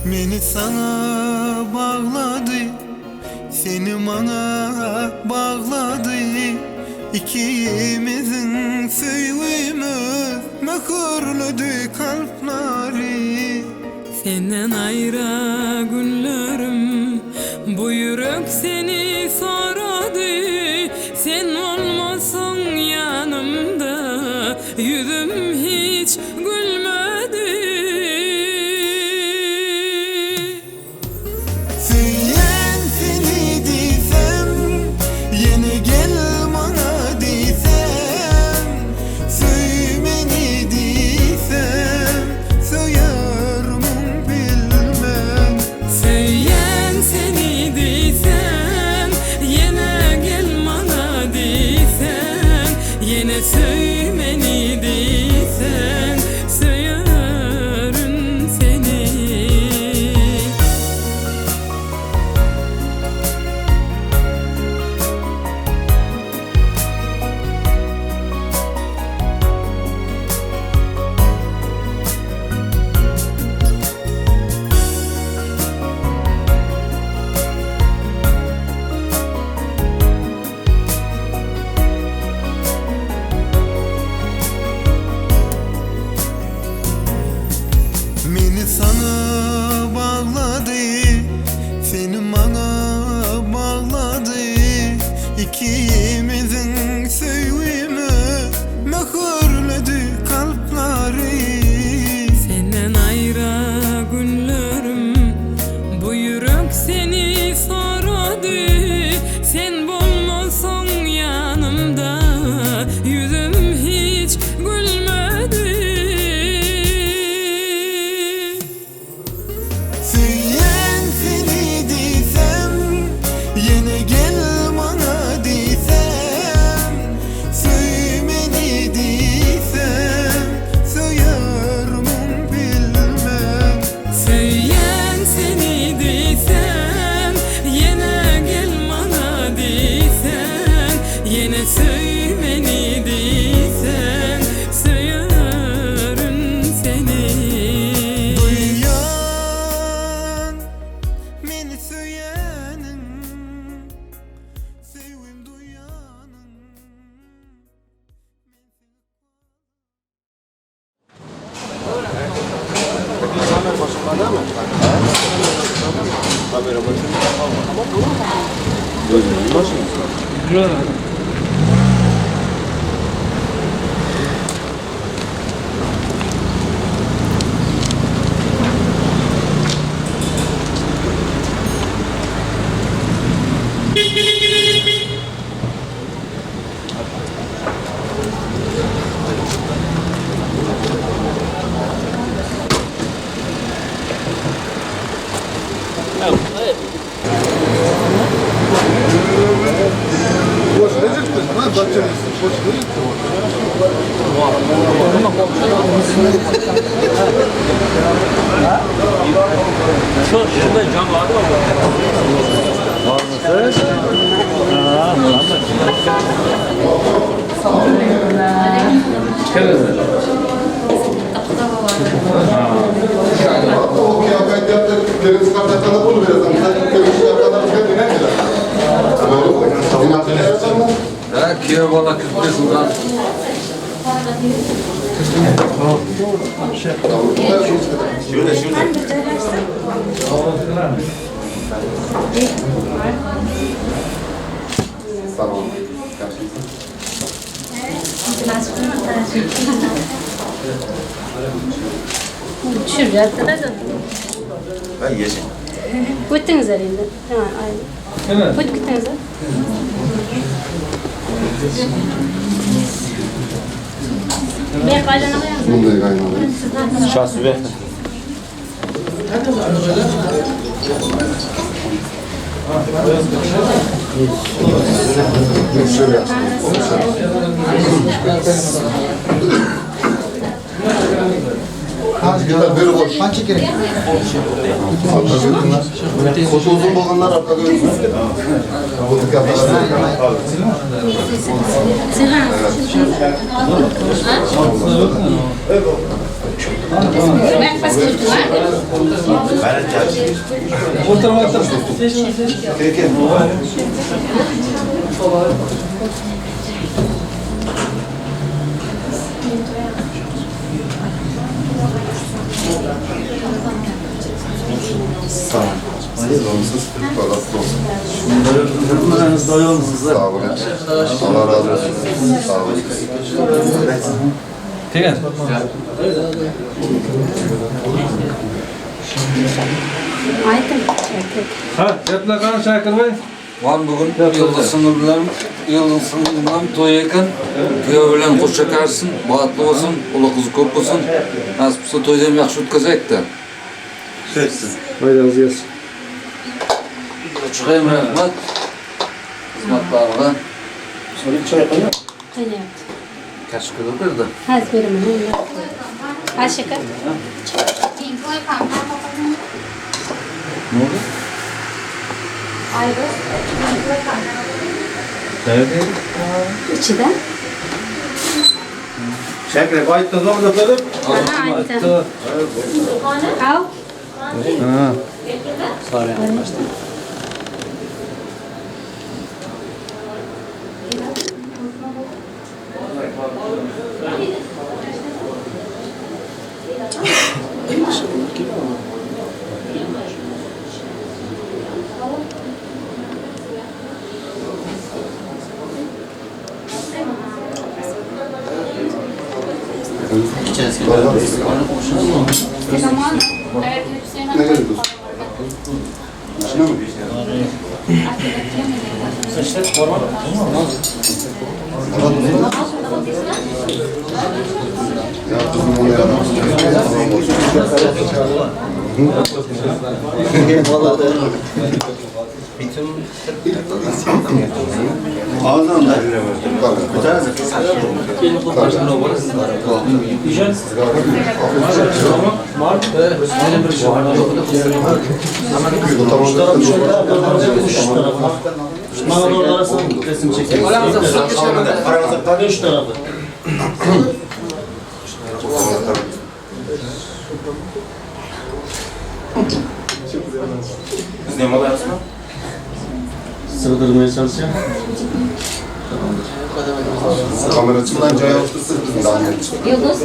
Meni sana bağladı, seni bana bağladı. İkimizin söygümüz möhürledi kalpleri. Senden ayrı günlerim, bu yürek seni soradı. Sen olmasan yanımda, yüzüm hiç gülmedi. Söylen seni desem, yine gel bana desem, söymeni desem, söyler mum bilmem. Söylen seni desem, yine gel bana desem, yine söymeni desem, söylerim seni. Meni sana bağladı, seni bana bağladı. İkimizin söygümü möhürledi kalpleri. Senden ayrı günlerim, bu yürek seni soradı. Sen bulmasan yanımda, yüzüm hiç gülmedi. Söylen seni desem, yine gel bana desem, söymeni desem, söyler mum bilmem. Söylen seni desem, yine gel bana desem, yine söymeni desem, söylerim seni. Duyan, meni söylenin, sevim duyanın. O kıyafet yaptık, deniz kartlarına bunu biraz. Ha, Kiev valla 45 yıldan. Tamam. Tushirib. Ha, yeysin. O'tdingizlar endi. Ha, aynen. O'tib ketdingizlar. Bu yoqqa aylana qo'yamiz. Bunday qaynadı. Сейчас вверх. Bir koş. Qancha kerak? Koşu uzun bolganlar arka görsün. Sağ olun. Sağ olun. Allah razı olsun. Sağ olun. Tegen. Aytdim, Shakir. Ha, gaplar qani Shakir bey? Var bugün yıldız sınırından toy ekan. Kuyov bilan qo'sha karsin, baxtli bo'lsin, uli qizi ko'p bo'lsin. Nasib bo'lsa to'yni ham yaxshi o'tkazaylik-da. Foydangiz kelsin. Chiqayim, rahmat. Xizmatlarga. Qaynayapti. Kashka berdi. Hozir beraman. Ha, shakar. Ne oldu? Ichida. Shakir aytdingiz mi deb? Ha, aytdim. Al. Ha. Ne gerek olsun? İçine mi? Ya kızım onu yaramaz. Ağzından. Bana doğru arasana resim çekelim. Üç tarafı. Sığdırmaya çalışacağım. Kameracıdan cay otursun bizim daha önce. Yıldız.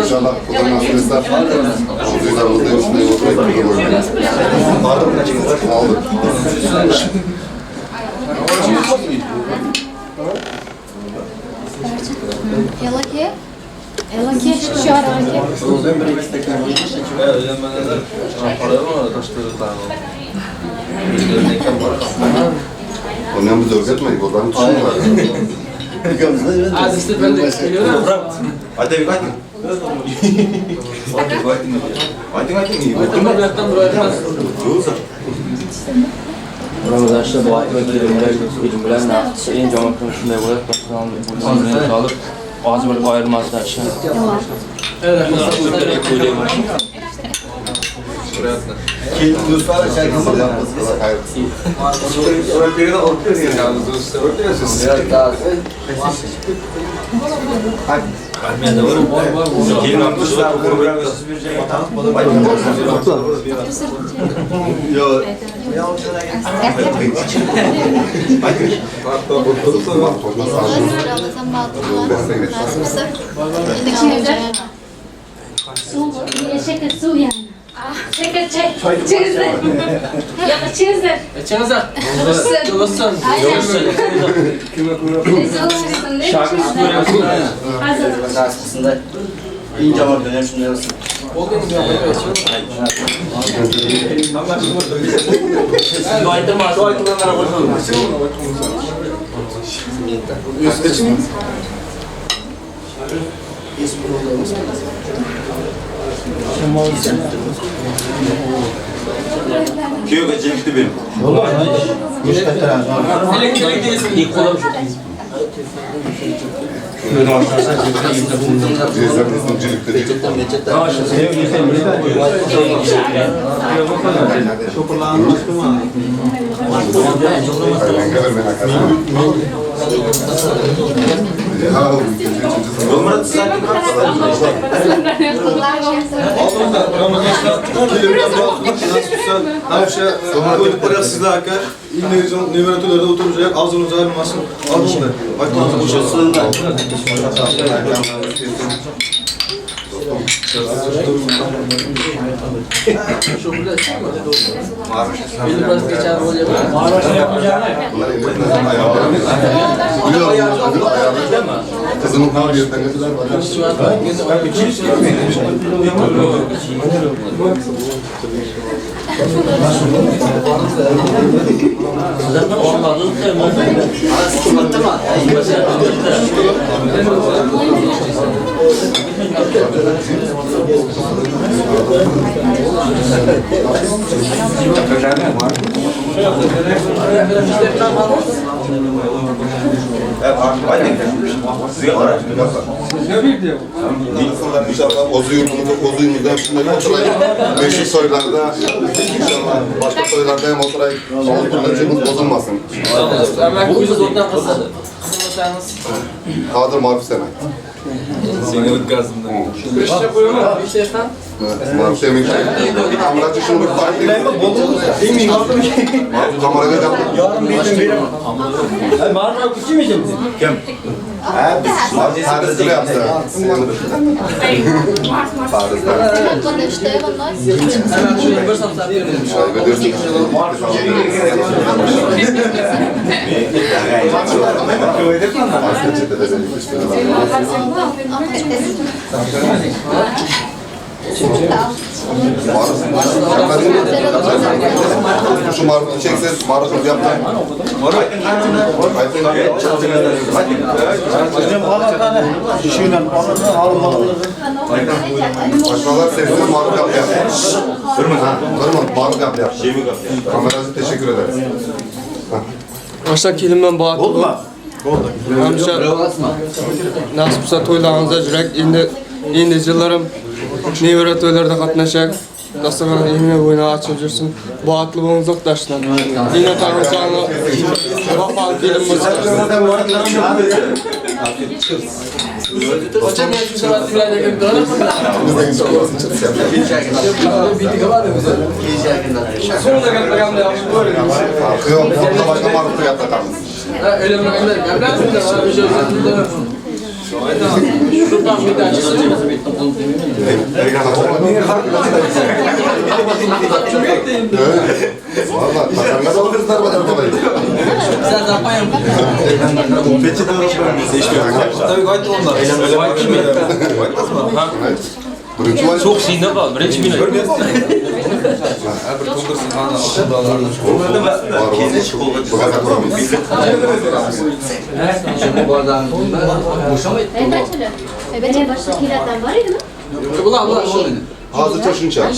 İnşallah Xudo nasip etsa, orzularimizda shunday bo'lsa, oldi. Elaki. Elaki, shu araki. Onu biz o'rgatmaydik, o'zlarini tushunadilar. Bilan eng yomon kun shunday bo'ladi, olib og'zi bilib ayrilmasdan Şeker su yani. Şeker çek. İçinizde. Ya içinizde. İçinizde. Yolsun. Aslında ince var dönem şunday olsun. İnşallah Ozu yurdumuzda hepsinde oturayım. Meşhur soylarda, inşallah başka soylarda hem oturayım. Oz bozulmasın. Hazır marif sene. Seni ötkazdım. Marif senin. Kameracı şunu bir fark edin. Marif kameraya yaptı. Marif küçük mü şimdi? Kim? Marif yaptı. Şu marif'i çekse marif'i yaptı. Başkalar sesini marif yaptı. Marif yaptı. Kameracı teşekkür ederiz. Başta kelimden bağlı. Hemşe nasip bo'lsa to'ylarimizda jurak endi yillarim nevara to'ylarda qatnashak. Dasturxon emine bo'yni ochib yursin. Baxtli bo'linglar, do'stlar. Dina tag'inchani vafoli kelin bo'lsin. Yok, orada başka marif'i yapacağız. Çok sinir var. Birinci minut. Hazırca şunca.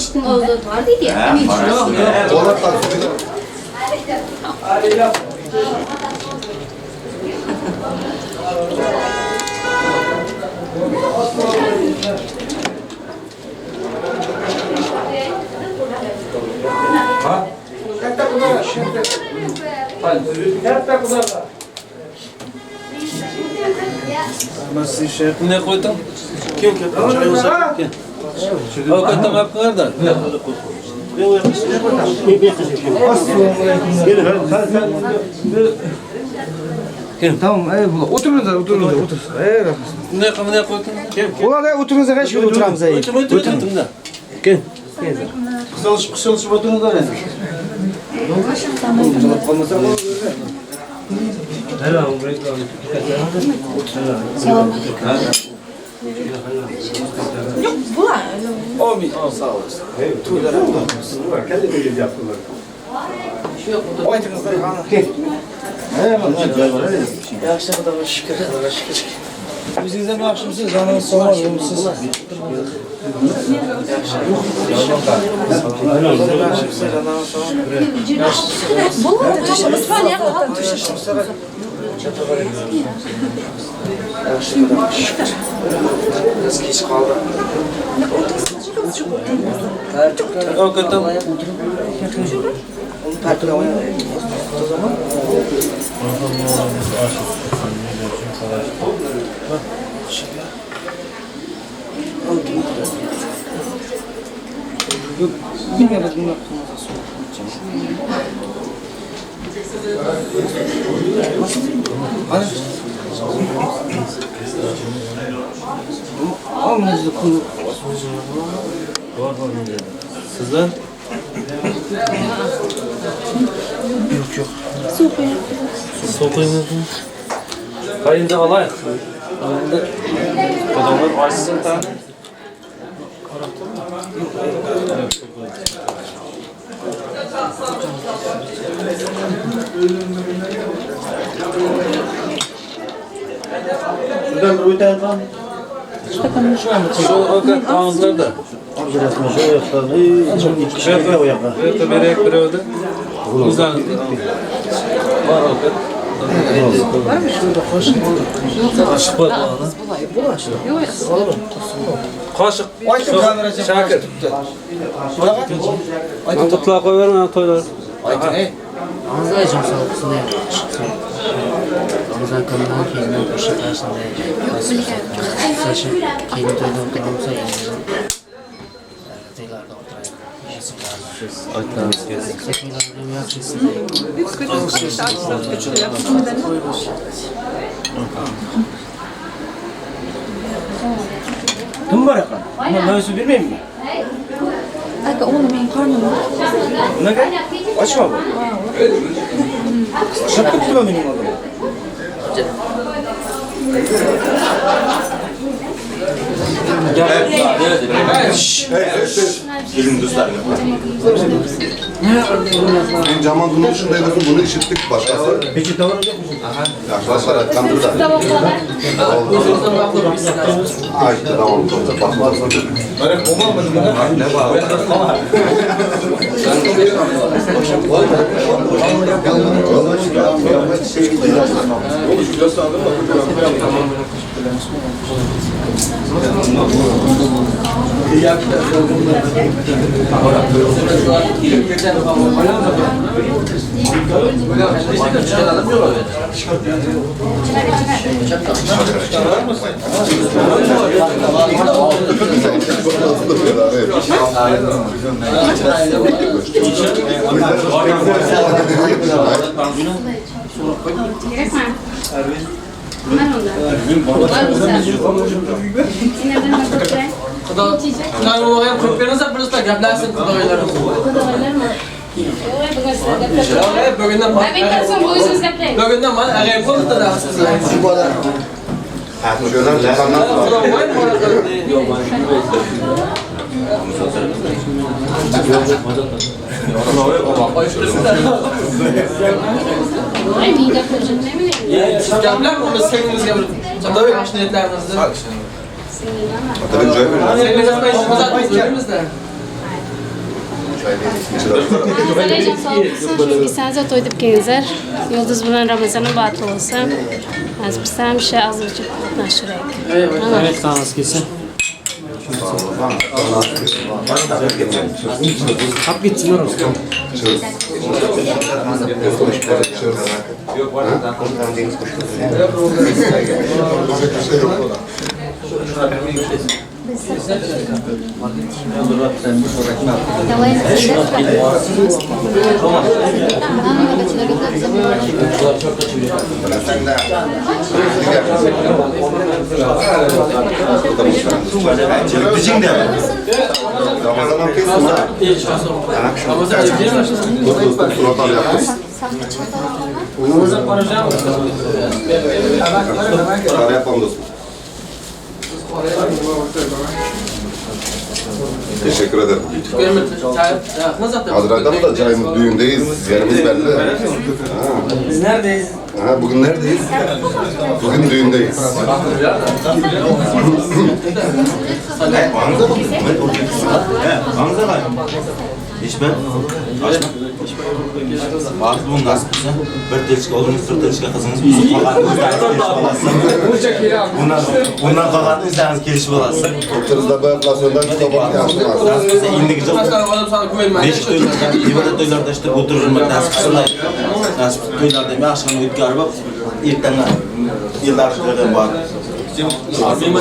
Ne koydun? Kim? Avukattan yaptılar. Tamam, eyvallah. Oturun da, oturun da, otur. Eyvallah. Ne koydun? Kim? Ulan da oturun da, kaç oturamız ey. Oturun da. Kim? Kısalışıp oturun da ne? Yaxshi, Xudoga shukr, Xudoga shukr. O'zingizdan yaxshimisiz? Joningiz sog'mi? Yaxshi, Xudoga shukr. Biz kech qoldik. Sizlar? Yo'q. Suv qo'ying. Suv qo'yingizmi? Endi olaylik. Endi odamlar ochsin tani. Şuradan bir o'tayotgan. Shu ovqat og'izlarda. Amcasına şu yoqdan, ey, o yoqqa. Bu yoqda beraylik birovni. O'zlaringiz. Bor ovqat. Qoshiq bor. Qoshiq. Shakir. To'plar qo'yib bering, to'ylar. Ramazan sovuqsida Ramazan kundan keyin o'sha qarshida keyin to'yda o'tiramiz, to'ylarda o'tiraylik. Kim bor ekan? Men suv bermaymi? Aka, o'g'lim, mening qornim och. Nimaga? Ochma bu. Ishlab ketdimi mening oldimda? Gelin dostlar. En zaman bunun shunday bo'lsa, buni eshitdik boshqasi. Peki tamam olacak mısın? Yaxshilar aytgandir da. Aytdi, davom qildi. Xudoy qo'yib beringiz, birozda gaplashsin xudoylar. Bugundan bugundan man ag'ayib qoldi sizlar. Gaplar uni singlimizga bir xudoy yaxshi niyatlarimizni. Sog'lik to'y deb kelingizlar. Yulduz bilan Ramazonning baxtli bo'lsin. Biz hamisha og'iz ochib qatnashtiraylik. Evet, sağ kelsin. Hap gitsin oğlum. Teşekkür ederim. Hazır adamı da cayımız düğündeyiz, yerimiz belli. Biz neredeyiz? Ha, bugün neredeyiz? Bugün düğündeyiz. Baxtli bo'ling, nasib qilsa. Bir telchka oldingiz, bir telchka qizingiz bo'lsa, qolganini o'zlaringiz kelishib olasiz. Bundan qolganini o'zlaringiz kelishib olasiz. O'rtamizda bu enflasyondan kitobini yaxshi emas. Nasib qilsa endigi yil beshik to'ylarda, ibodat to'ylarda ishlab o'tirib, nasib qilsa, nasib to'ylarda ham yaxshigina o'tkazib, ertangi yillar to'ylar bor. Sağ olsun.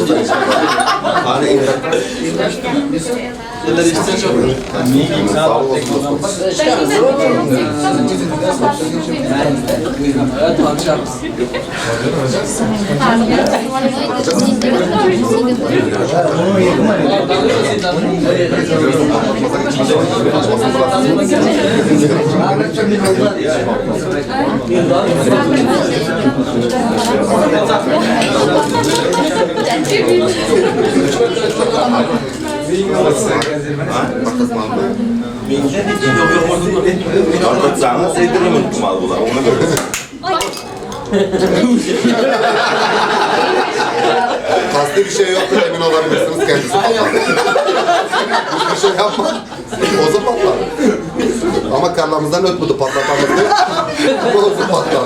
Tortsangiz aytirib ehtimol bo'lar, uni bilasiz. Kasti bir şey yoktur, emin olabilirsiniz, kendisi patlar. Hiçbir şey yapma. Ozu patlar. Ama karnımızdan ötmedi, patlatamız değil. Ozu patlar.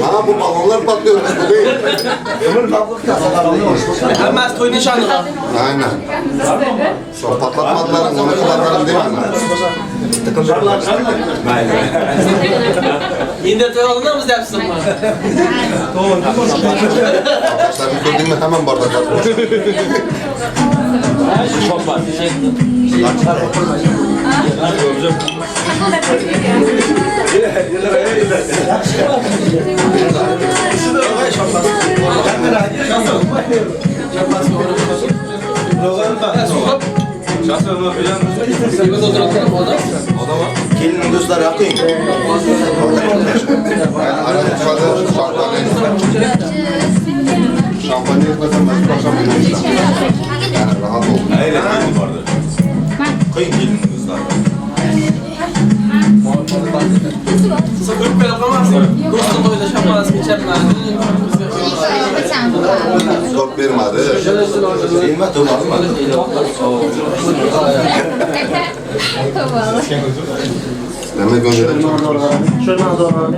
Ha, bu balonlar patlıyor, bu değil. Hammasi to'y nishoni. Aynen. Son patlatmadılar, onu kullanmadım değil mi? Endi to'y oldinamiz deyapsizmi? Arkadaşlar bir gördün mü hemen bardak atmış. Kelinning do'stlari yoqing. Yani aramızda şampanya. Şampanya etmesem ben akşam yemiştim. Yani rahat olun. Aynen, vardı. Qo'ying kelinning do'stlari. Ko'rib qo'ya qolmasin. Do'stim to'yda shampanasini icharman. Stop bermadi. Nima to'g'rimi? Demek önceden çok. Şöyle doğru.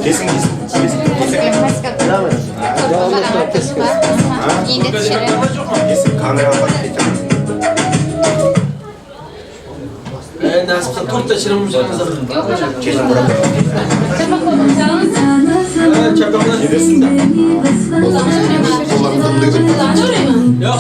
Kesin kesin. Kesin kamera bak. Nasib qilsa to'rtta shirin mujamiz. Kesin bırak. Yo'q,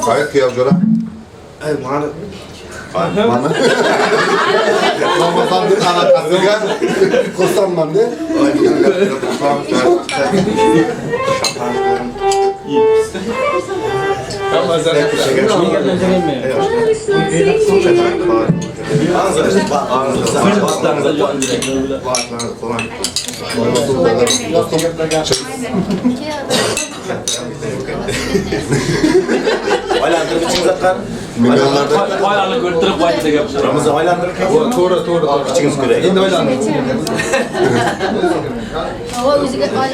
Hayır kıyavcıra. Mana. Ramazan'ın alakasıga xursandman de. Aylantirib ichingizga qar. Milyonlarda Qo'ylarni ko'rib turib qo'ydi gap. Ramazon aylantirib. To'g'ri, to'g'ri. Ichingizga ko'ray. Endi aylandim.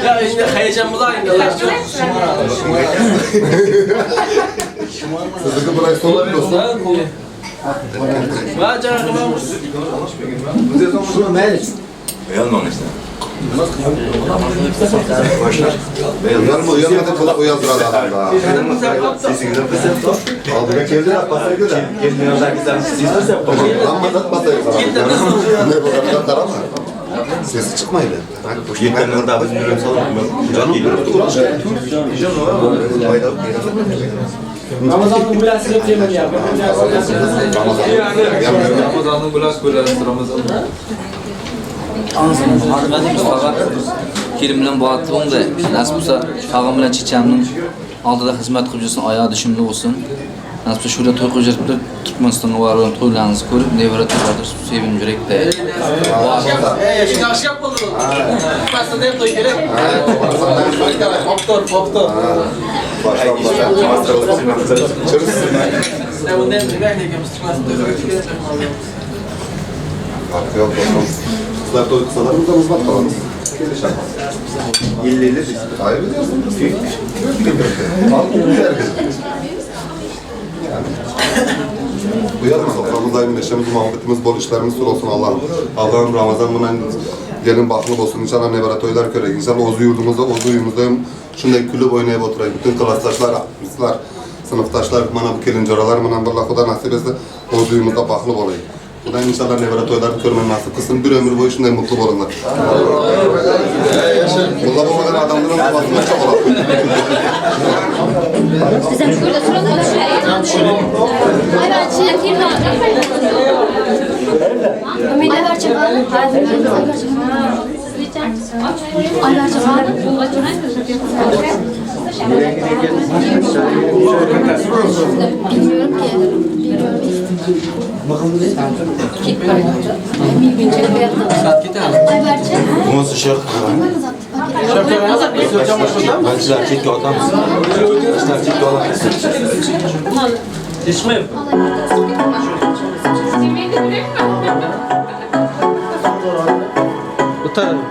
Ya endi hayajon bo'lar endi. Sizniki bilan so'lab dostum. Va janob. Uyanma uyanma deb bular uyandıradi adamda. Oldiga keldilar, pasaydi da. Hammadan pasaydi. Ne bo'lganida qarama. Sesi chiqmaydi. Ramazonning bulasiga kelmayapti. Ramazonning bulasi ko'rasiz Ramazonda. Faqat kelim bilan baatli bo'ldi. Nasib bo'lsa tog'am bilan chechamning oldida xizmat qilib yursin, oyog'i tushimli bo'lsin. Nasib bo'lsa shu yerda to'y qilib yuribdi, Turkmanistonga borib to'ylarimizni ko'rib, nevara to'ylarda sevinib yurakda. Yaxshi gap bo'ldi. Pastda ham to'y kerak. Poptor, poptor. Bundan nima ekanmiz, Turkmanistonda to'y kerak. Yok dostum. Sizler toy kısalarımızda hizmet kalırız. Kelişemez. 50 biz. Hayır biliyorsun. Uyarma soframızdayım, neşemiz, muhabbetimiz bol, işlerimiz sur olsun Allah'ım. Allah'ım Ramazan buna gelin baklı olsun. İnşallah nevara toylar körek. İnşallah ozu yurdumuzda, ozu uyumuzda şunday külüp oynayıp oturayım. Bütün klasdaşlar, mislar, sınıftaşlar, bana bu kelin coralar, bana Allah Xuda nasip etse ozu uyumuzda baklı olayım. Xudo inşallah nevara toylarını görmem nasip kılsın. Bir ömür boyu şunday mutlu olunlar. Bunlar olmadan adamların babasına çok olalım. Bilmiyorum ki. Bo'lmasa shu yoqqa qarang. Chetga otamiz. Ishlar chetga olamiz. Chiqmayapti. O'taradi.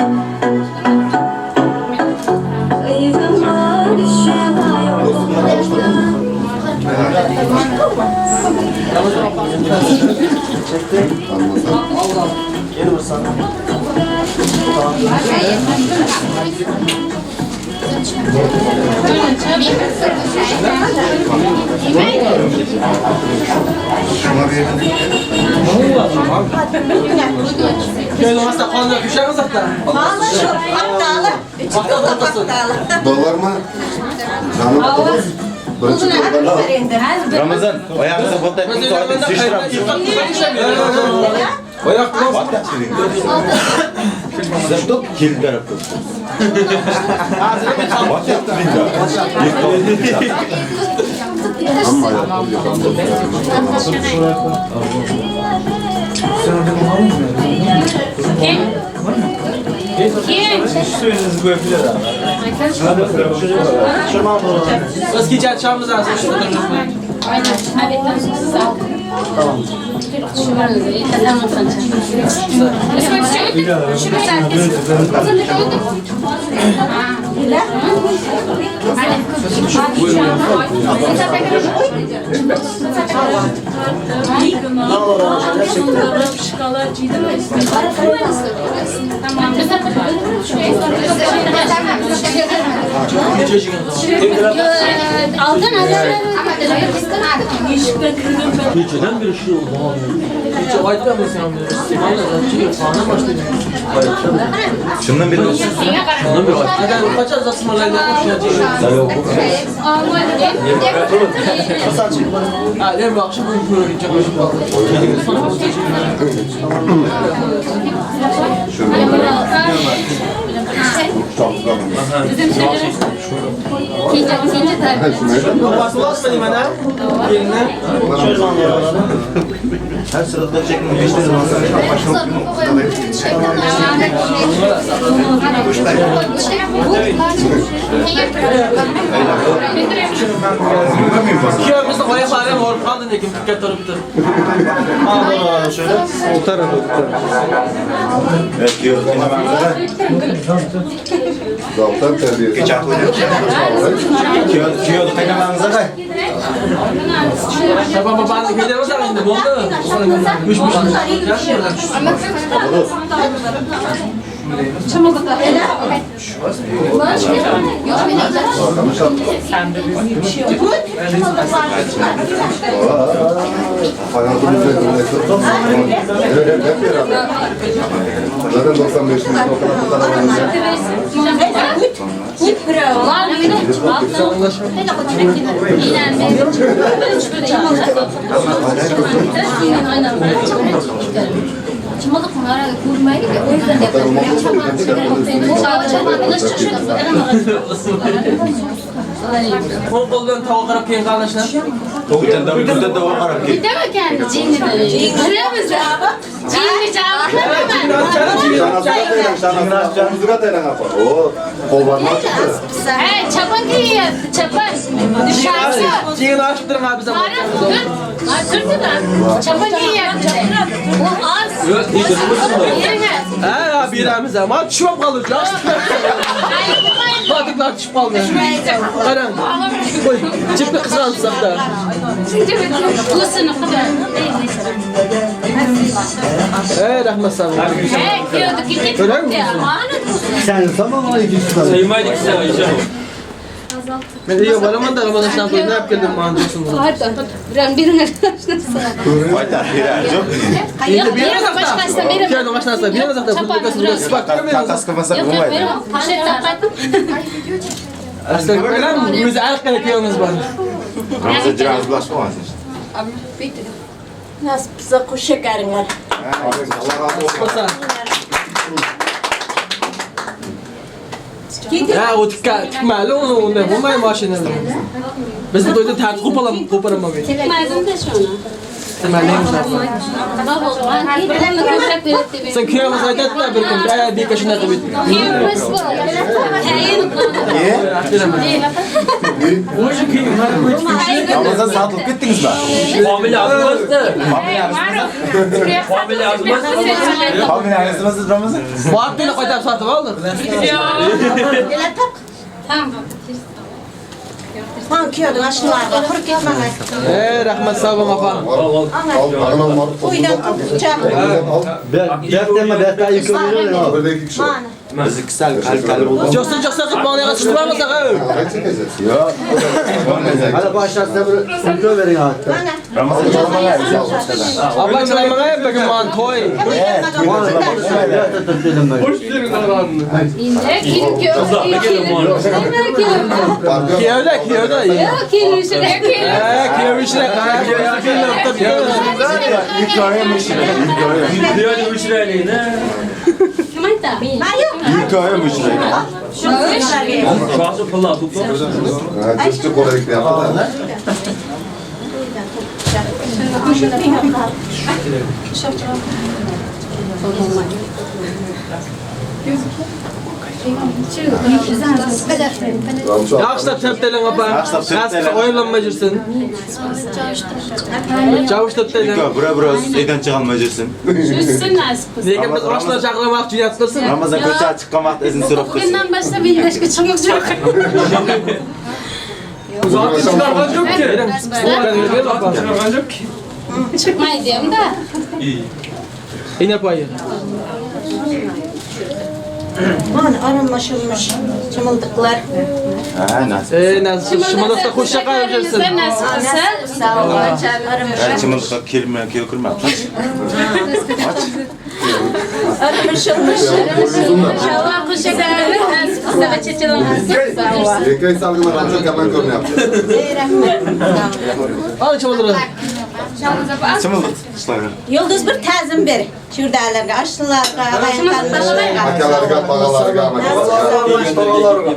Dolar mı? Canım otobüs. Birinci turda. Ramazon, oyog'ingizga botayib, Oyoq Kelin tarafda. Biz kecha akşamımız arasında şurada dururuz. Nechadan beri shu Kecha aytganmiz ham. Shundan beri Shundan beri. Qachon zasmalarga Her sırada çekme. Kuyovimizni oyoqlari ham og'rib qoldi, lekin tikka turibdi. Şöyle. O'tar o'tar. Evet, kuyov. Zaten terbiyesiz. Geçen kuyovni qaynamamizda qay? Chapan papani kuydirmasak endi bo'ldi. Evet, hep beraber. Zaten 95'imiz o kadar bu kadar olacak. Qo'l qo'ldan tovuq qarab keyin qarindoshlar. Tovuqdan tovuq qarab keyin. Nima ekan jinni? Kiramiz. Jinni javob. O, qo'llarni chiqdi. Hey, chapan kiyyapti, chapan. Jingni ochib turing ha bizam. Chapan kiyyapti. U oz. Ha, beramiz ham. Ha, tushib qoldi. Patiklar tushib qoldi. Qarang. Qo'y, jipni qizg'ansak da. Ey, rahmat sana. Hey, kuyovni Sen tamam mı ikisi de? Saymaydık sen Ayşe. Men iyi boraman da Ramazon to'yini olib keldim mana shuni. Qaytar berar, yo'q. Endi beramiz boshqasidan beramiz. Kuyovni mashinasida beramiz aqda pulga sifat Takas qilmasak bo'lmaydi. Aslan bilan o'zi ariqqina kuyovimiz bor. Ramazon jiramiz bilan shug'ullanasiz. Nasip bize qo'sha karinglar. Allah razı olsun. Ha, o tikmali uni unday bo'lmaydi mashinada. Bizni to'yda tartib qo'paraman men. Tikmadim da shuni. Tikmaymiz. Sen kuyovimiz aytadi-da bir kun, "Ay, beka shunday qilib aytdi." Kuyovimiz bu. O'sha kuyov Ramazon sotilib ketdingizmi? Familiyasi Familiyasi Ramazon. Vaqtini qaytarib sotib oldik. Tamam. Ha, kuyovni mashinalarga qurib ketmang. Ey, rahmat sog' bo'ling opa. Al, al, Uydan chiqib. Berk'ten yıkılıyor. Burada iki kişi var. Bizniki sal kalitali bo'ldi. Jo'qsa jo'qsa qilib bog'larga chiqib ha. Yo'q. Hadi başlasın bir ülke verin hatta. Ramazon chalmagan. Abla chalmagan bugun man to'y. Kuyovda, kuyovda. Kelin ishida. Ha, kuyov ishida. Hikoya mushira. Kuyovni o'chiraylik, na. Kim aytadi? Hikoya mushira. Shoshi pullar to'plab. Ha, cho'chib qo'ydik deyapti-da. Yaxshilab tepteling opa. Nasib o'ylanmay yursin. Javushtab teling. Bura uydan chiqolmay yursin. Yursin nasib qilsa. Lekin biz oshlar chaqirmoq jo'natib tursin. Ramazon ko'chaga chiqqan vaqt izini so'rab tursin. Bugundan boshlab bellashga chiqmoq yo'q. Uzoq chiqargan yo'q-ki. Chiqargan yo'q-ki. Chiqmaydi ham-da. Ina poyi. Mana aralashılmış çımıldıklar. Ha, nasip. Nasip. Chimildiqda qo'sha qarab yursin. Nasip qilsa. Chimildiqqa kelmay, kelib kirmabdi. Aralashılmış. İnşallah qo'sha qarab nasip qilsa chechalar. Erkek salgını Ramazan hemen körünü yapacağız. Al chimildiqni. Chimildiq qishlarga. Yıldız bir tazim ber. Şuradalarga, aşlılarga, ağayın qarındaşlarga. Akalarga, bagalarga, amakalarga.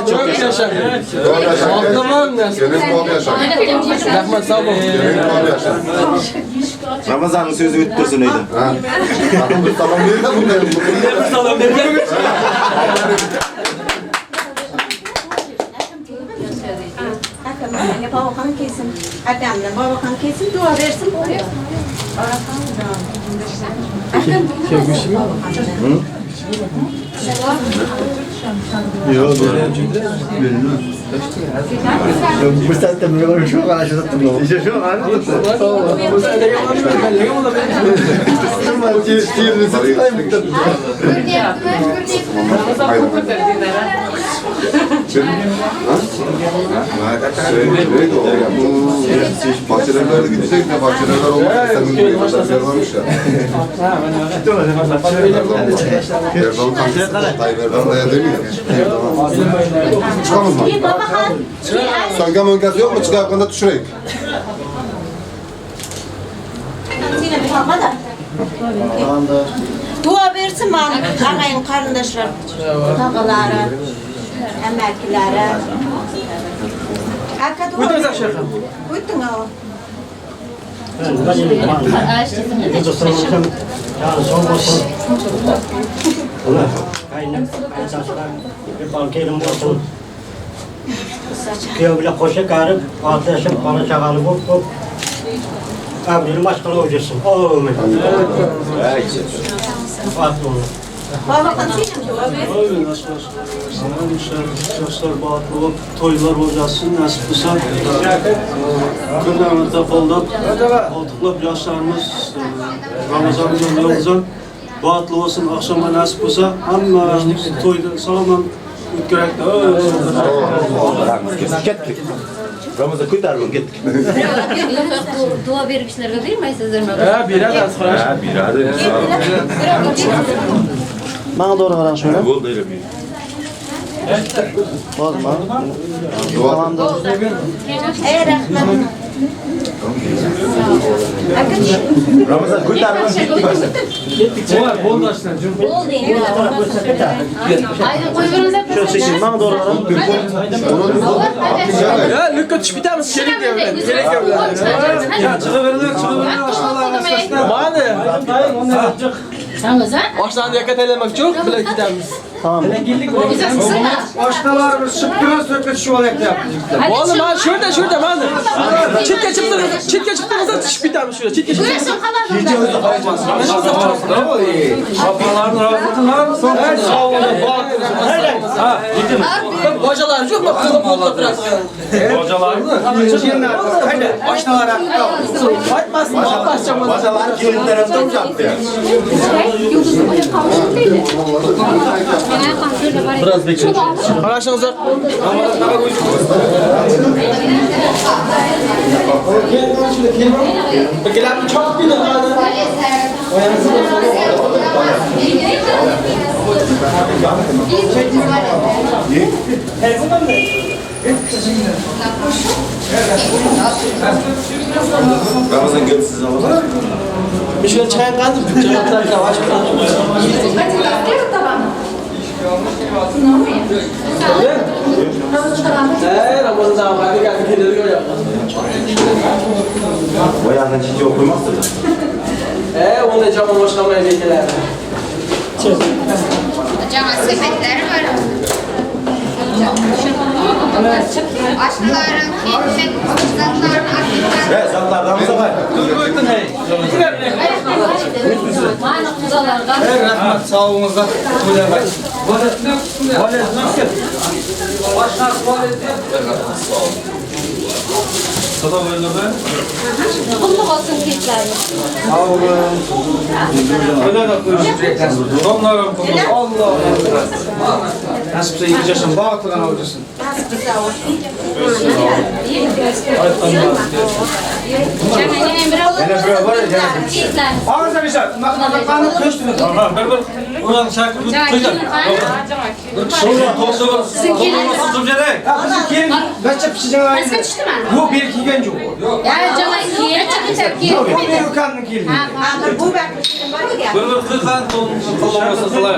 Çok yaşa. Rahmat, sağ olun. Ramazan'ın sözü öttürsün öyle. Salam verin de buradayım. Salam verin. Babakan kesin. Adamla babakan kesin, dua versin. Yok, bu saatte böyle şu kadar sattım. İşte şu an. Bahçelerde gidecek de bahçeler olmuş. Senin gibi varmış ya. Erdoğan kankası Tayyip Erdoğan da demiyor. Çıkamaz mı? Söngem önkesi yok mu? Çıkar hakkında düşüreyim. Dua versin bana, ağayın karındaşlar, tağaları, emeklilere. Uyudunuz aşağı. Uyudun ağa. Kıyavla koşa karıp, arkadaşım bana çakalı bop bop. Abdülüm başkalı hocasın. Amin. Amin. Yaşlar bağıtlı olup, toylar olacağız. Nasip olsa. Kırlarımızda qollab, koltuklap yaşlarımız Ramazan'ın yolumuzun bağıtlı olsun, akşama nasip olsa. Amma toyda sağlam ötkerekte. Kettik. Ramazan ko'tarib ketdik. Dua beruvchilarga bermaysizlarmi? Ha, beradi, az qarash. Ha, beradi. Bana doğru qarang şöyle. Bo'ldi, öyle. Bozma. Tamamdır. Ey rahmat. Ramazan ko'tarib ketdik. Ketdik. Bo'ldi ashlar. Bo'ldi. Aydın qo'yib Şu seçim bana doğru qarang. Ya, lükka tushib ketamiz, kerak yo'q. Kerak yo'q. Ya chiqaveringlar, chiqaveringlar. Mana. Ramazan? Oshlarni yakataylamak yo'q, bilan ketamiz. Tamam. Oshnalarimiz chiqib turib söhbet tushib olyapti. Bo'ldi, mana shu yerda, shu yerda, mana. Chetga chiqdingiz, chetga chiqdingiz, tushib ketamiz shu yerda. Chetga chiqdingiz. Babalarning rahmatilar, sog' bo'lin, Ha, yetimi. Bojalar yo'q, qilib qo'llab turadi. Bojalarni? Oshnalar haqida. Qaytmasin, qaytmascha. Bojalar kelin tarafdan uchapti. Biraz bekleyin. Qarashingizlar. Gilamni chopib ketdi. Ramazan gelsiz ama. Bir şöyle çay kaldı. Boyağından çiçeği okuymazsın. Onda cama boşlamaya bekler. Cama sepetleri var. Aşkların, kendinin, zatların, akılların. Evet, zatlardan mı var? Dur, hey. Rahmat, sağ olunuzlar. Qulluq olsun keyiflerimiz. Sağ olun. Allah. Nasipse 2 yaşın bağıtlıgan olacağız. Bu bir iki genç o. Ya cana kelin. Bu bir ukanın kelin. Bu bir var ya. Bir qilgan qilgan qilay.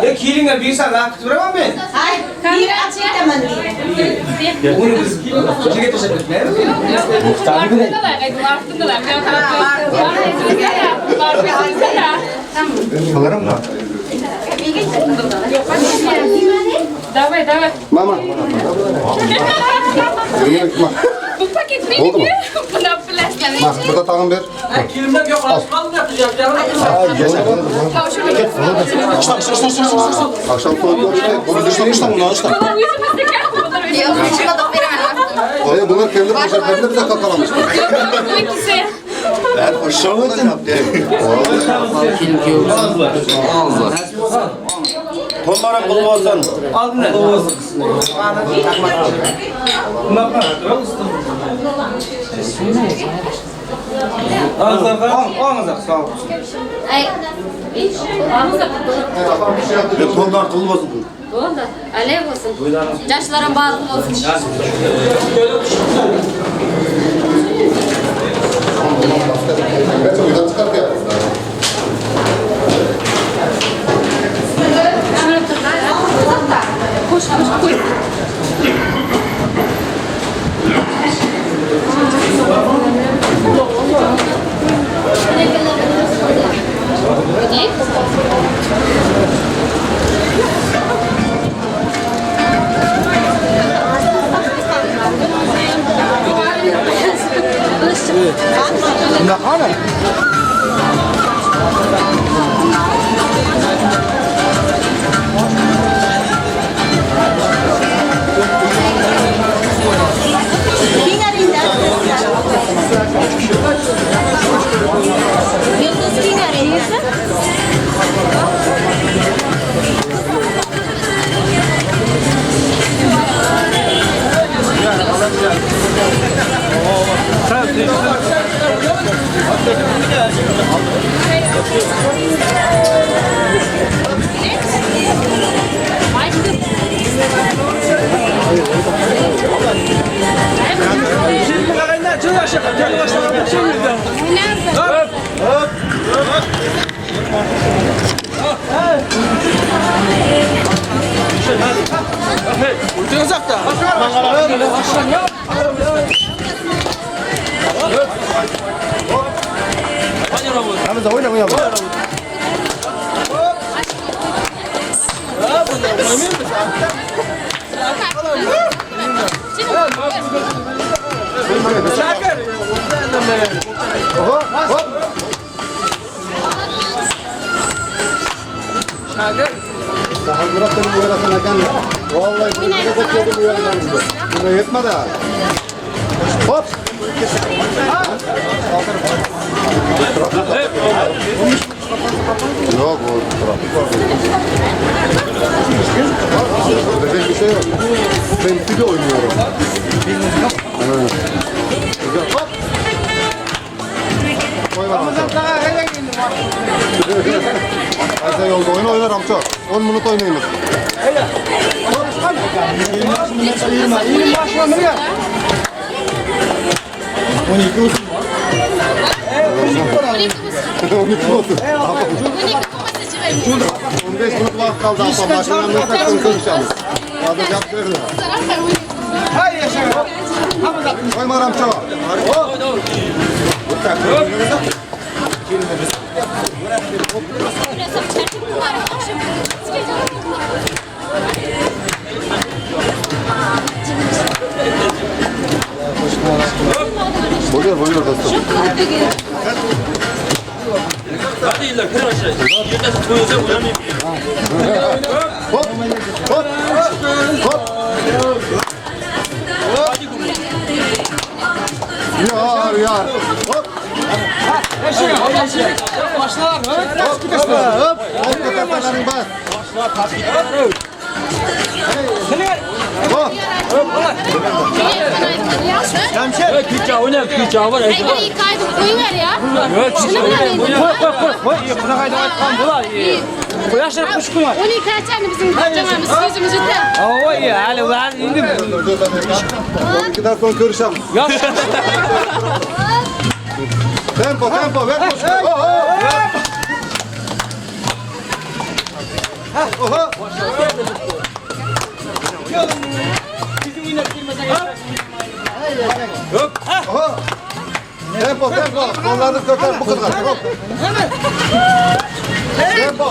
Ya kelinga bersan vaqt turaman men. Ay, bir açıklaman. Uni biz ko'chaga tashlab ketmaymiz. Давай, давай. Mama. Bu paket Oldu mu? Buna plastik. Bak burada tağın ver. Kelimdan yo'q, Akşam soğuk işte. Hayır bunlar kendi poşetlerinde bize kakalamış. Ben hoşçakalın. Tonlara qul bo'lsin. Tonlar qul bo'lsin. Bo'ldi. Alev bo'lsin. Jashlarim baxtli bo'lsin. Gerçi uydan çıkart ya. Koş, koş, koy. Yıldız Kingaringizni? Vallahi bunu yetmedi ha. Hop. Yok o trafik var. Ödeyecek bir şey yok. Ben fide oynuyorum. Evet. Güzel. Hop. Koy var amca. Sen yolda oyna oynar amca. 10 minut oynayınız. 12 olsun. 12 olsun. 15 minut vakit kaldı. Maşından da konuşalım. Fazla cevap verme. Hay yaşa. Koyma amca. Hop. Buyur buyur dostum. Hadi illa kır aşağı. Yerden koyacağım uyanayım. Hop hop hop. Yar yar. Hop. Başlar. Hop hop. Hop bas. Hop. Ay, Quyoshlar qo'shib qo'ying. 12 achani bizim jamoamiz ko'zimiz o'ta. Voy, hali endi 12'dan so'ng ko'rishamiz. Tempo, tempo, ver koşku. Oha. Oha. Tempo, tempo. Kollarını söker bu kadar. Hop. Tempo.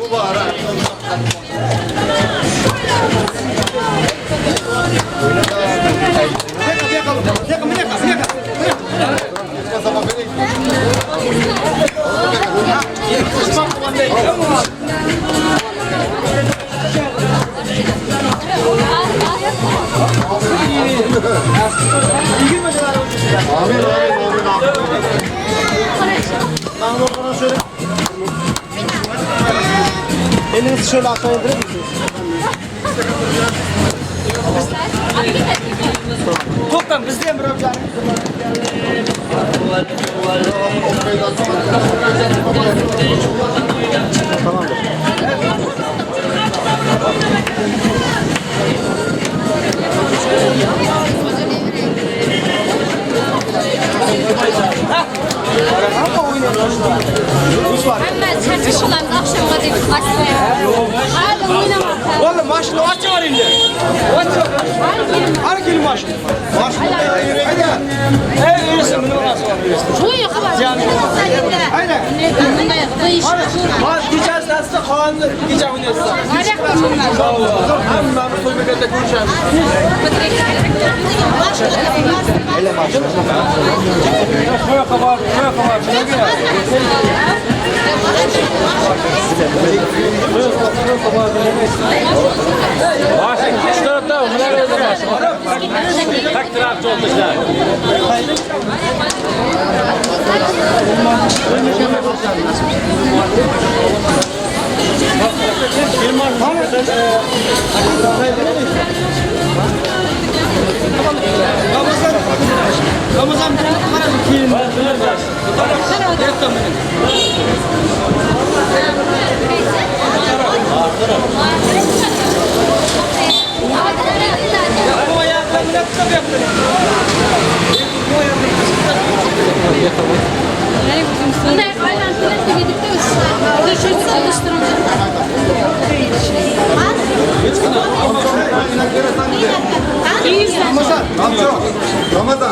Mübarek. Amin, amin, amin, amin. Elinizi şöyle aşağı indirir misiniz? To'xtang, bizni ham birov Tamamdır. Hamma charchab oqshomga deb hali o'ynamoqda. Valla mashina ochib endi. Hali kelin mashina. Mashina hayda. Ey, yursin, buni onasi bor, yursin. Bu yoqqa bor. Hayda. Mana kechasi asli qoldi, kecha o'ynaysiz. Hammamiz to'y bekatda ko'rishamiz. Shu yoqqa bor, shu yoqqa bor. Ramazan Ramazan. Amca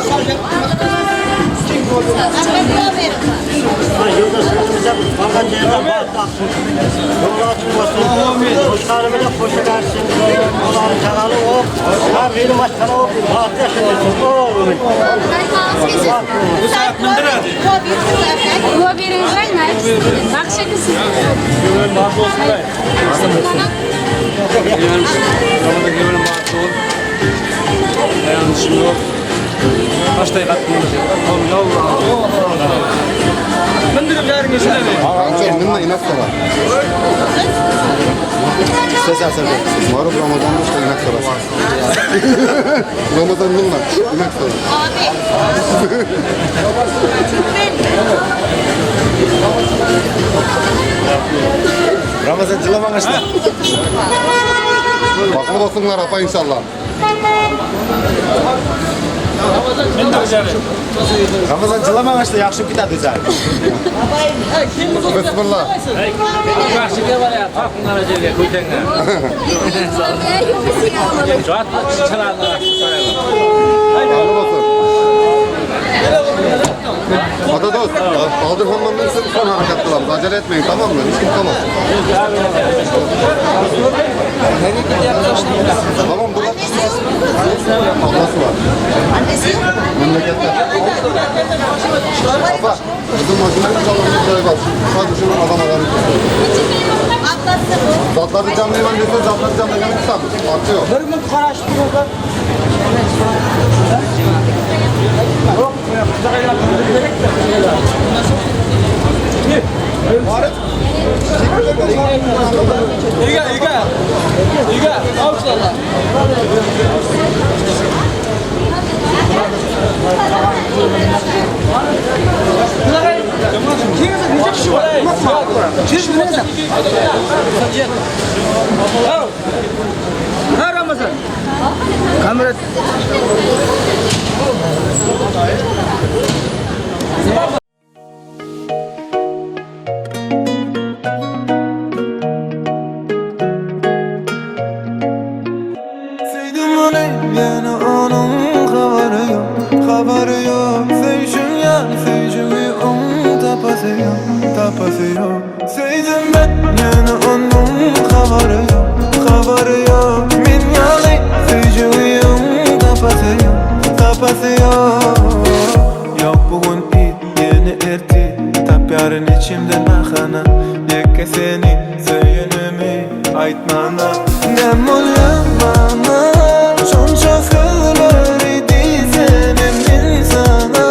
inak da var. Maruf Ramazan'da işte inak da var. Ramazan'ın var, inak da var. Ramazan jılaman işte. Bakılı olsunlar apa inşallah. Ramazan jılaman işte yaxşı ketadi o'zi. Bismillah. Ata dost, aldır hamamdan son hareket kılalım. Acele etmeyin, tamam mı? Hiç kim kalmasın. Tamam, burada ablası var. Annesi? Memlekette. Baba, bizim makinemiz alalım, şöyle bak. Sadece şunun adam alalım. Ablası bu. Zatlarni jamlayman desa, zatlarni jamlagani tutamiz. Farqi yo'q. Bir minut qarashib turinglar. Yo'q, Uyga, uyga. Uyga, olishlar. Necha kishi bor? Ha, Ramazon. Kamera. Sevdim onu yani onun haberi yok, haberi yok. Sevişim yani sevişimi onun tapası yok, tapası yok. Sevdim ben yani onun haberi yok, haberi yok. Men yani sevişimi onun tapası yok, tapası yok. Yok bugün it, yeni erti. Tapyarın içimde bahana. Yeke seni söyünümü aytmana. Ne oluyor bana? Şonca sözleri dizenim insana.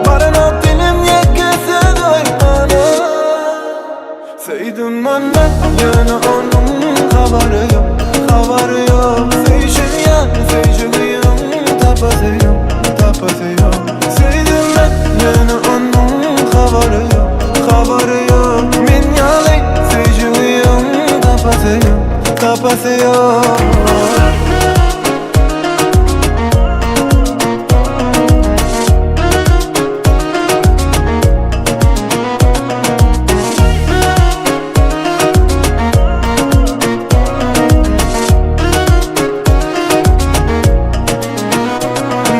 Barınok dilim yekese doymana. Sevdim onu yani onun haberi yok, haberi yok. Sevişim yani sevişim tapası yok, tapası yok. Sevdim ben yani onun haberi yok, haberi yok. Men yani sevişim tapası yok, tapası yok.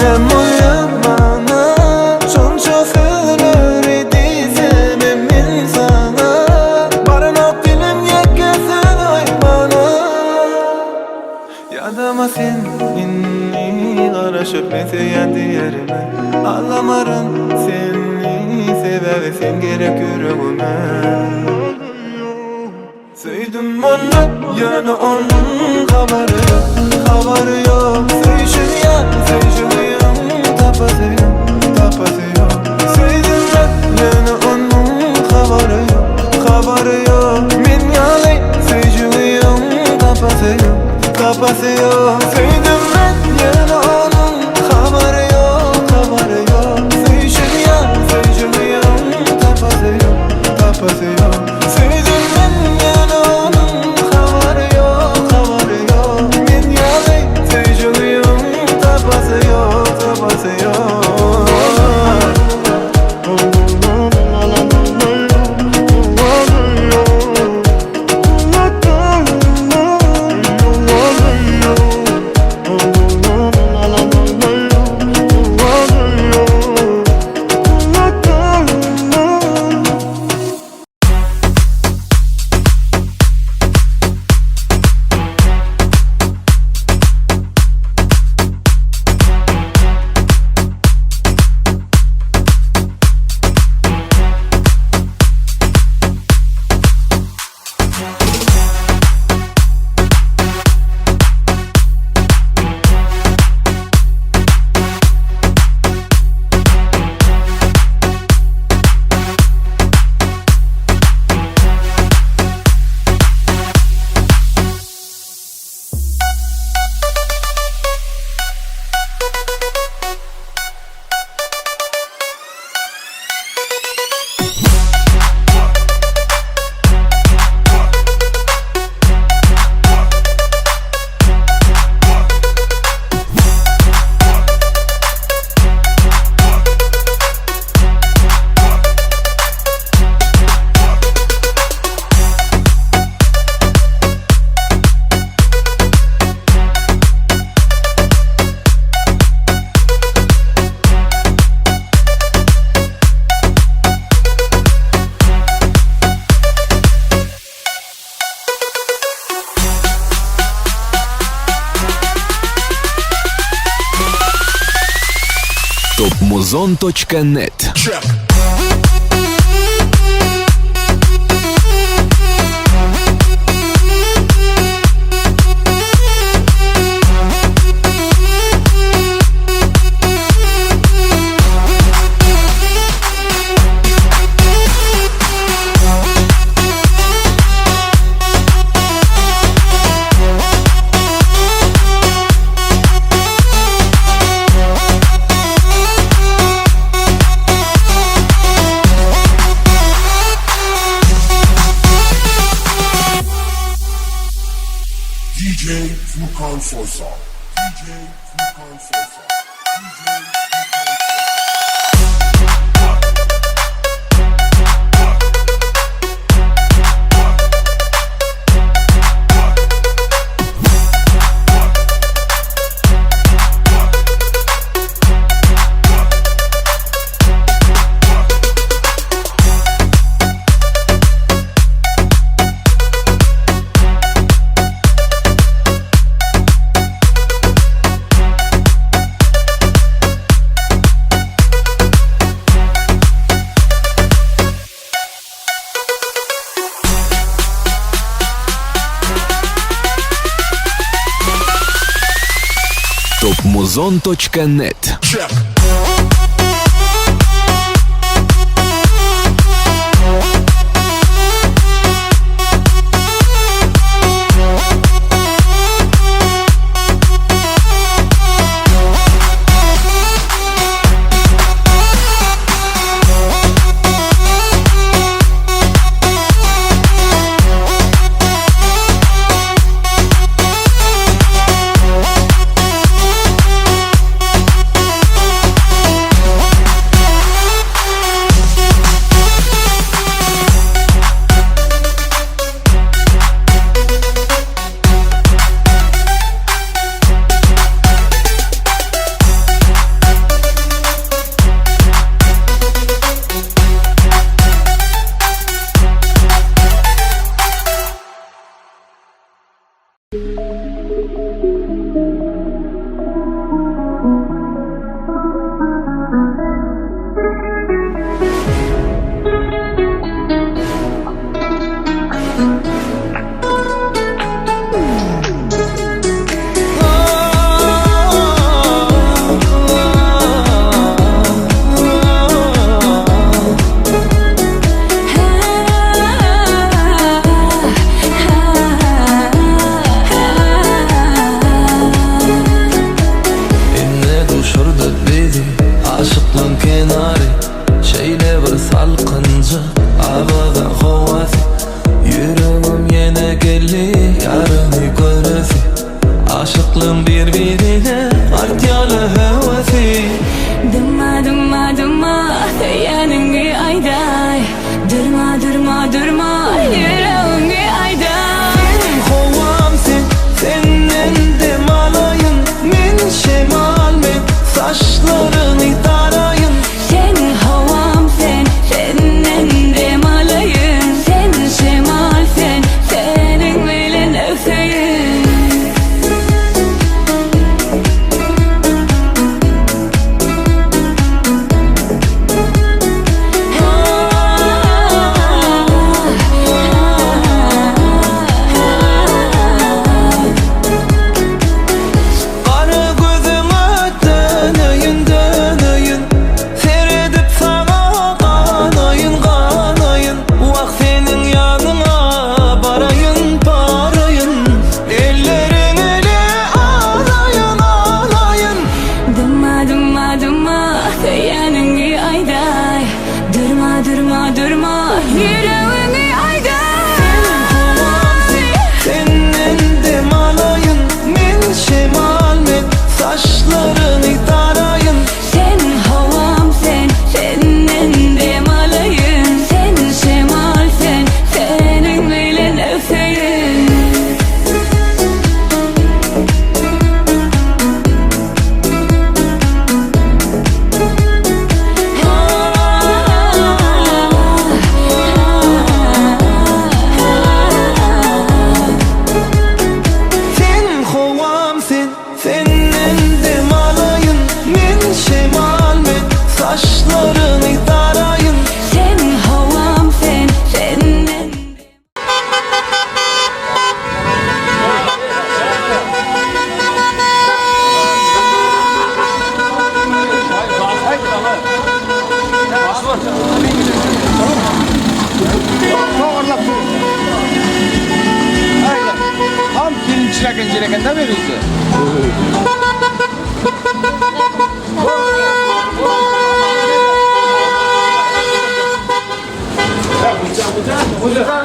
Ne oluyor bana? Şonca sözleri dizenim insana. Barınok dilim yekese doymana. Yadıma sen inni qarashib men sevgan yerime. Ağlamarım seni sebebi sen gerek yüreğime. Sevdim onu yani onun haberi yok, haberi yok. Sevişim yani sevişim tapası yok, tapası yok. Sevdim ben yani onun haberi yok, haberi yok. Men yani sevişim tapası yok, tapası yok. Sevdim ben yani onun haberi yok, haberi yok. Sevişim yani sevişim tapası yok, tapası yok. Sevdim ben yani onun haberi yok, haberi yok. Men yani sevişim tapası yok, tapası yok. Topmuzon.net. Furkan Soysal. DJ Furkan Soysal. DJ Furkan Topmuzon.net.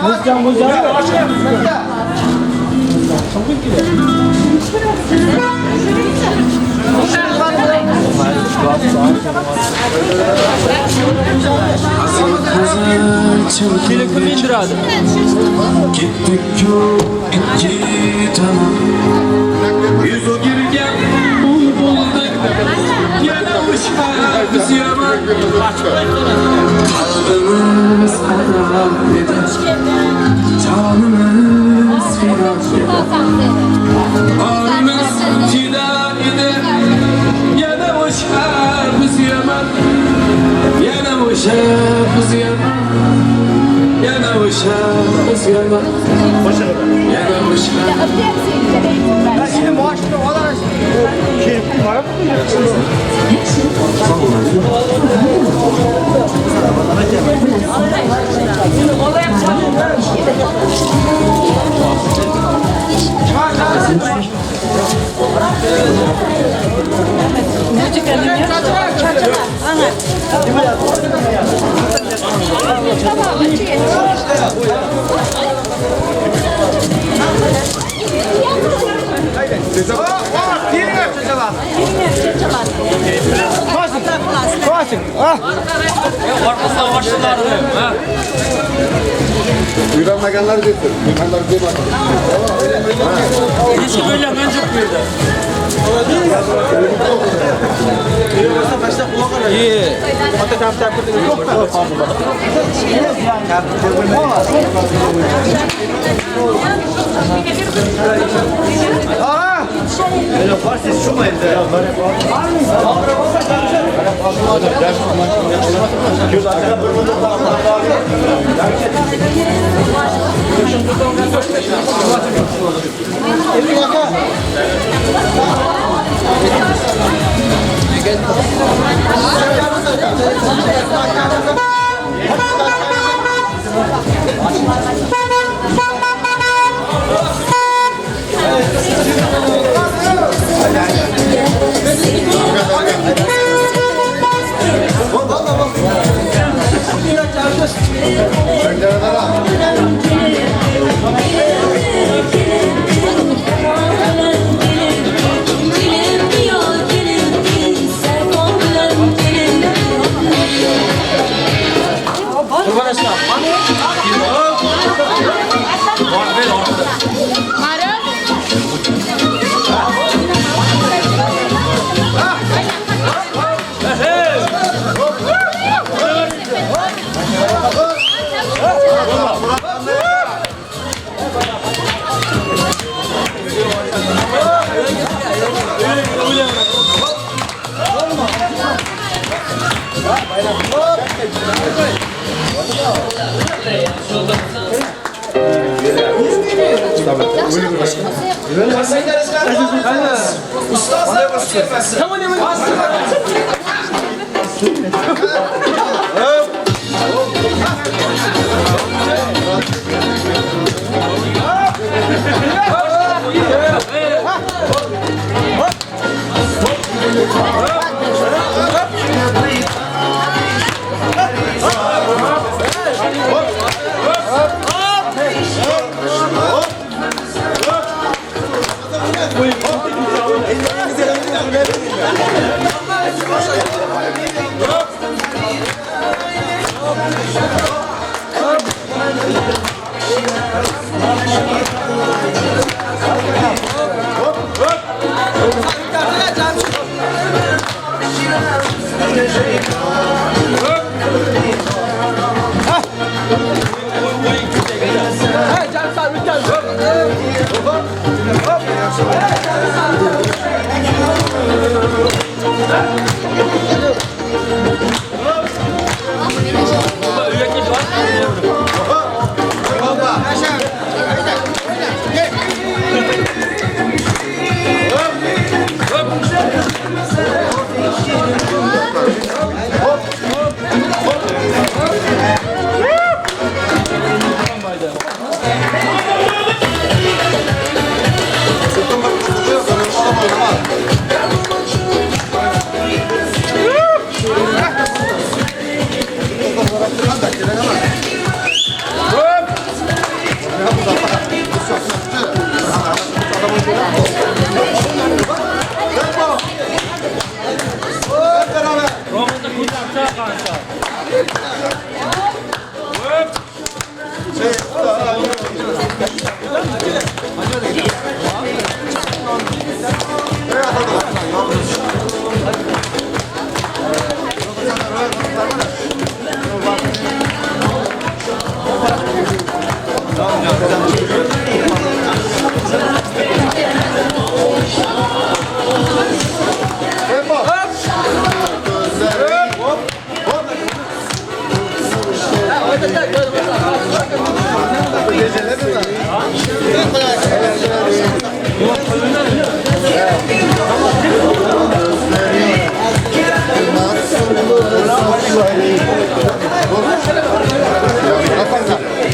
Muzcan, muzcan. Telefon indiradi. Ketdik-ku ikki tomon. Yuz o'girgan bo'ldik. Yana o'sha biz yomon. Qalbimiz adob edi. Jonimiz fido edi. Orimiz fido edi. Yana o'sha biz yomon. Yana o'sha biz yomon. Yana o'sha biz yomon. Yana o'sha. Uylanmaganlar desin. Uylanlar demesin. Eski uylangan yo'q bu yerda.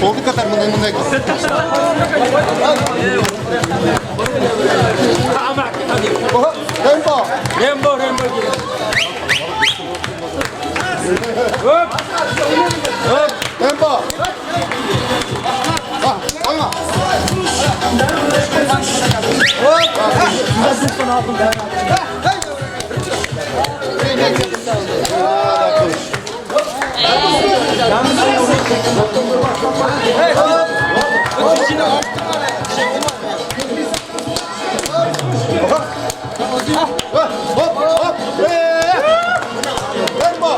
Olduğu kadar mı ne? Tempo. Rembo, rembo. Hop. Hop. Tempo. Ha, koyma. Hop. Hop hop. Tempo.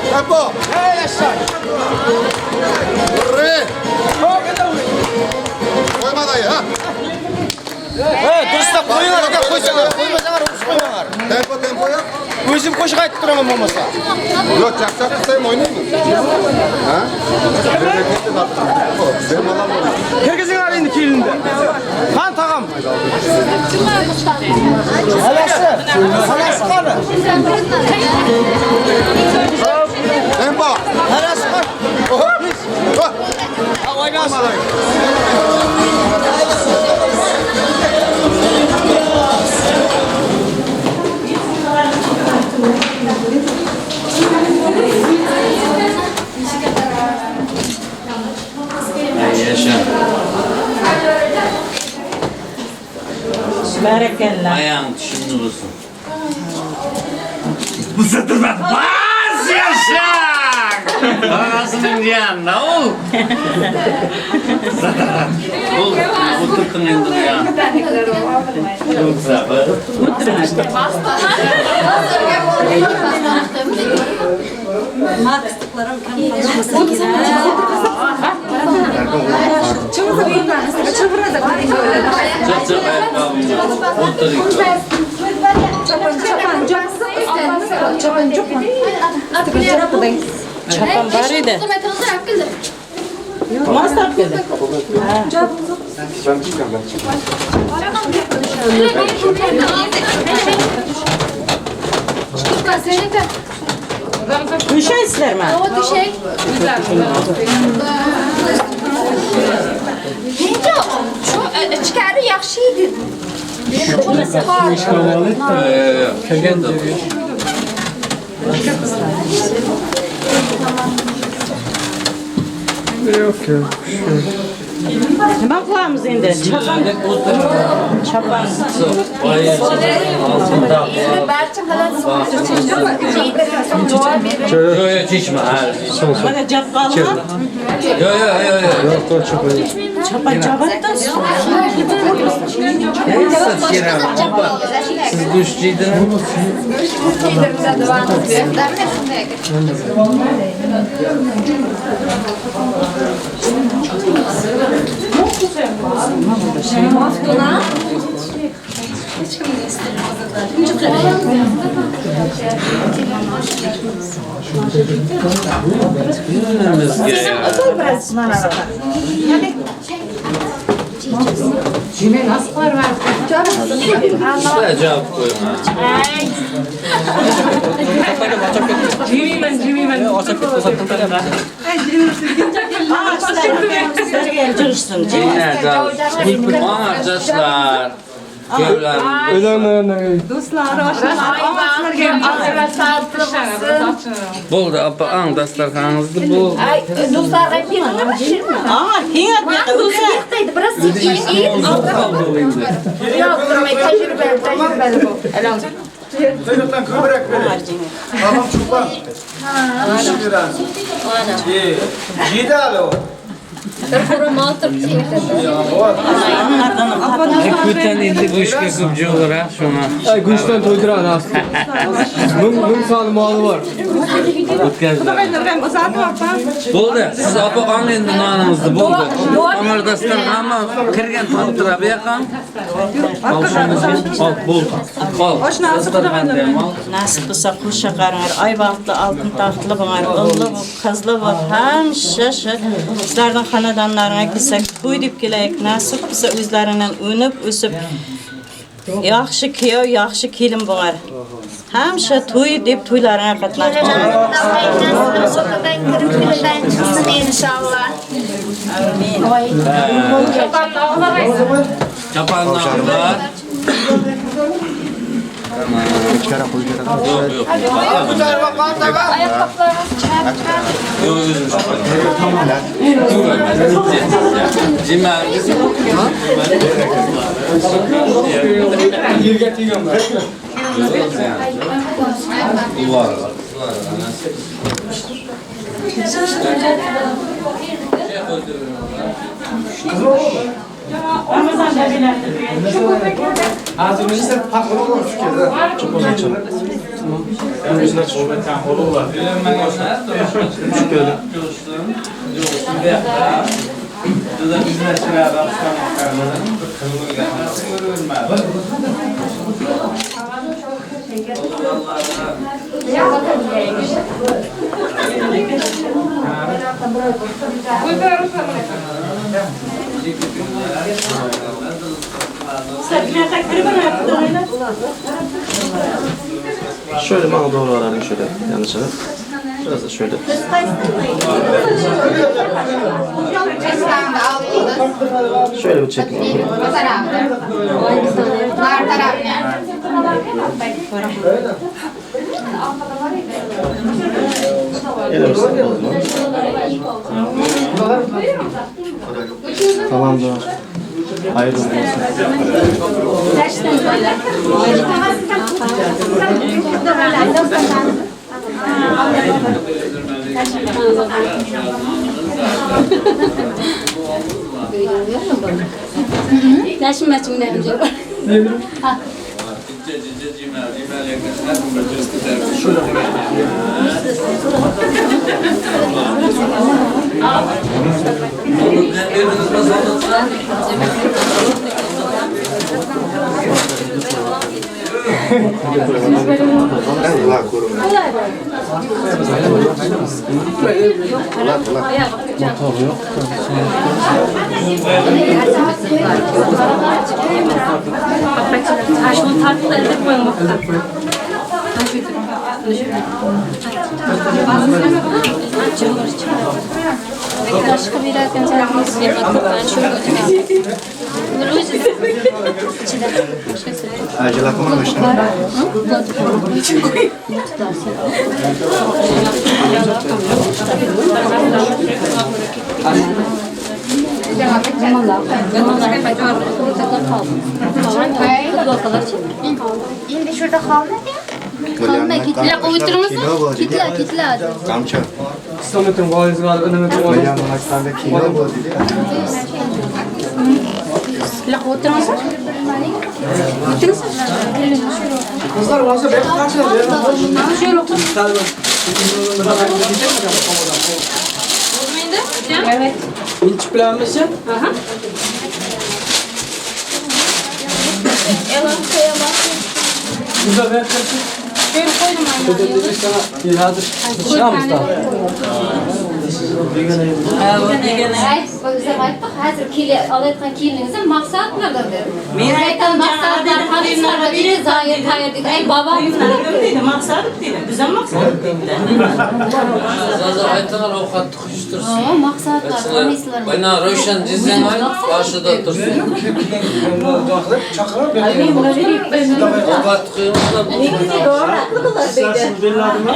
Tempo. Koyma dayı ha. Durustap qo'yinglar, aka, qo'ysanglar, qo'ymasanglar urishib qo'ymanglar. Tempo tempo yap. O'zim qo'shiq aytib turaman bo'lmasa. Yo'q, chaqchaq qilsam o'ynaymiz. Ha? Kirgizinglar endi kelinni. Qani tag'am? Halasi, halasi qani? Tempo. Halasi qani? Hop. Ha, o'ynasin. Yaşa. Barakallah. Ayağın şimdi olsun. Bu satırlar. Bas yaşa! Ağasının yanına o. Ol, oturtun endi ya. Çok sabır. Chapan bor edi. Mast olib keldi. Tushaysizlarmi? Shu ichkari yaxshi edi. Nima qilamiz endi? Chapan. Chapan. Yo'q, chechma. Mana japqalma. Yo'q, yo'q, yo'q. Chapan chabatda. Siz go'sht yeydingmi? Yaşlar. Bo'ldi, opa, ang dasturxoningizni bo'ldi. To'yliqdan ko'proq bering. Tamam cho'pon. Yedi hali o. Bir qo'ramol turibdi o'rtada. Ko'tan endi go'shtga ko'p jo'g'ira shuni. Ay go'shtdan to'ydiradi aslida. Ming son moli bor. O'tkazdi. Bo'ldi. Siz opa oling endi nonimizni bo'ldi. Amir dasturxonmi kirgan to'ltirib bu yoqqa. Ol, bo'ldi. Ol. Nasip bo'lsa qo'sha qaranglar, ay baxtli, oltin taxtli bo'lar, o'g'li qizli bo'l, hamisha shu sizlarning xonadonlaringga kelsak, to'y deb kelaylik. Nasib bo'lsa o'zlaringdan unib, o'sib, yaxshi kuyov, yaxshi kelin bo'lar. Hamisha to'y deb to'ylaringga qatnashib. O'rtadan kirib, tilidan chiqsin inshaalloh. Amin. Choponni og'lar. Yo'q, yo'q. Yo'q, o'zim Yerga teganman. Şöyle bana doğru alalım şöyle yanlışını. Biraz da şöyle. Şöyle bir çekin. Gelebilirsin o zaman. Tamamdır. Hayırlı olsun. Endi şurada qolmadi. Ketla qo'ytirmasa, ketla, ketla. Kilometr La qo'ytirmasa? O'tirmasa? Qizlar bo'lsa berib qarshilab. Evet. İlçik bilanmizchi? Aha. Güzel ben Berib qo'ydim aynan. Hozir chiqamiz da. Ay, o'zim aytdik, hozir olayotgan keliningizni maqsad nimadir? Men aytdim, maqsadlar qanday zoir tayyor dedi. Ay, babam deydi, maqsad deydi. Biz ham maqsad deydi. Hozir aytaman ovqatni quyishtirsin. Ha, maqsadlar qanaysizlar? Bayna Roshan dizin boshida tursin. Ovqat quyinglar. Sizlar belladimi?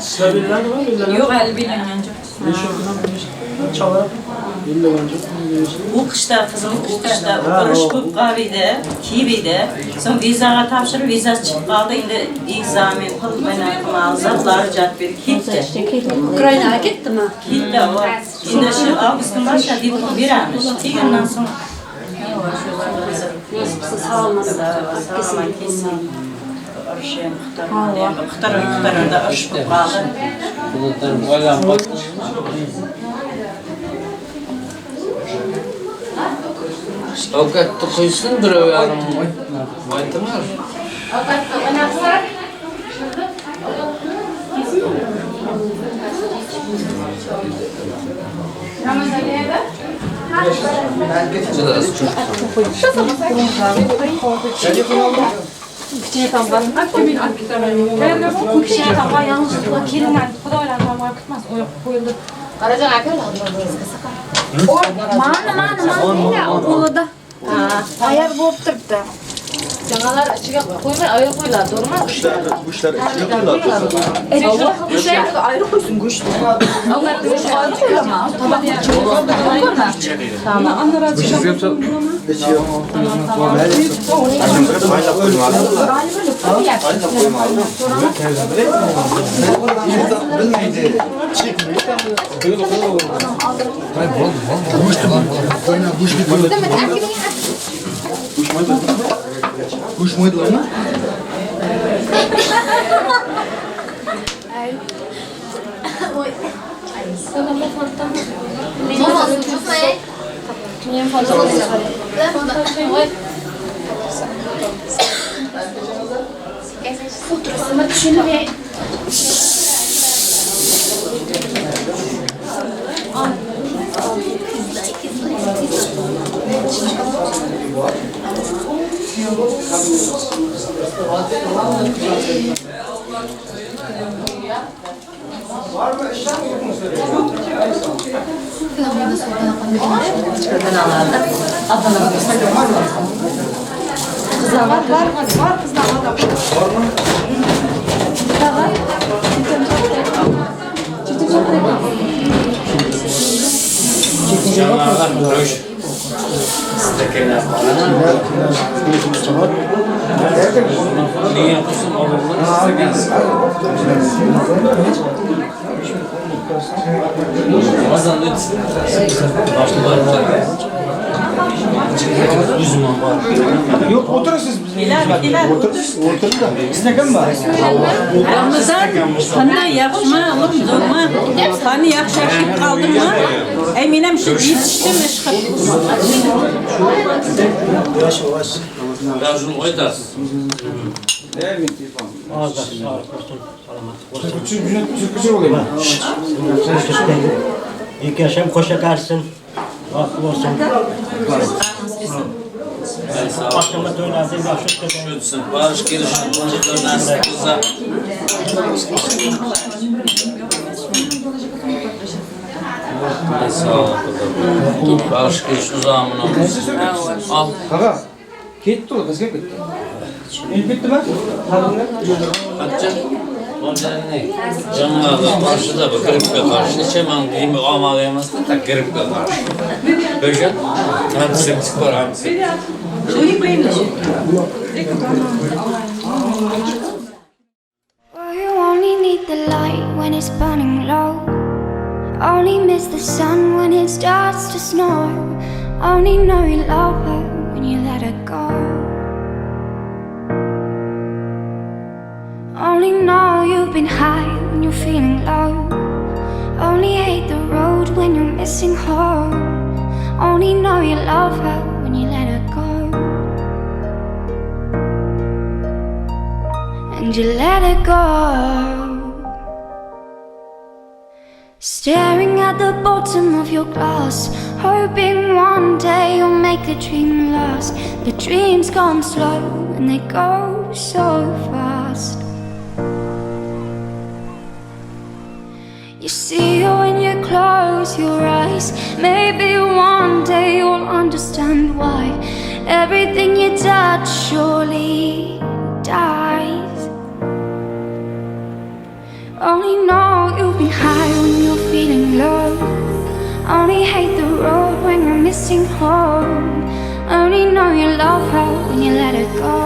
Sizlar belladimi? Yo'q, hali bellangan yo'q. Çalarım. O'qishda qizim o'qishda urush ko'p qoldi, Kiev edi. So'ng vizaga topshirib, vizasi chiqib qoldi. Endi экзамен pul bilan qilmazlar berib ketdi. Ukrainaga ketdimi? Ketdi. Endi shu avgustning boshida diplom beramiz. Kelgandan so'ng salomat kelsin. Urush ham Qutqaruvda urush bo'lib qoldi. Ovqatni qo'ysin birov yarim aytmar. Mana qo'lida. Tayyor bo'lib turibdi. Janalar ichiga qo'ymay ayir qo'yiladi, to'g'rimi? Go'shtlar ichiga qo'yiladi. Go'shtlar ayri qo'ysin go'shtni. Go'sht ayri qo'yilma. Toboqni ichiga qo'yma. Tamam. Kuş muydular mı? Yok oturun siz. Oturun da. Sizde kim var? Ramazan, qanday yaxshimi, oğlum, zo'rmi? Qani yaxshi kelib qoldingmi? Ey, men ham shu yetishdim ish qilib. Rajun oytasiz. İlk yaşam koşa karşısın. Bahtlı olsun. Akşama toylarda Ötsün, barış gelişin, nasip olsa. Sağ ol. Barış geliş uzağımına. Al. Kaka, ketdi o, qizga ketdi. İlk bitti mi? Qancha? Canlarga qarşı da bu gripga qarşı. Necha man omadi emasda, tak gripga qarşı. Ko'rgan? Antiseptik bor, antiseptik. Well, you only need the light when it's burning low. Only miss the sun when it starts to snow. Only know you love her when you let her go. Only know you've been high when you're feeling low. Only hate the road when you're missing home. Only know you love her when you let her go. And you let her go. Staring at the bottom of your glass, hoping one day you'll make a dream last. The dreams come slow and they go so fast. You see her when you close your eyes. Maybe one day you'll understand why everything you touch surely dies. Only know you've been high when you're feeling low. Only hate the road missing home. Only know you love her when you let her go.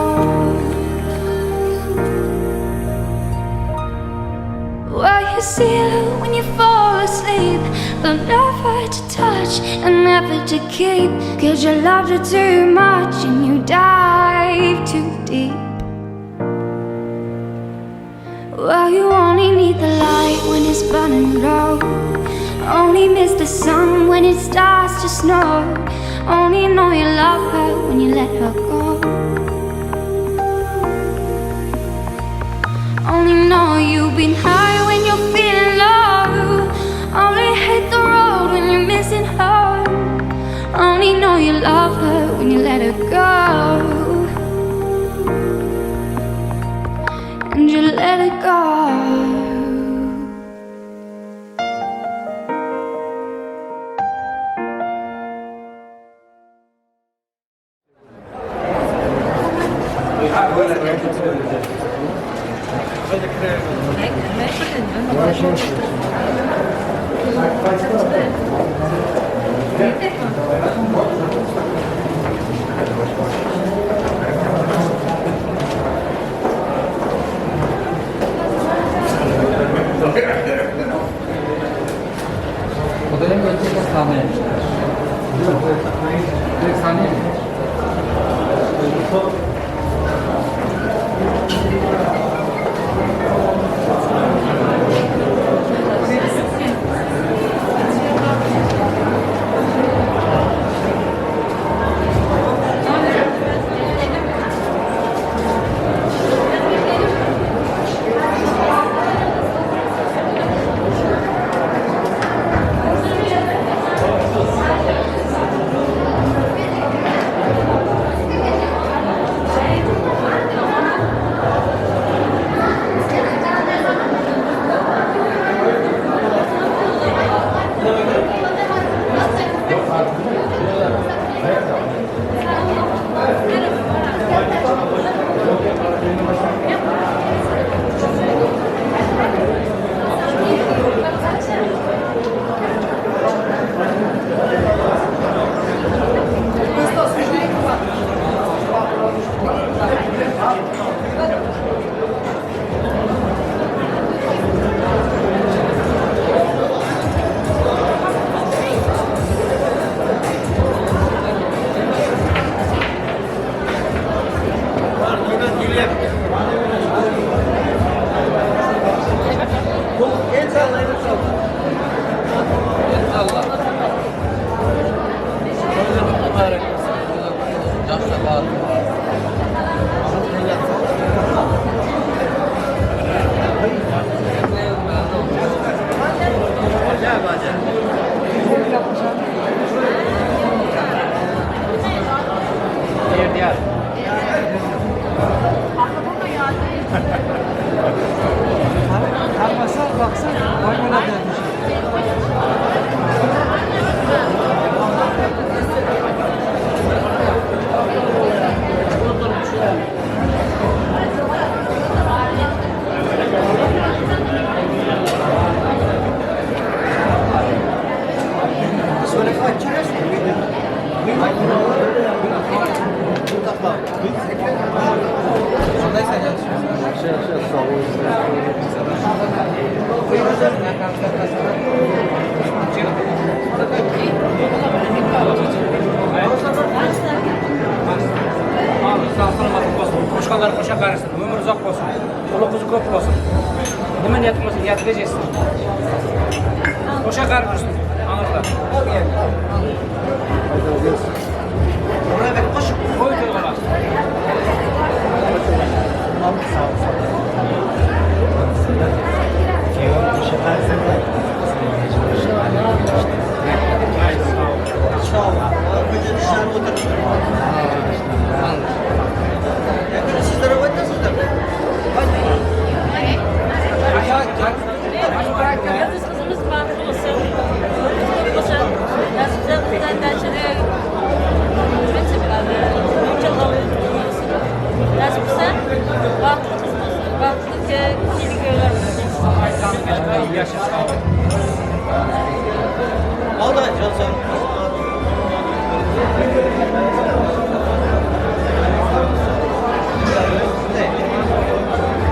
Well, you see her when you fall asleep, but never to touch and never to keep. 'Cause you loved her too much and you dive too deep. Well, you only need the light when it's burning low. Only miss the sun when it starts to snow. Only know you love her when you let her go. Only know you've been high when you're feeling low. Only hate the road when you're missing home. Only know you love her when you let her go. And you let her go.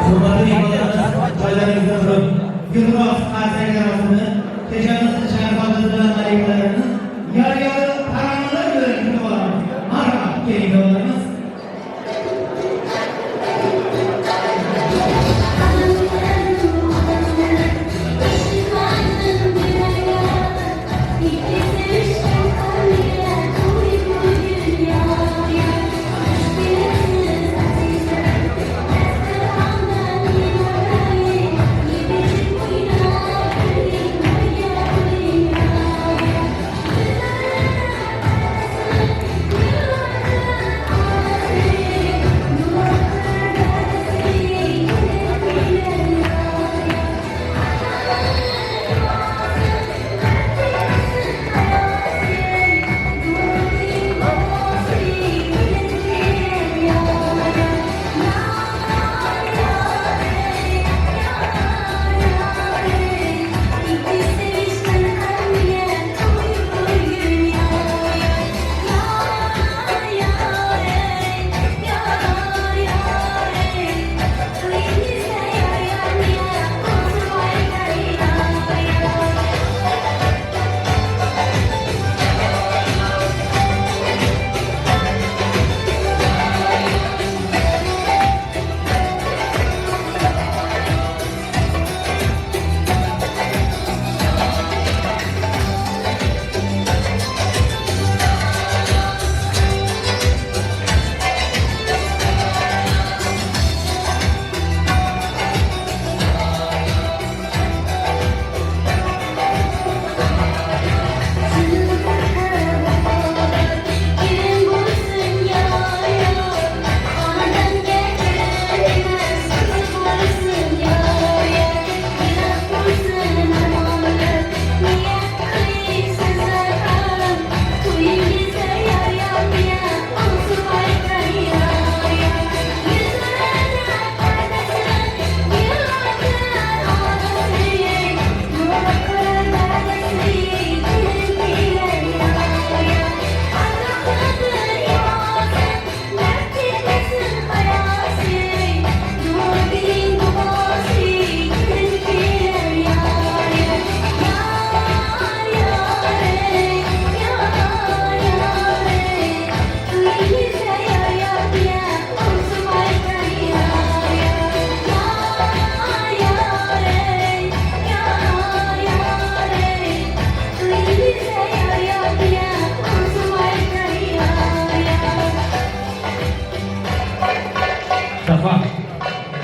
Hurmatli mehmonlarimiz, joylaringizda turib, gulroq qarsak marosimi kechamiz shahzodasi bilan malikalarini yor-yor taronalar bilan kutib olamiz. Marhamat, keling bolalarimiz.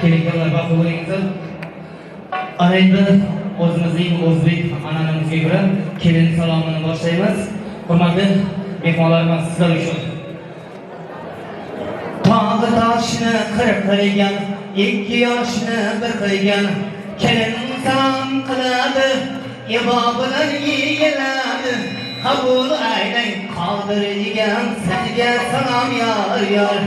Keling bolalar, baxtli bo'lingizlar. Ana endi o'zimizning o'zbek an'anamizga ko'ra kelin salomini boshlaymiz. Hurmatli mehmonlarimiz, sizlar uchun. Tog'i toshni qirq qilgan, ikki yoshni bir qilgan, kelin salom qiladi, ibo bilan yeyiladi. Qabul aylang qodir degan sizga salom yor yor.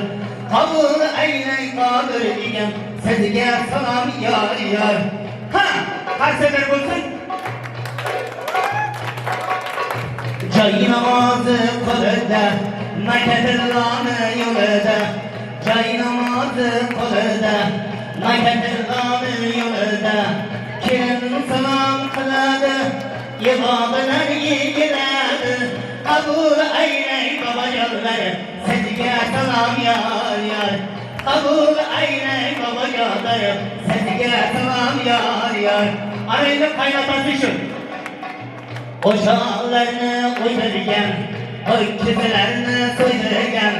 Qabul aylang qodir degan sizga salom yor yor. Ha, qarsaklar bo'lsin. Joy namozi qo'lida, Makkatillohni yo'lida. Joy namozi qo'lida, Makkatillohni yo'lida. Kelin salom qiladi, yig'o bilan yeyiladi. Qabul aylay bobojonlar, sizga salom yor yor. Qabul aylay bobojonlar, sizga salom yor yor. Ana endi qaynotasi uchun. O'choqlarni o'ydirgan, ho'kizlarni so'ydirgan.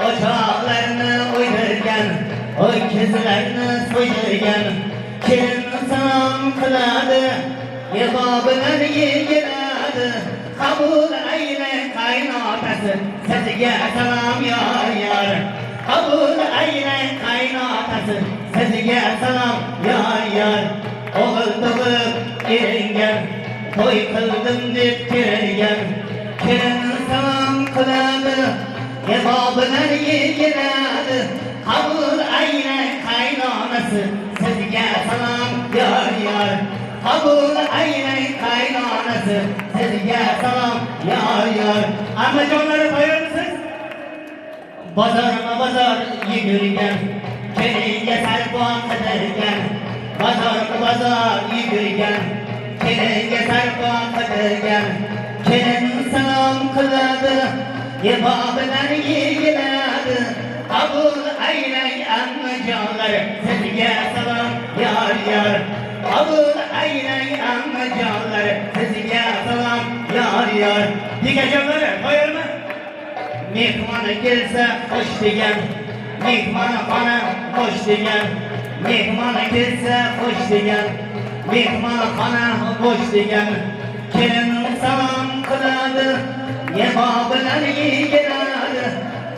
O'choqlarni o'ydirgan, ho'kizlarni so'ydirgan. Kelin salom qiladi, yig'o bilan yeyiladi. Qabul aylay qaynotasi, sizga salom yor yor. Qabul aylay qaynotasi, sizga salom yor yor. O'g'il tug'ib eringan, to'y qildim deb kelgan. Kelin salom qiladi, yig'o bilan yeyiladi. Qabul aylay qaynonasi, sizga salom yor yor. Qabul aylay qaynonasi, sizga salom yor yor. Ammajonlari tayyormisiz? Bozorma bozor yugurgan, Kelinga sarpo qidirgan, bozor bozor yugurgan. Kelinga sarpo qidirgan, kelin salom qiladi, yebo bilan yeyiladi. Qabul aylang ammajonlar, sizga salom yor yor. Qabul aylang ammajonlar, sizga salom yor yor. Bekajonlar, qo'yarmi? Mehmon kelsa xo'sh degan, mehmonxona bo'sh degan. Mehmon kelsa xo'sh degan, mehmonxona bo'sh degan. Kelin salom qiladi, yebo bilan yeyiladi.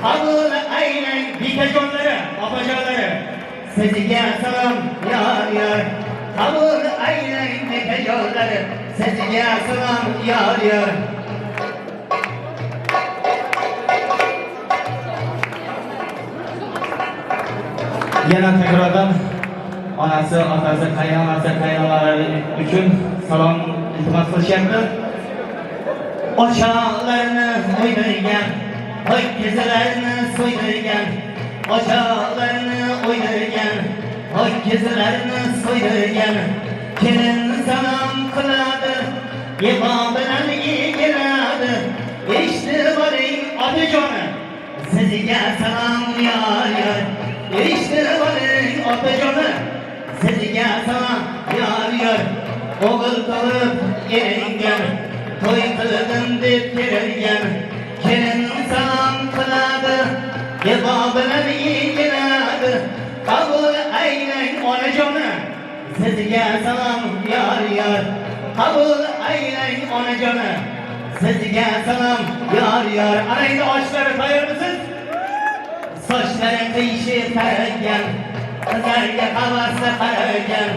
Qabul aylang bekajonlari, opajonlari, sizga salom yor yor. Qabul aylang bekajonlari, sizga salom yor yor. Yana takrordan onasi, otasi, qaynonasi, qaynonalari uchun salom iltimos qilishyapti. Ochoqlarni o'ydirgan, ho'kizlarni so'ydirgan. Ochoqlarni o'ydirgan, ho'kizlarni so'ydirgan. Kelin salom qiladi, yebo bilan yeyiladi. Eshitib oling otajoni, sizga salom yor yor. Eshitib oling otajoni, sizga salom yor yor. O'g'il tug'ib eringan, to'y qildim deb kerilgan. Kelin salom qiladi, yebo bilan yeyiladi. Qabul aylang onajoni, sizga salom yor yor. Qabul aylang onajoni, sizga salom yor yor. Ana endi oshlari tayyormisiz? Sochlari qiyshiq taragan, qizlarga havasla qaragan.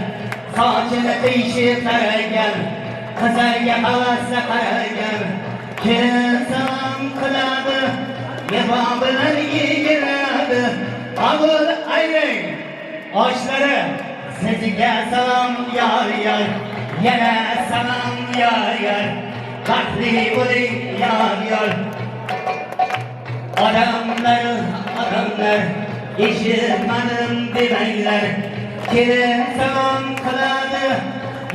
Sochini qiyshiq taragan, qizlarga havasla qaragan. Kelin salom qiladi, yebo bilan yeyiladi. Qabul aylang oshlari, sizga salom yor yor. Yana salom yor yor. Baxtli bo'ling yor yor. Odamlar, odamlar, eshitmadim demanglar. Kelin salom qiladi,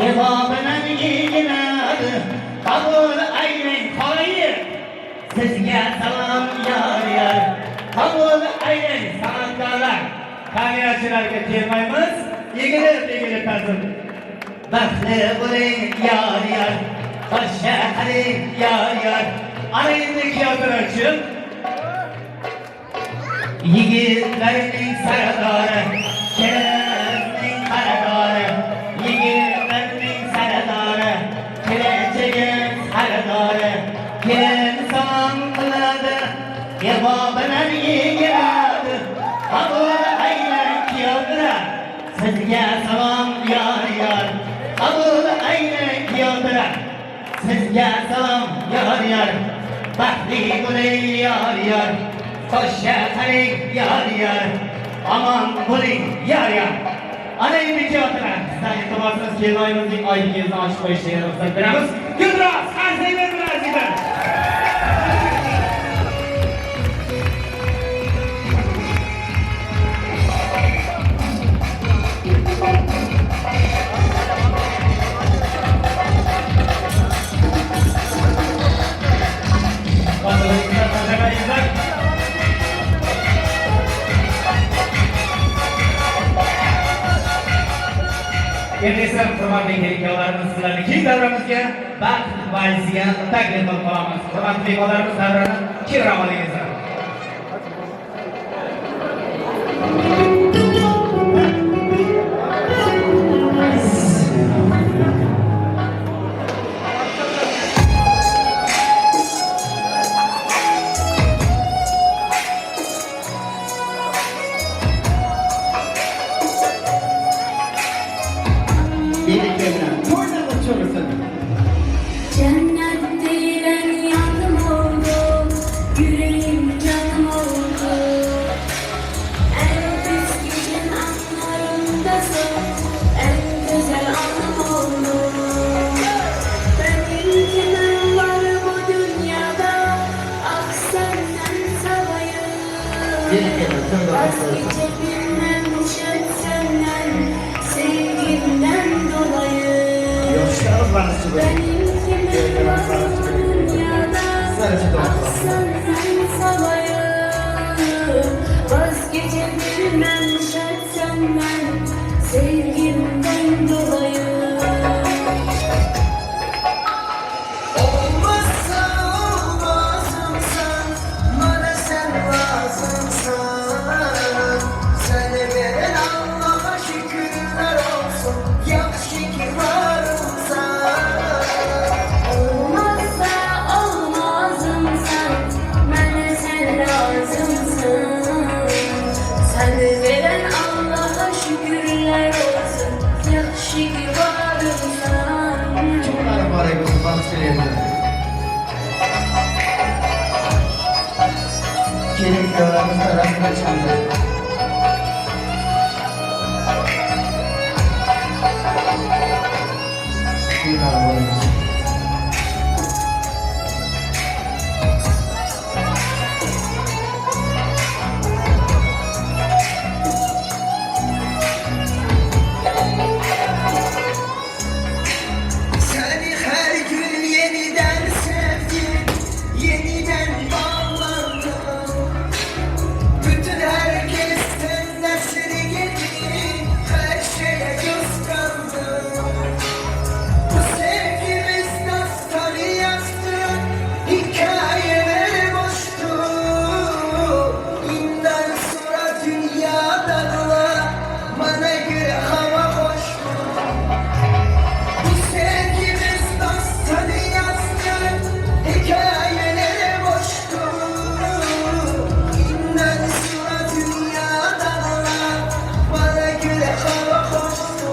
yebo bilan yeyiladi. Qabul aylang xolayi, sizga salom yor yor. Qabul aylang san'atkorlar. Kamerachilarga kelmaymiz. Egilib egilib ta'zim. Baxtli bo'ling yor yor, qo'sha qiling yor yor. Ana endi kuyovlar. Yigitlarning sardori, kelinning qaradori. Yigitlarning sardori, kelajagim sardori. Kelin salom qiladi, yebo bilan yeyiladi. Qabul aylang kuyovlar, sizga salom yor yor. Qabul aylang kuyovlar, sizga salom yor yor. Baxtli bo'ling yor yor, qo'sha qiling yor yor. Omon bo'ling yor yor. Ana endi kuyovlar, sizdan iltimosimiz kelinoyimizning oyligingizni ochib qo'yishga ruxsat beramiz. Gulroz, qarsaklar bilan azizlar. Endi esa hurmatli mehmonlarimiz, sizlarni keng davramizga baxt valsiga taklif qilib qolamiz. Hurmatli mehmonlarimiz, davrani kengroq olingizlar. Cennet dilen yanım oldu, yüreğim canım oldu. En üzgün anlarımdasın, en güzel anım oldu. Benim kimim var bu dünyada, ah senden salayım. Vazgeçebilmem şet senden, sevgimden dolayı. Benim kimim var bu dünyada, ah senden savayım. Vazgeçebilmem şet senden, sevgimden dolayı. Olmazsa olmazımsan, bana sen lazımsan. Seni veren Allah'a şükürler olsun, yaxşı ki varımsan. Olmazsa olmazımsan, bana sen lazımsın. Seni veren Allah'a şükürler olsun, yaxşı ki varımsan. Muborak bo'lsin, baxt tilayman. Kelin kuyovlarimiz arasida chiqamiz. Muborak bo'lsin. Seni her gün yeniden sevdim, yeniden bağlandım. Bütün herkesten nefret edip her şeye kıskandım. Bu sevgimiz dastanı yaktı, hikayeler boştu. Bundan sonra dünya dağıla, bana göre hava hoştu. Bu sevgimiz dastanı yazdı, hikayeler boştu. Bundan sonra dünya dağıla, bana göre hava hoştu.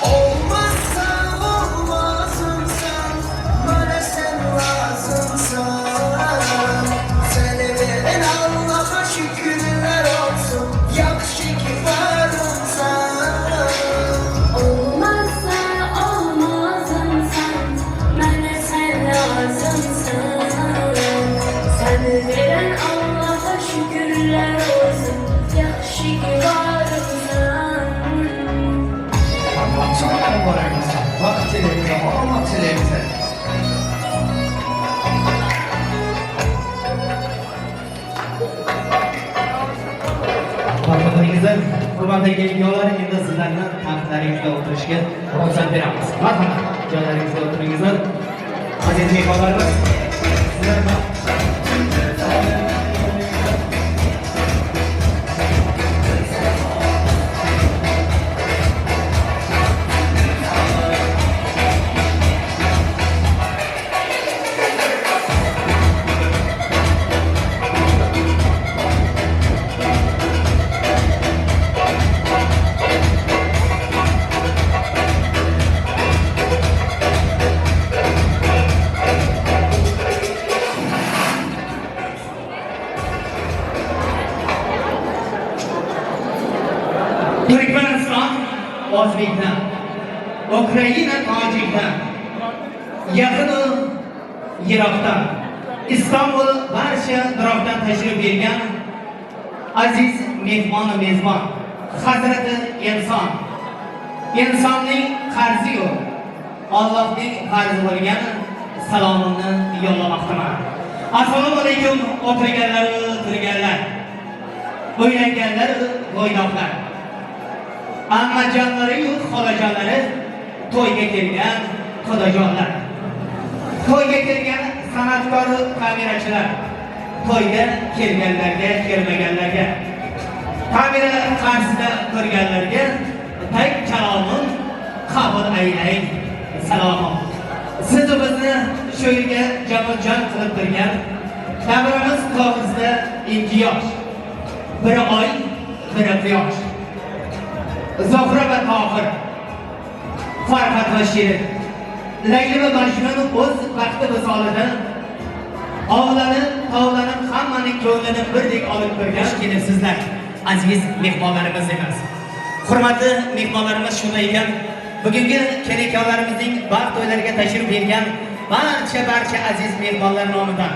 Olmazsa olmazımsan, bana sen lazımsan. Seni veren Allah'a şükürler olsun, yaxşı ki varımsan. Olmazsa olmazımsan, bana sen lazımsın. Seni veren Allah'a şükürler olsun, yaxşı ki varımsan. Muborak bo'lsin. Baxt tilaymiz, omad tilaymiz. Marhamat, hurmatli kelin-kuyovlar, endi sizlarni taxtlaringizda o'tirishga ruxsat beramiz. Marhamat, joylaringizga o'tiringizlar. Aziz mehmonlarimiz, sizlar ham. Turkmaniston o'zbekdan, Ukraina tojikdan, yaqin yiroqdan, Istanbul barcha biroqdan tashrif buyurgan aziz mehmon mezbon, hazrati inson, insonning qarzi yo'q, Allohning qarzi bo'lgan salomimni yo'llamoqdaman. Assalomu alaykum o'tirganlar, turganlar, o'ynaganlar, bo'ydoqlar. Ammajonlari-yu xolajonlari, to'yga kelgan xudojonlar. To'yga kelgan san'atkor kamerachilar, to'yga kelganlarga, kelmaganlarga, kamera qarshisida turganlarga tek kalomim qabul aylang salomim. Siz bizni shu yerga jamojon qilib turgan davramiz to'g'risida ikki yosh, biri oy, biri quyosh. Zohra va Tohir, Farhad va Shirin, Layli va Majnun o'z vaqti misolida ovlanib, tovlanib hammaning ko'nglini birdek olib turgan kelibsizlar, aziz mehmonlarimiz emas. Hurmatli mehmonlarimiz, shunday ekan, bugungi kelin-kuyovlarimizning baxt to'ylariga tashrif buyurgan barcha aziz mehmonlar nomidan,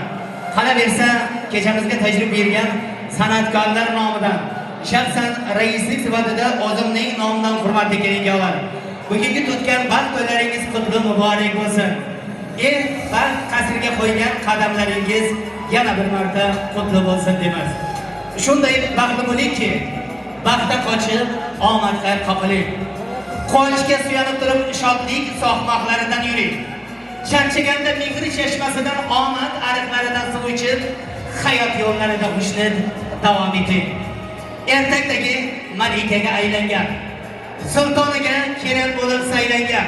qolaversa kechamizga tashrif buyurgan San'atkorlar nomidan, shaxsan raislik sifatida o'zimning nomimdan hurmatli kelin-kuyovlar. Bugungi tutgan baxt to'ylaringiz qutli muborak bo'lsin. Baxt qasriga qo'ygan qadamlaringiz yana bir marta qutli bo'lsin deymiz. Shunday baxtli bo'lingki, baxtda qochib, omadga qoqiling. Quvonchga suyanib turib, shodlik soqmoqlaridan yuring. Charchaganda mehr chashmasidan, omad ariqlaridan suv ichib, hayot yo'llarida xushnud davom eting. Ertakdagi malikaga aylangan, sultoniga kelin bo'lib saylangan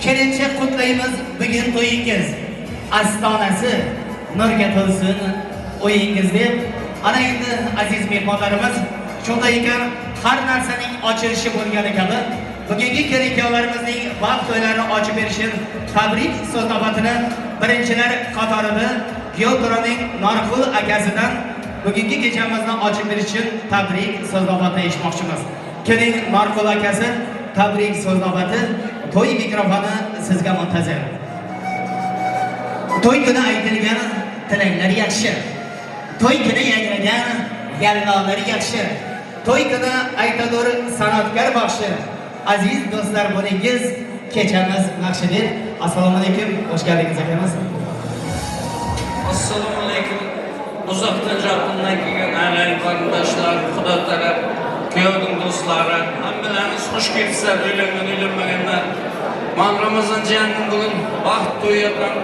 kelincha qutlaymiz bugun to'yingiz. Astonasi nurga to'lsin o'yingiz deb. Ana endi aziz mehmonlarimiz, shunday ekan har narsaning ochilishi bo'lgani kabi bugungi kelin-kuyovlarimizning baxt to'ylarini ochib berishini tabrik so'z navbatini birinchilar qatorida kuyov to'raning Norqul akasidan bugungi kechamizni ochib berish uchun tabrik so'z navbatini eshitmoqchimiz. Keling Norqul akasi, tabrik so'z navbati, to'y mikrofoni sizga muntazir. To'y kuni aytilgan tilaklar yaxshi. To'y kuni yangragan yallolar yaxshi. To'y kuni aytadur san'atkor baxshi. Aziz do'stlar bo'lingiz, kechamiz naqshi deb. Assalomu alaykum, xush keldingiz akamiz. Assalomu alaykum. Uzoqdan yaqindan kelgan ag'ayin qarindoshlar, xudo taraf, kuyovning do'stlari, hammalaringiz xush kelibsizlar, uylangan, uylanmaganlar. Man Ramazon jiyanning bugun baxt to'yi bilan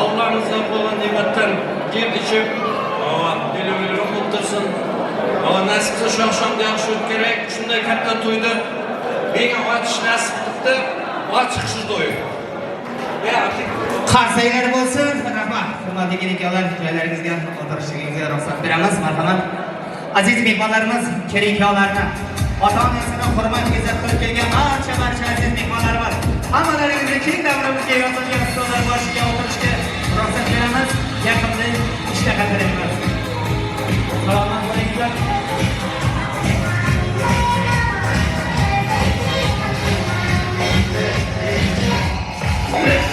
Allah'ınızdan bo'lgan ne'matdan yeb ichib, dili bo'lib tursin. Nasib qilsa shu oqshomda yaxshi o'tkarak, shunday katta to'yda menga ochish nasib qilibdi, ochiq shu to'y. Qarsaklar bo'lsin. Rahmat. Hurmatli kelin-kuyovlar, joylaringizga o'tirishingizga ruxsat beramiz. Marhamat. Aziz mehmonlarimiz, kelin-kuyovlarni ota-onasini hurmat izzat qilib kelgan barcha aziz mehmonlarimiz, hammalaringizni keng davramizga yozilgan stollar boshiga o'tirishga ruxsat beramiz. Yaqinda ishtaha tilaymiz. Salomat bo'linglar.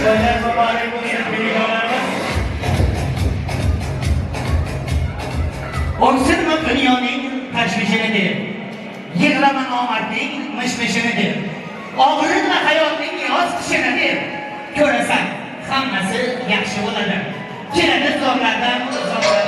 To'ylar muborak bo'lsin, kelin-kuyovlarimiz. O'ksinma dunyoning tashvishini deb, yig'lama nomardning mishmishini deb, og'ritma hayotning yoz qishini deb, ko'rasan hammasi yaxshi bo'ladi. Keladi zo'rlardan zo'rlar.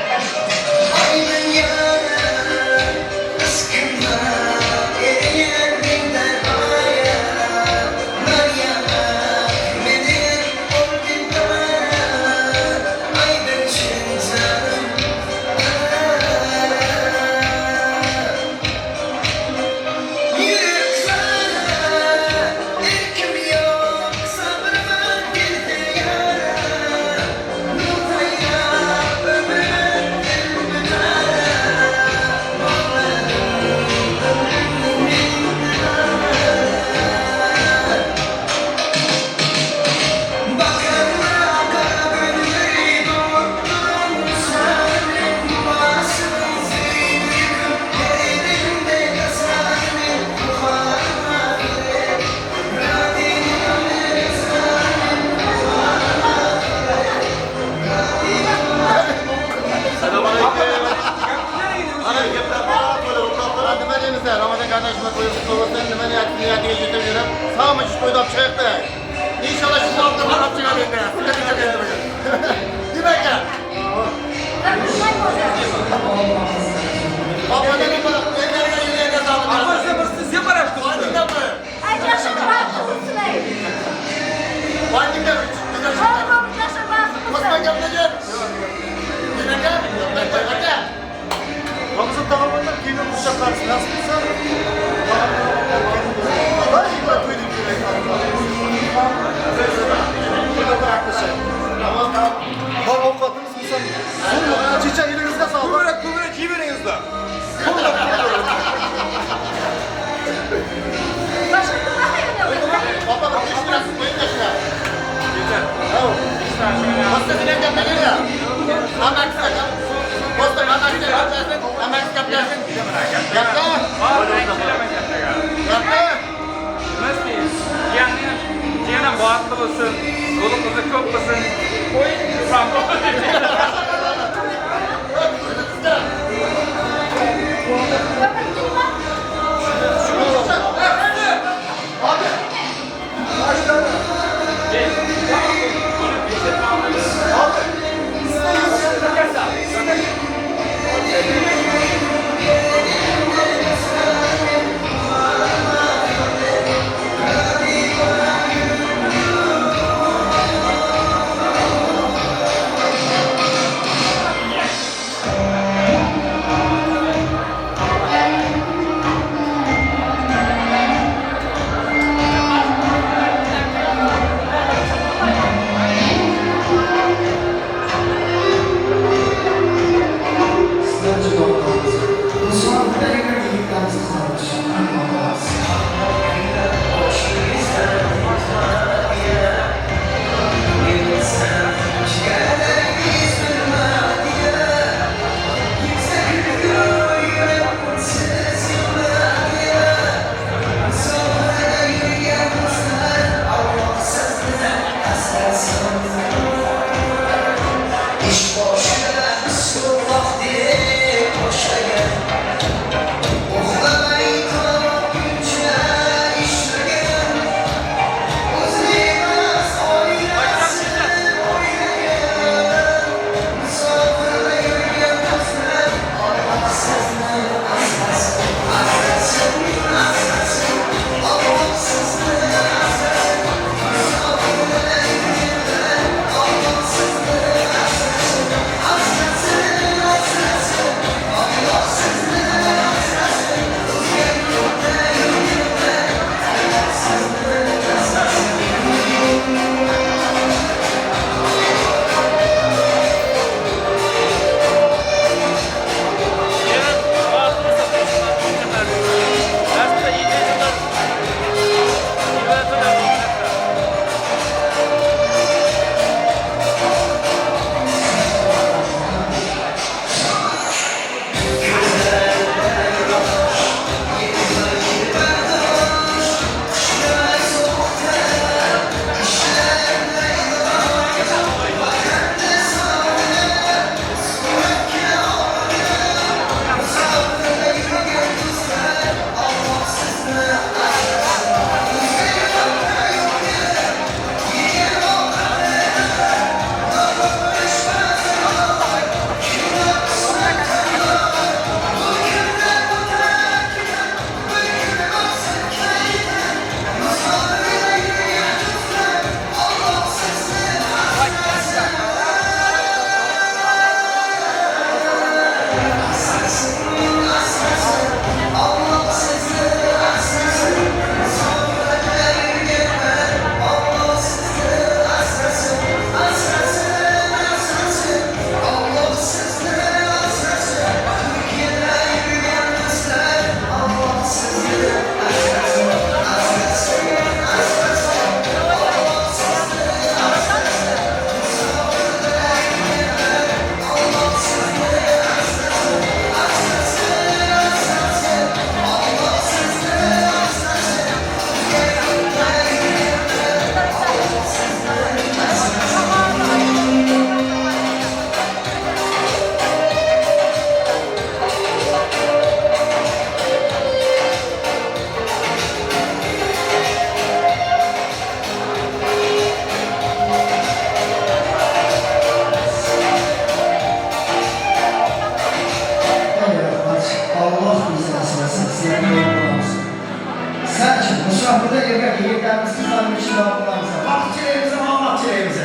Burada erkak yigitlarimiz, qizlarimiz ishtirok qilamiz. Baxt tilaymiz, omad tilaymiz.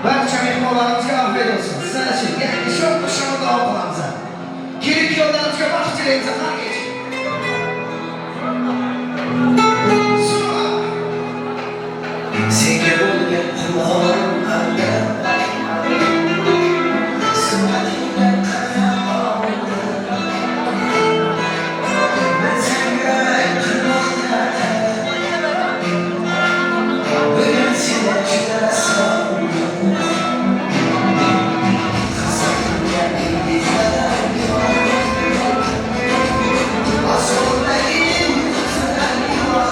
Barcha mehmonlarimizga afiyat olsun. Sizlar yangi shov duo qilamiz. Kelin kuyovlarimizga baxt tilaymiz har kecha. Senga bo'lgan qumorim qanday? Suratingga qarab oldim. Bilsang yurak qilmoqda. Bugun seni juda sog'indim. Hasratimga ilgizlar yo'q. Osmondagi yulduzlar yo'q.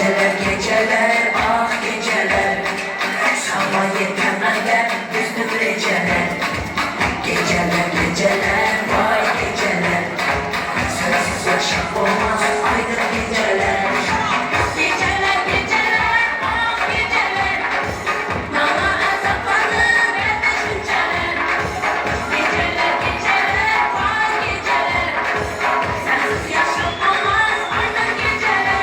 Geceler geceler ah geceler, sana yetemeden üzdüm receler. Geceler geceler vay geceler, sensiz yaşam olmaz aydın geceler. Geceler geceler ah geceler, bana azaplanır ben düşünceler. Geceler geceler vay geceler, sensiz yaşam olmaz aydın geceler.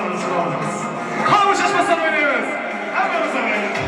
Qani bo'shashmasdan o'ynaymiz. Hammamiz o'ynaymiz.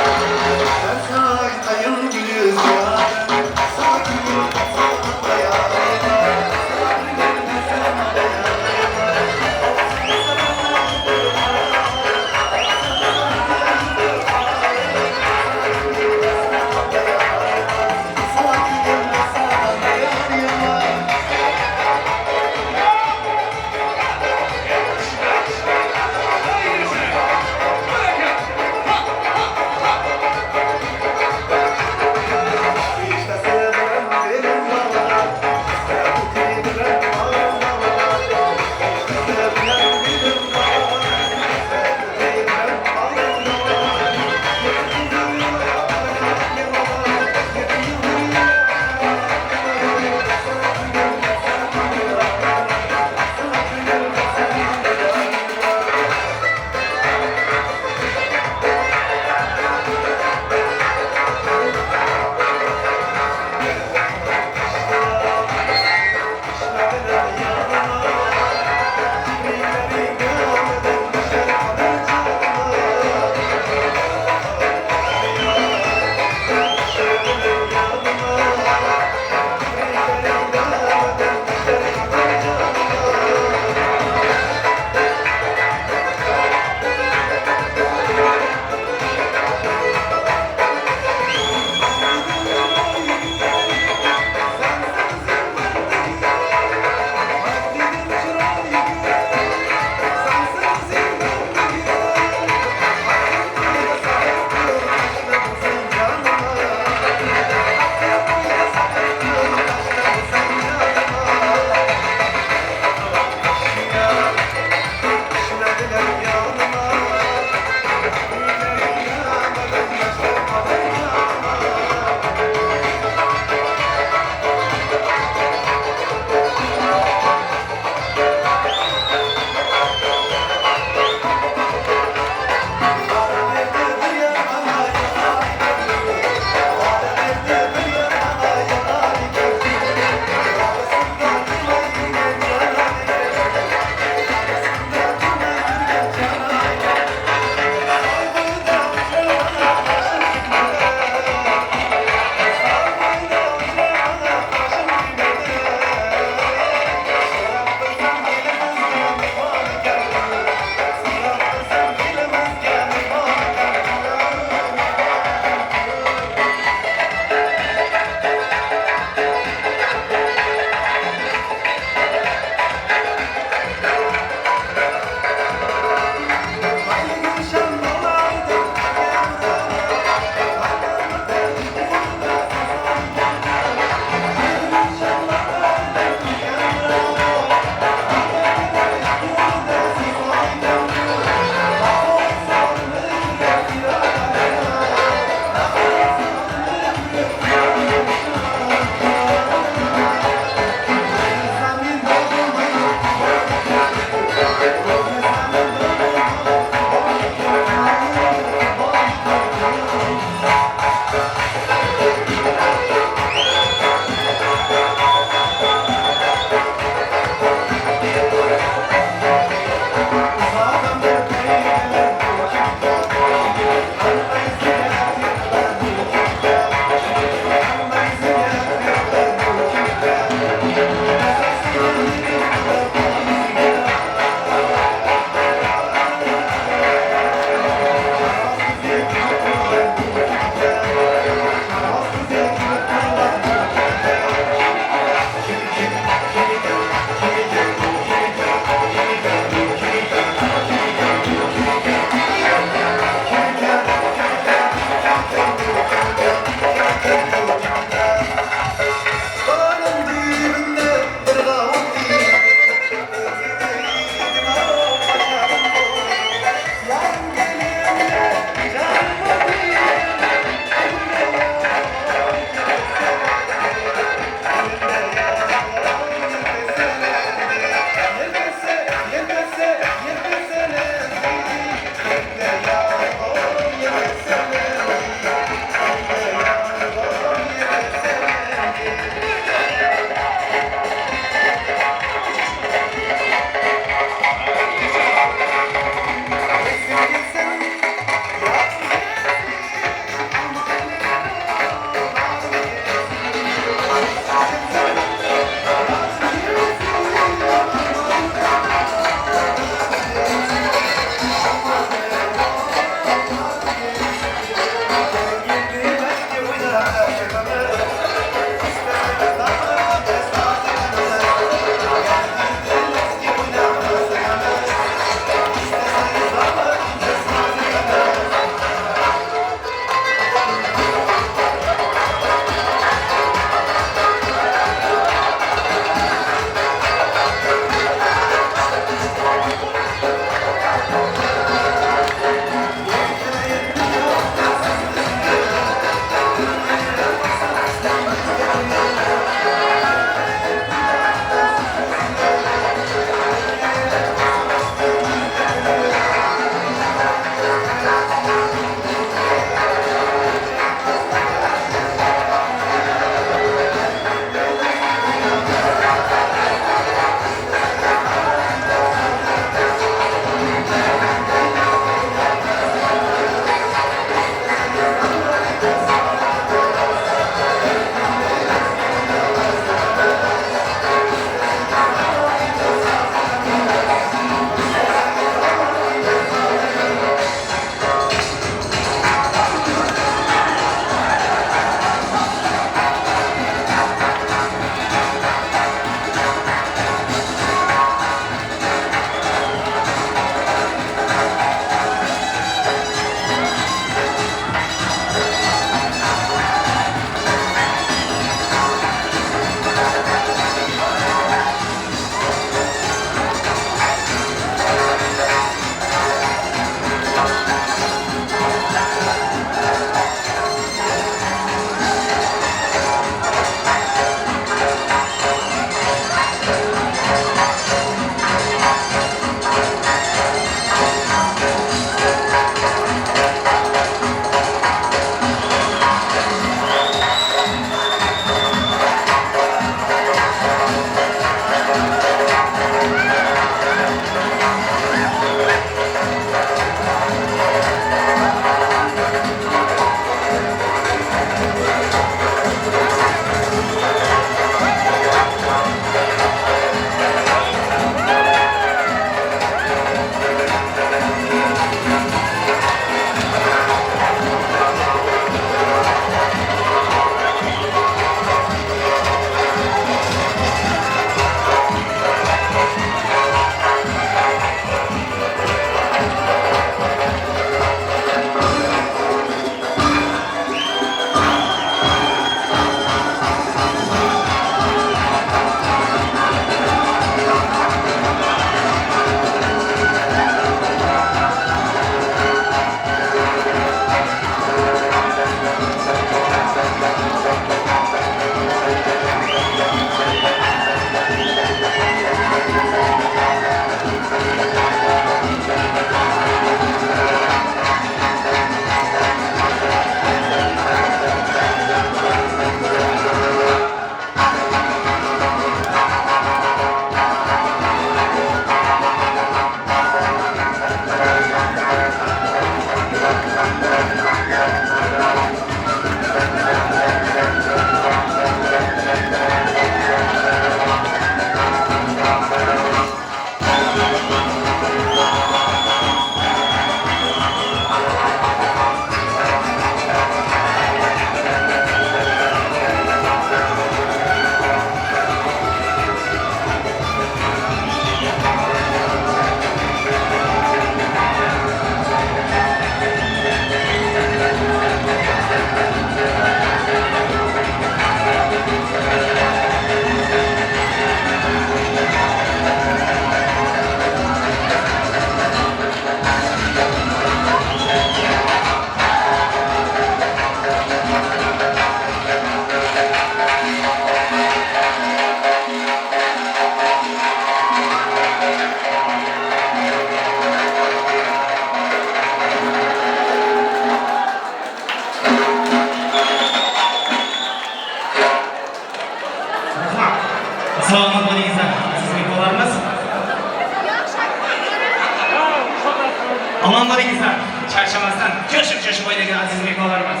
Charchamasdan jo'shib-jo'shib o'ynagan aziz mehmonlarimiz.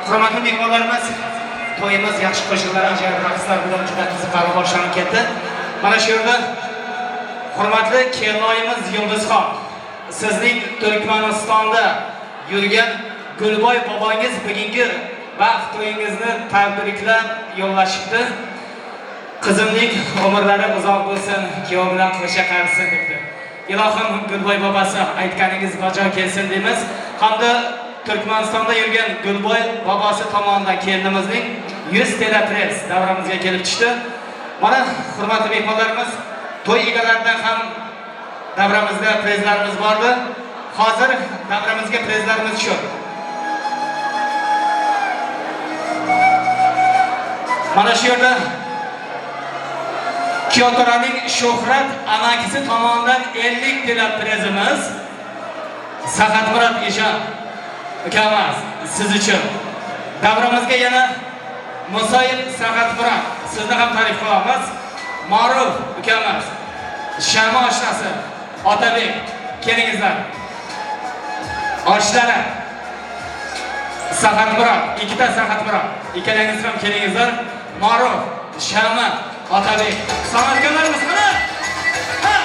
Hurmatli mehmonlarimiz, to'yimiz yaxshi qo'shiqlar, ajoyib raqslar bilan juda qiziqarli boshlanib ketdi. Mana shu yerda hurmatli kelinoyimiz Yulduzxon, sizning Turkmanistonda yurgan Gulboy bobongiz bugungi baxt to'yingizni tabriklab yo'llashibdi. Qizimning umrlari uzoq bo'lsin, kuyov bilan qo'sha qarisin debdi. Ilohim Gulboy bobasi aytganingiz bajo kelsin deymiz. Hamda Turkmanistonda yurgan Gulboy bobosi tomonidan kelinimizning 100 TL press davramizga kelib tushdi. Mana hurmatli mehmonlarimiz, to'y egalaridan ham davramizda prezlarimiz bordi. Hozir davramizga prezlarimiz tushdi. Mana shu yerda Kiyotaraning Shuhrat amakisi tomonidan 50 TL prezimiz Sahatmurod Eshon ukamiz siz uchun. Davramizga yana Musoyib Sahatmurod, sizni ham ta'rif qilamiz. Ma'ruf ukamiz, Shama oshnasi Otabek, kelingizlar. Oshlari Sahatmurod, ikkita Sahatmurod, ikkalangiz ham kelingizlar. Ma'ruf, Shama, Otabek, san'atkorlarimiz qani? Ha!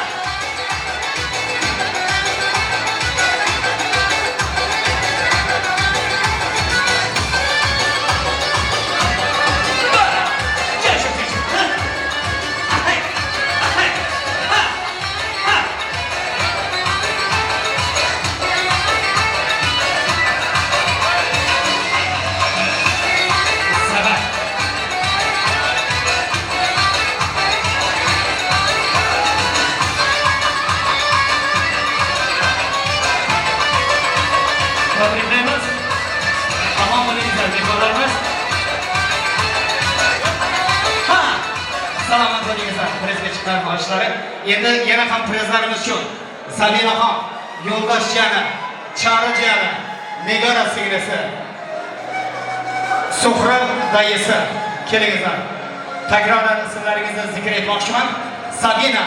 Tebriklaymiz. Tamam bo'lingizlar, mehmonlarimiz. Ha! Salomat bo'lingizlar, prezga chiqqan oshlari. Endi yana ham prezlarimiz uchun Sabinaxon, Yo'ldosh jiyani, Chori jiyani, Nigora singlisi, Suhrob dayisi, kelingizlar. Takroran ismlaringizni zikr etmoqchiman. Sabina,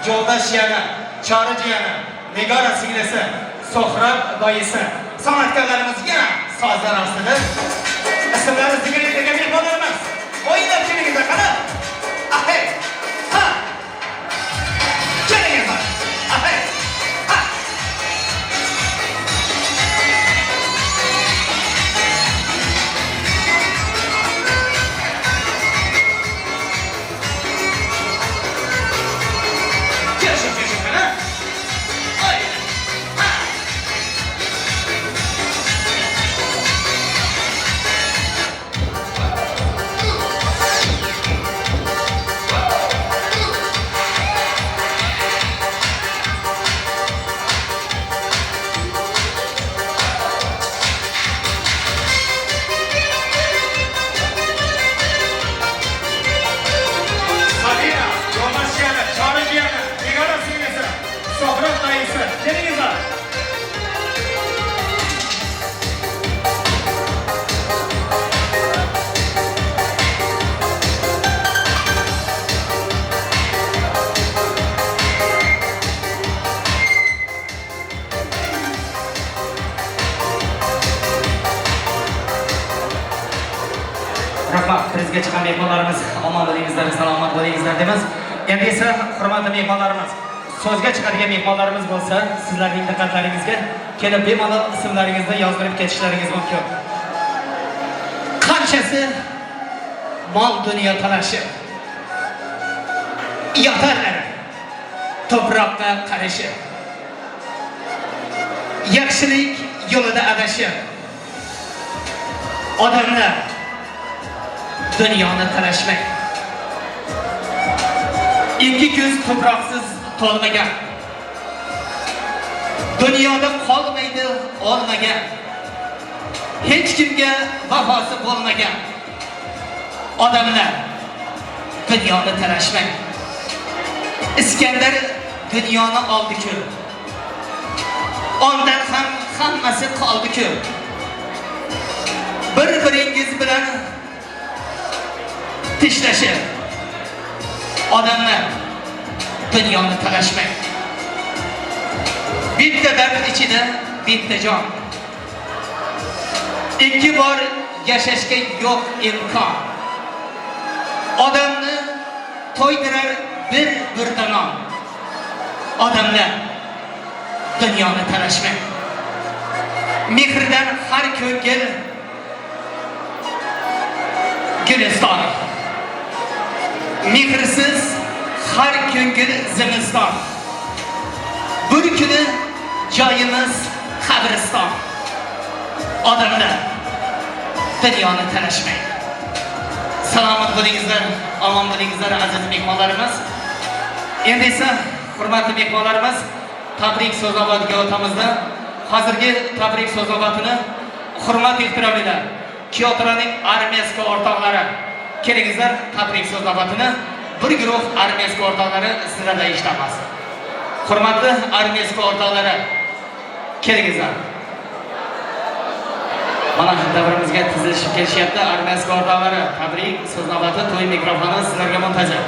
Yo'ldosh jiyani, Chori jiyani, Nigora singlisi, Suhrob dayisi. San'atkorlarimiz yana sozlar ostida ismlari zikr etilgan mehmonlarimiz. O'ynab kelingizlar, qani? Ahay! Ha! Kelingizlar. Ahay! Ha! Jo'shib, jo'shib, qani? Oy! Ha! Sabina, Yo'ldosh jiyani, Chori jiyani, Nigora singlisi, Sohrob dayisi, kelingizlar. Rahmat, prezga chiqqan mehmonlarimiz, omon bo'lingizlar, salomat bo'lingizlar deymiz. Endi esa hurmatli mehmonlarimiz, so'zga chiqadigan mehmonlarimiz bo'lsa, sizlarning diqqatlaringizga kelib bemalol ismlaringizni yozdirib ketishlaringiz mumkin. Qanchasi mol dunyo talashib, yotarlar to'proqqa qarashib, yaxshilik yo'lida adashib, odamlar dunyoni talashmang. Ikki ko'z tuproqsiz to'lmagan, dunyoda qolmaydi olmagan, hech kimga vafosi bo'lmagan odamlar dunyoni talashmang. Iskandar dunyoni oldi-ku, ondan ham hammasi qoldi-ku. Bir-biringiz bilan tishlashib, odamlar dunyoni talashmang. Bitta dard ichida bitta jon. Ikki bor yashashga yo'q imkon. Odamni to'ydirar bir burda non. Odamlar, dunyoni talashmang. Mehrdan har ko'ngil guliston. Mehrsiz har ko'ngil zimiston. Bir kuni joyimiz qabriston. Odamlar, dunyoni talashmang. Salomat bo'lingizlar, omon bo'lingizlar aziz mehmonlarimiz. Endi esa hurmatli mehmonlarimiz, tabrik so'z navbatiga o'tamizda. Hozirgi tabrik so'z navbatini hurmat ehtirom ila Kiyotiraning armiyasi o'rtoqlari, kelingizlar, tabrik so'z navbatini bir guruh armiyasi o'rtoqlari sizlardan eshitamiz. Hurmatli armiyasi o'rtoqlari, kelingizlar. Mana davramizga tizilishib kelishyapti armiyasi o'rtoqlari. Tabrik so'z navbati, to'y mikrofoni sizlarga muntazir.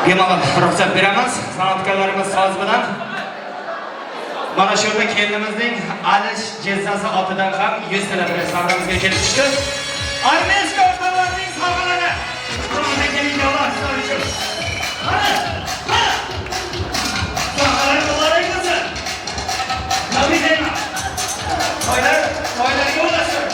Bemalol ruxsat beramiz san'atkorlarimiz soz bilan. Mana shu yerda kelinimizning Alish jizzasi otidan ham 100 tala davramizga kelib tushdi. Armeyski o'rtoqlarning sovg'alari. Hurmatli kelinlar, sizlar uchun. Qani, qani. Sovg'alar muborak bo'lsin. Tabriklayman. To'ylar, to'ylarga ulasın.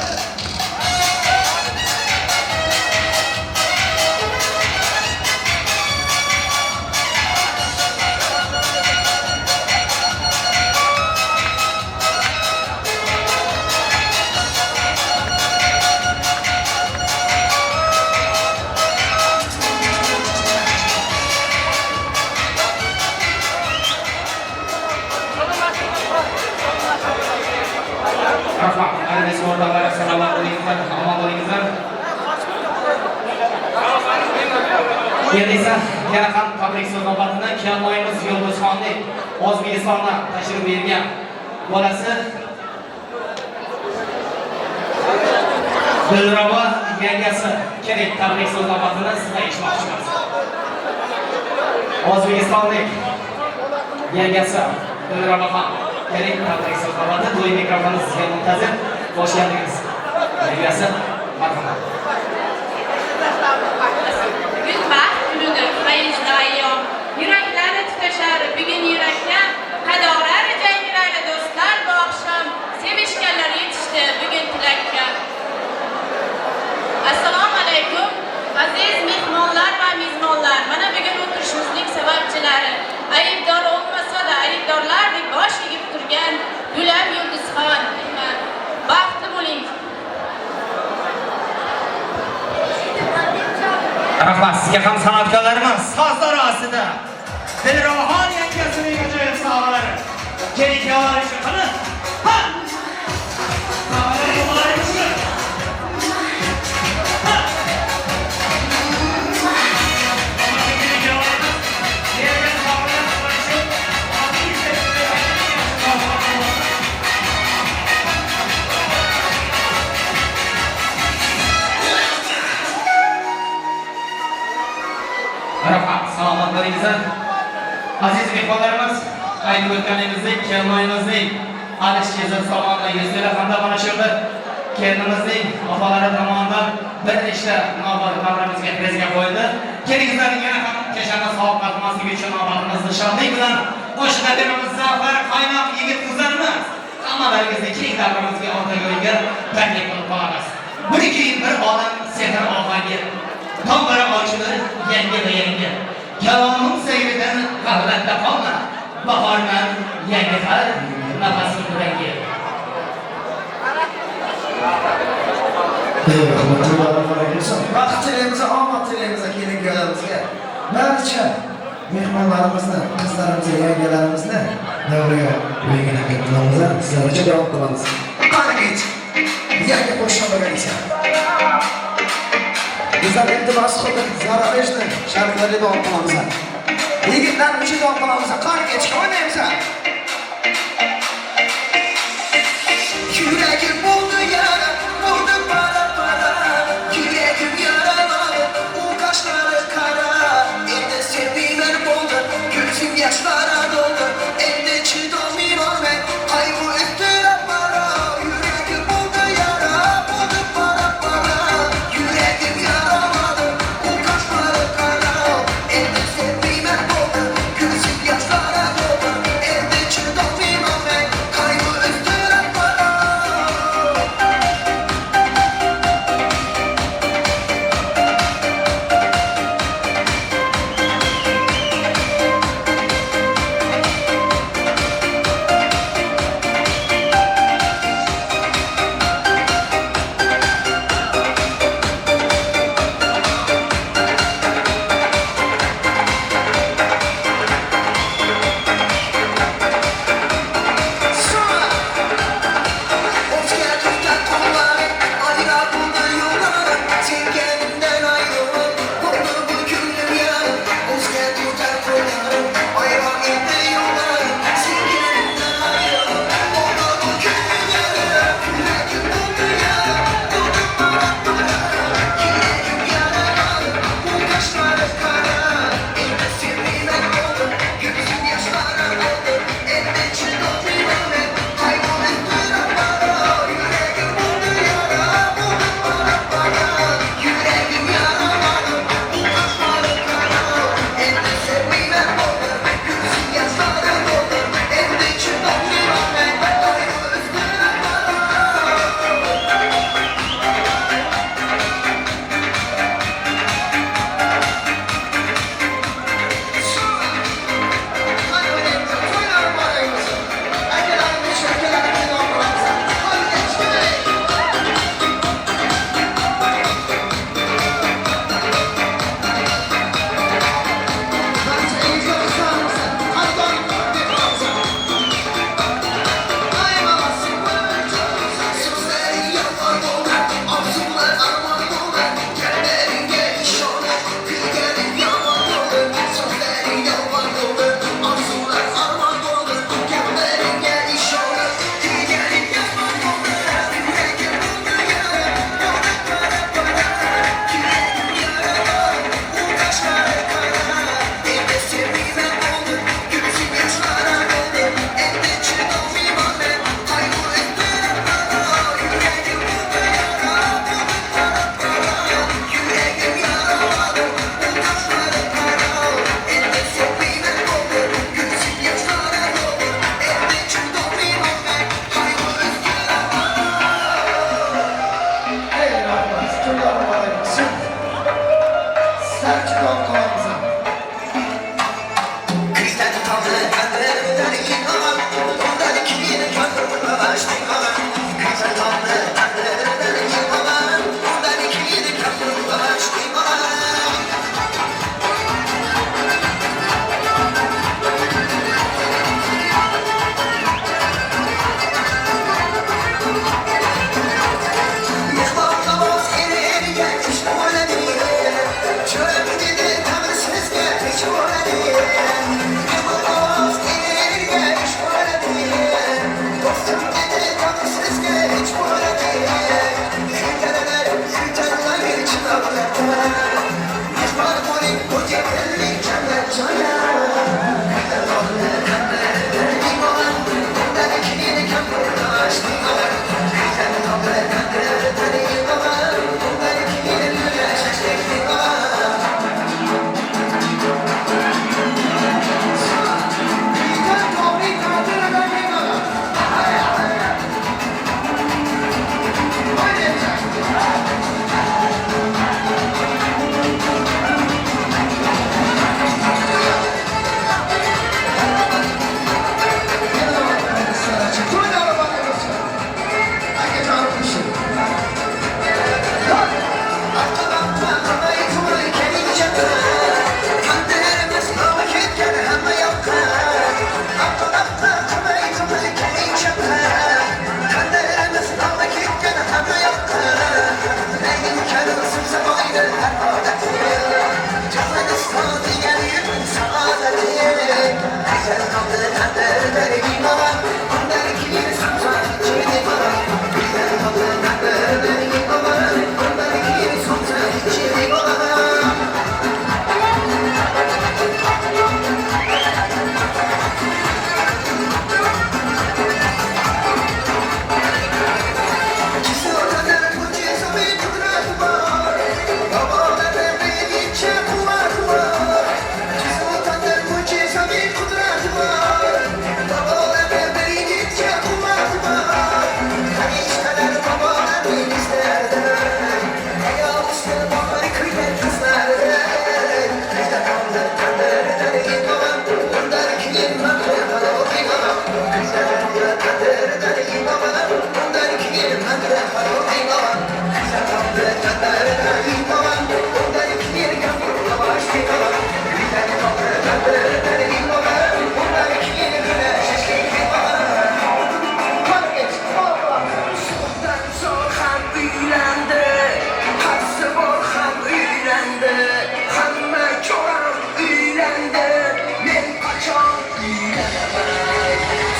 Endi esa yana ham tabrik so'z navbatini kelinoyimiz Yulduzxonning O'zbekistondan tashrif buyurgan bolasi Dilrabo yangasi kerak tabrik so'z navbatini sizdan eshitmoqchimiz. O'zbekistonlik yangasi Dilrabo xon kerak tabrik so'z navbati, to'y mikrofoni sizga muntazir. Xo'sh keldingiz. Yangasi, marhamat. Baxt fayzli ayyom, yuraklari tutashar bugun yurakka, qadorlari janglari do'stlar bu oqshom, sevishganlar yetishdi bugun tilakka. Assalomu alaykum aziz mehmonlar va mezbonlar. Mana bugun o'tirishimizning sababchilari, aybdor bo'lmasa-da aybdorlardek bosh egib turgan Gulam Yulduzxon, baxtli bo'ling. Rahmat sizga ham san'atkorlarimiz sozlar ostida Dilrohon yangasining ajoyib sovg'alari. Keling kuyovlar uchun qani? Ha! Sovg'alar muborak bo'lsin. Ha! Rahmat, salomat bo'lingizlar. Aziz mehmonlarimiz, aytib o'tganimizdek, kelinoyimizning Alish Jezil tomonidan 100 TL hamda mana shu yerda kelinimizning opalari tomonidan bir nechta navbat davramizga prezga qo'yildi. Kelingizlar, yana ham kechani savob qatmasligi uchun navbatimizni shodlik bilan qo'shiq beramiz. Zafar qaynoq yigit qizlarimiz, hammalaringizni keng davramizga o'rtaga o'yinga taklif qilib qolamiz. Bir keyin bir olam sehr ohangi, tobora ochilir yangi va yangi. Kalomim sayridan g'aflatda qolma, bahorman yangi har nafasim rangi. Baxt tilaymiz, omad tilaymiz kelin kuyovlarimizga. Barcha mehmonlarimizni, qizlarimizni, yangalarimizni davraga qo'ygan qilamiz. Sizlar uchun davom qilamiz. Qani kech. Yangi qo'shiq birgalikda. Bizlar iltimos qildik, Zararejni shariflarga davom qilamiz. Yigitlar uchun davom qilamiz. Qani kechga o'ynaymiz. Yuragim bo'ldi yara, bo'ldi para para. Yuragim yaraladı, u qaşları qara. Endi sevmeymen bo'ldi, gözüm yaşlara doldu. Endi chidolmayman men, qayg'u ittirab bara. Yuragim bo'ldi yara, bo'ldi para para. Yuragim yaraladı, u qaşları qara. Endi sevmeymen bo'ldi, gözüm yaşlara doldu. Endi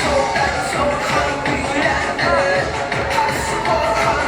Soğuktan soğuk ham uylandi, qaysi bor ham.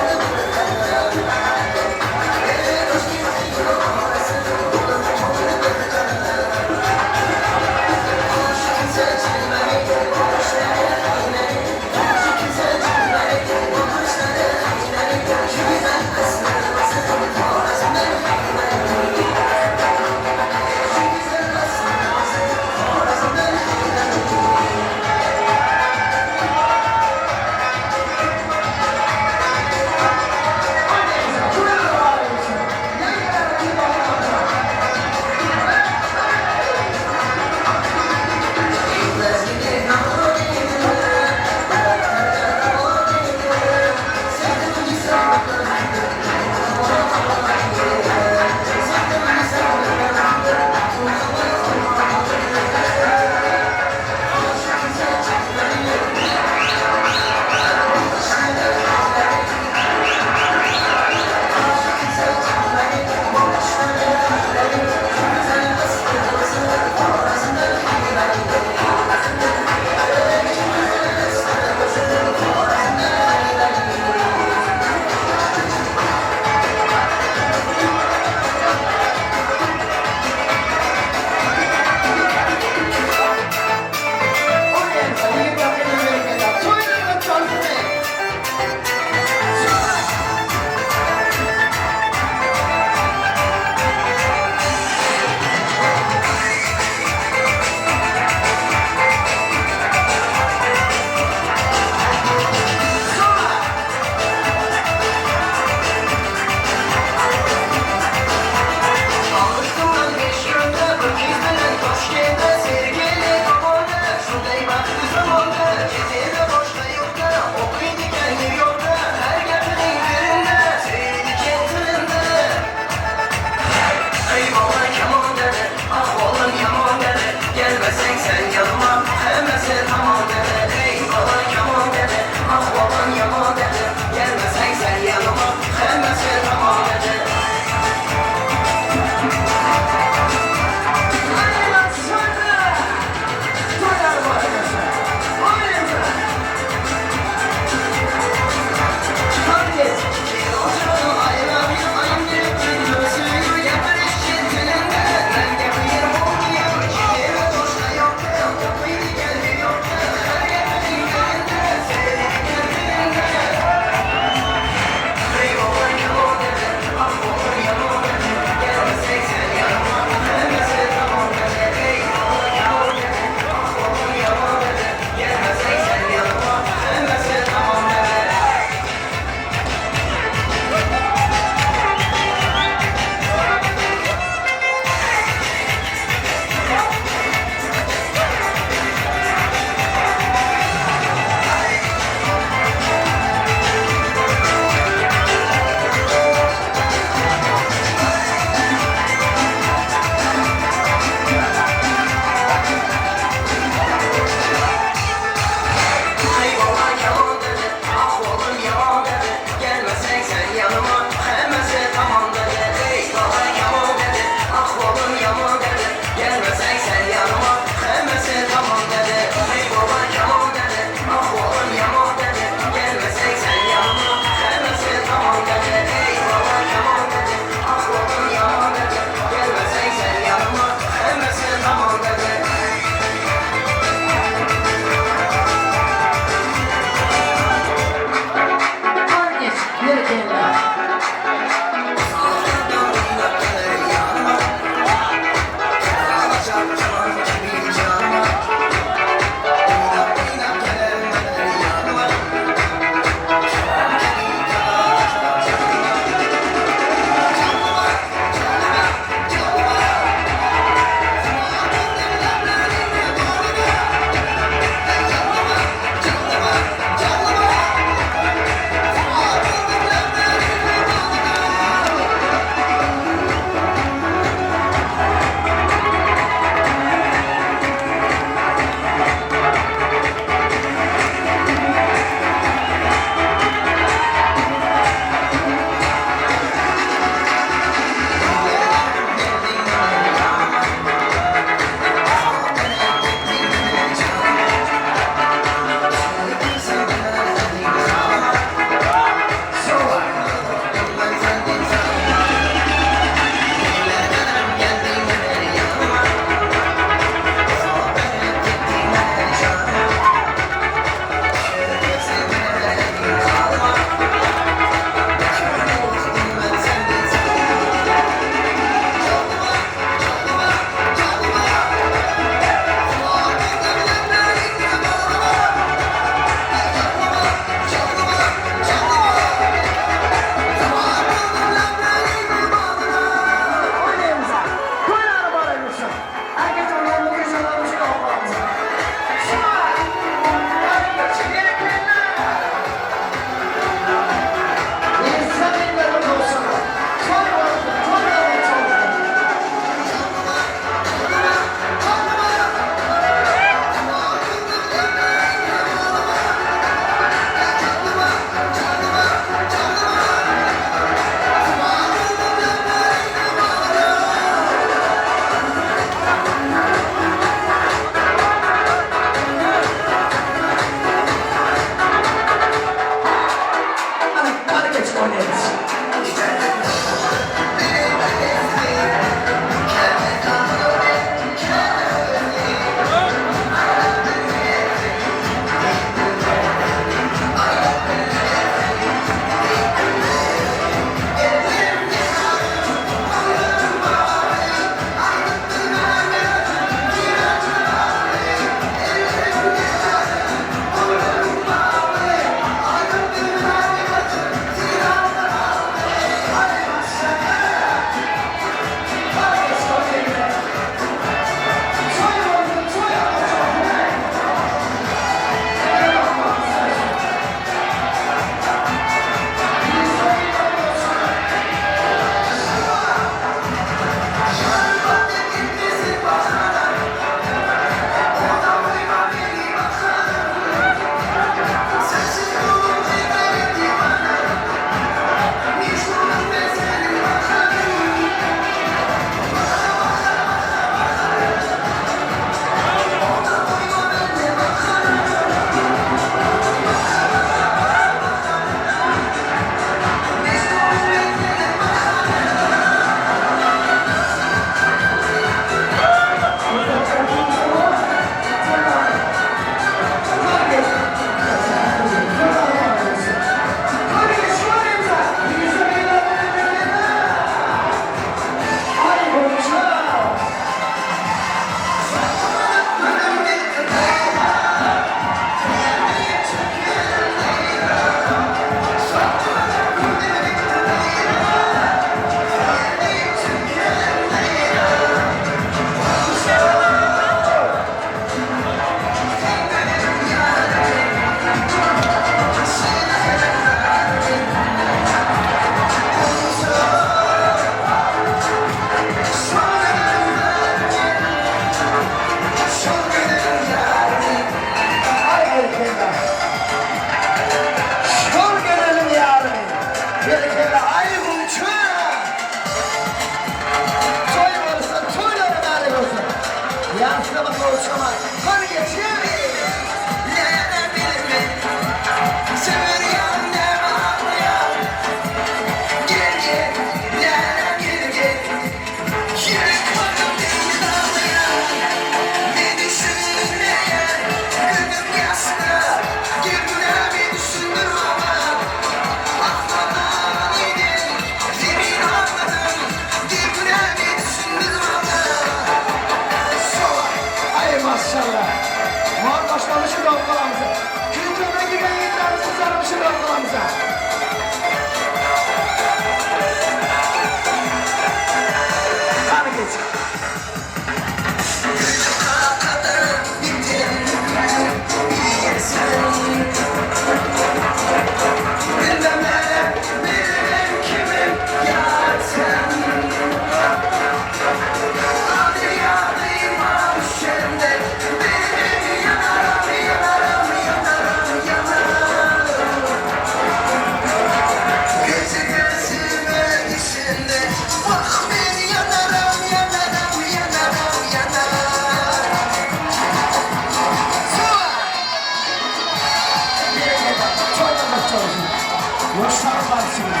Yoshlar baxtini.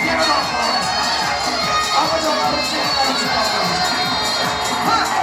Yana duo qilamiz. Onajonlarimiz, kelinlarimiz duo qilamiz. Ha!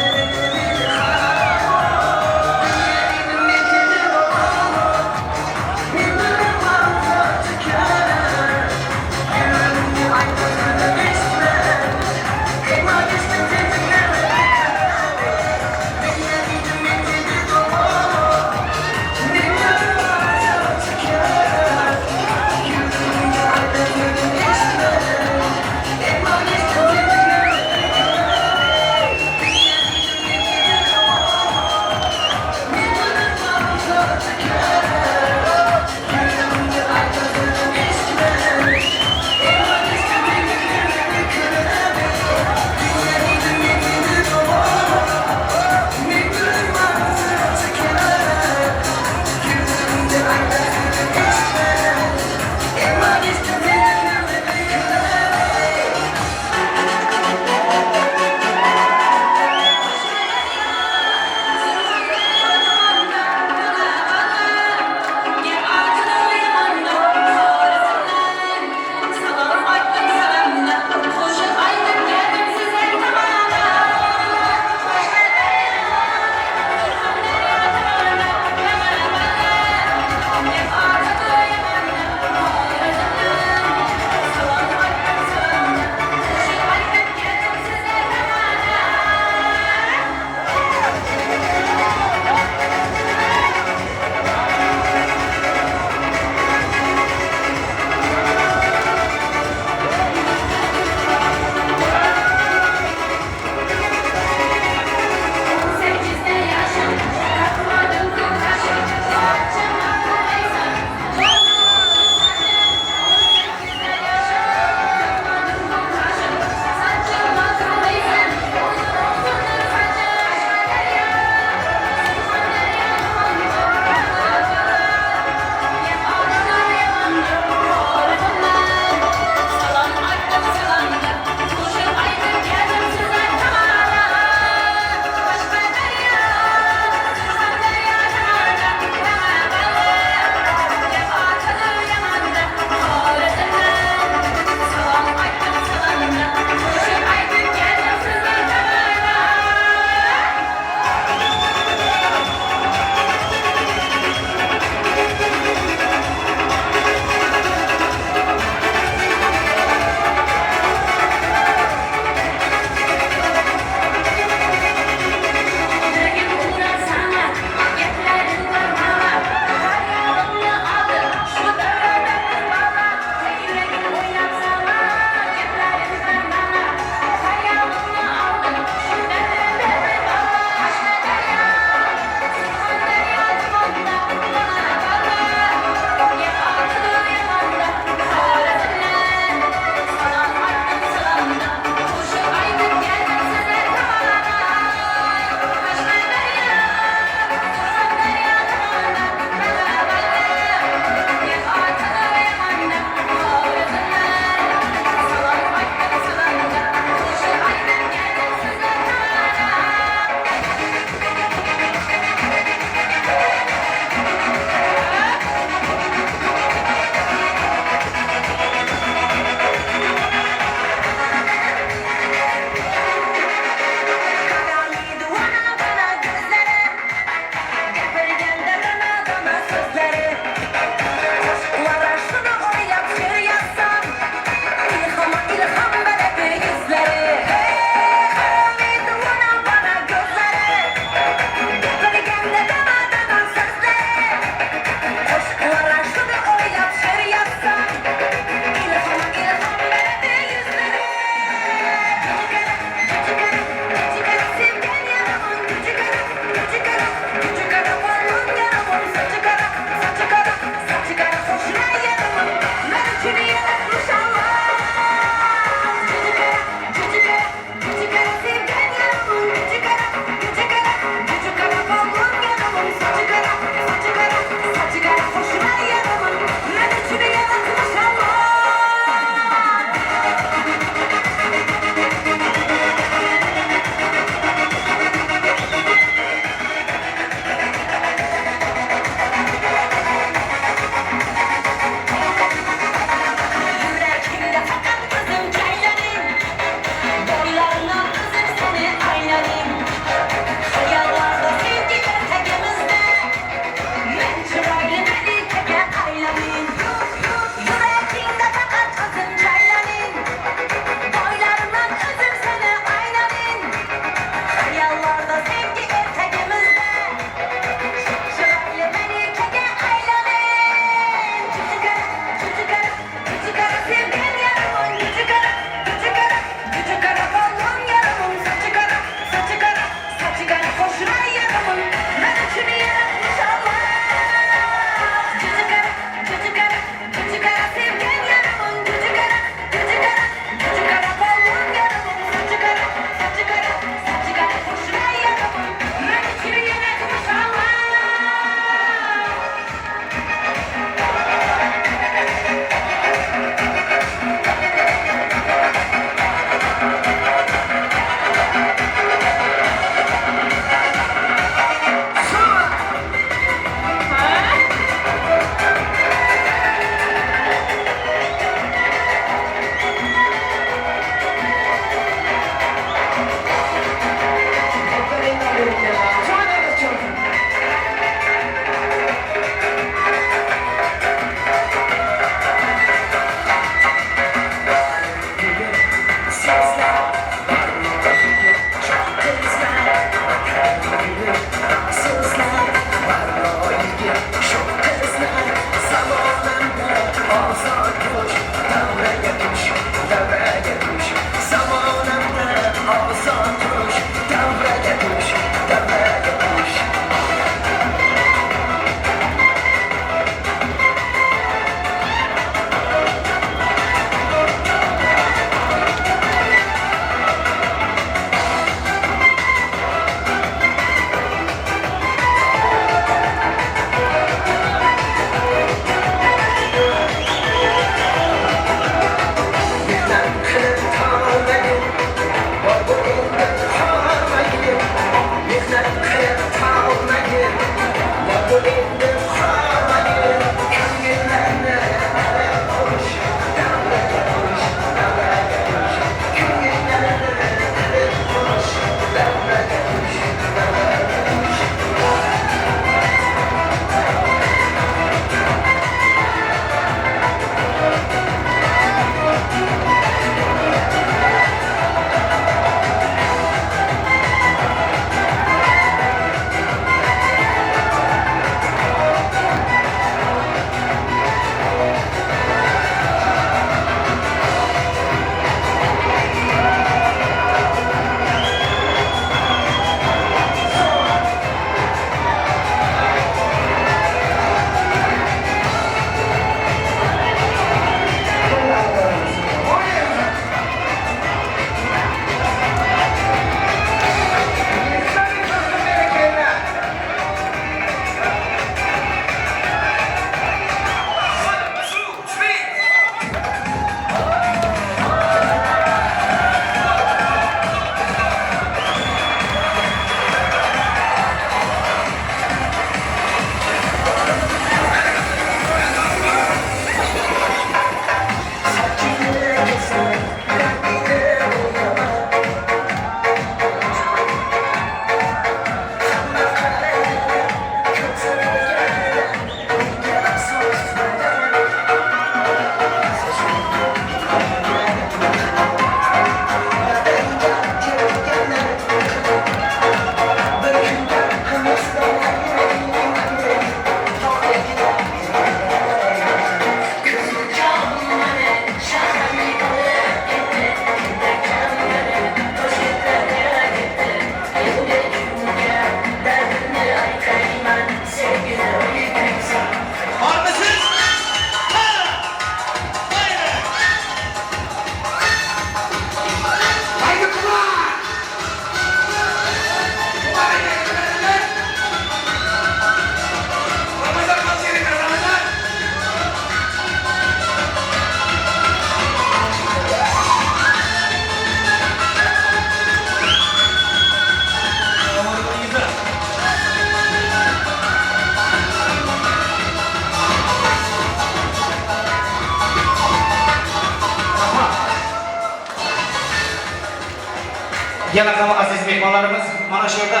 Yana ham aziz mehmonlarimiz, mana shu yerda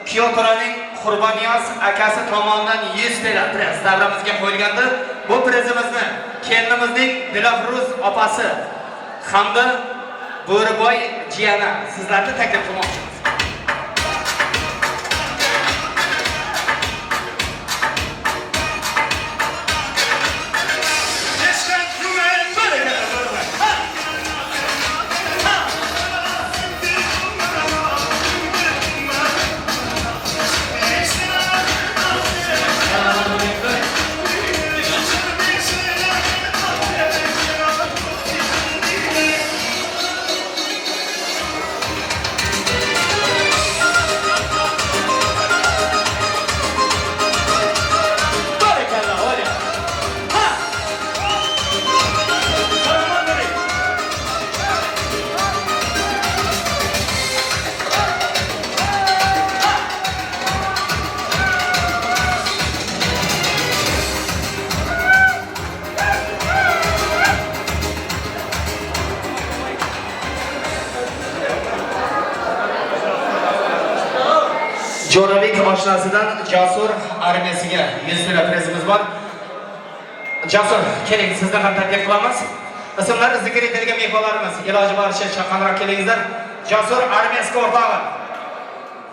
Kuyov to'raning Qurboniyoz akasi tomonidan 100 TL priz davramizga qo'yilgandi. Bu prizimizni kelinimizning Dilafruz opasi hamda Bo'riboy jiyani sizlarni taklif qilmoqchimiz. Jo'rabek oshnasidan Jasur armiyasiga 100 TL prizimiz bor. Jasur, keling, sizni ham taklif qilamiz. Ismlari zikr etilgan mehmonlarimiz, iloji boricha chaqonroq kelingizlar. Jasur armiyasiga o'rtog'i.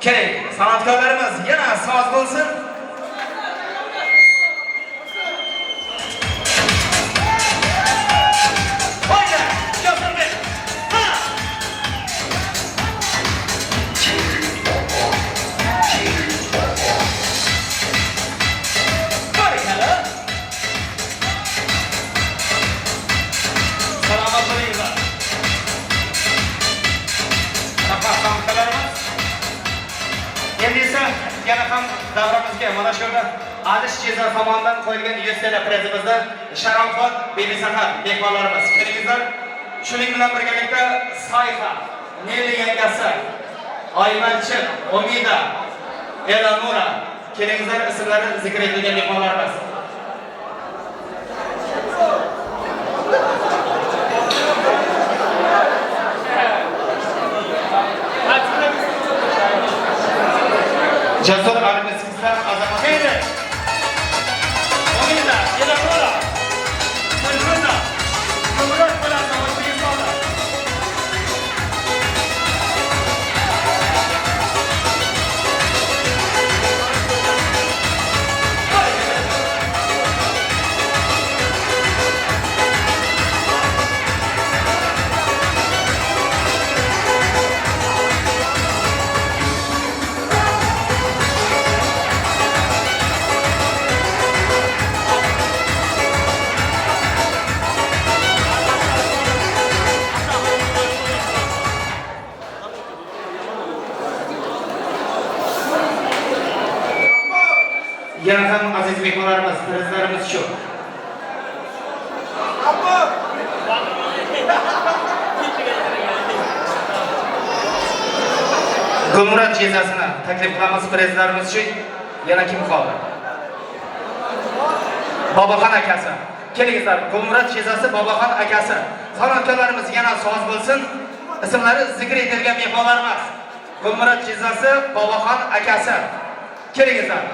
Keling, san'atkorlarimiz yana soz bo'lsin. Yana ham davramizga mana shu yerda Alish Jeza tomonidan qo'yilgan 100 TL prizimizni Sharofat Bibisahar mehmonlarimiz kelingizlar. Shuning bilan birgalikda Sayxa, Neli yangasi, Oymalchin, Umida, Elanura kelingizlar, ismlari zikr etilgan mehmonlarimiz. Jasur armiyasidan Azamat Xeyri, Umida, Elanura, Dilfuza, Gumruk bilan O'zbekistonda. Yana ham aziz mehmonlarimiz, prizlarimiz shu. Gumruk jezasini taklif qilamiz, prizlarimiz shu. Yana kim qoldi? Boboxon akasi. Kelingizlar, Gumruk jezasi Boboxon akasi. San'atkorlarimiz yana soz bo'lsin. Ismlari zikr etilgan mehmonlarimiz. Gumruk jezasi Boboxon akasi. Kelingizlar.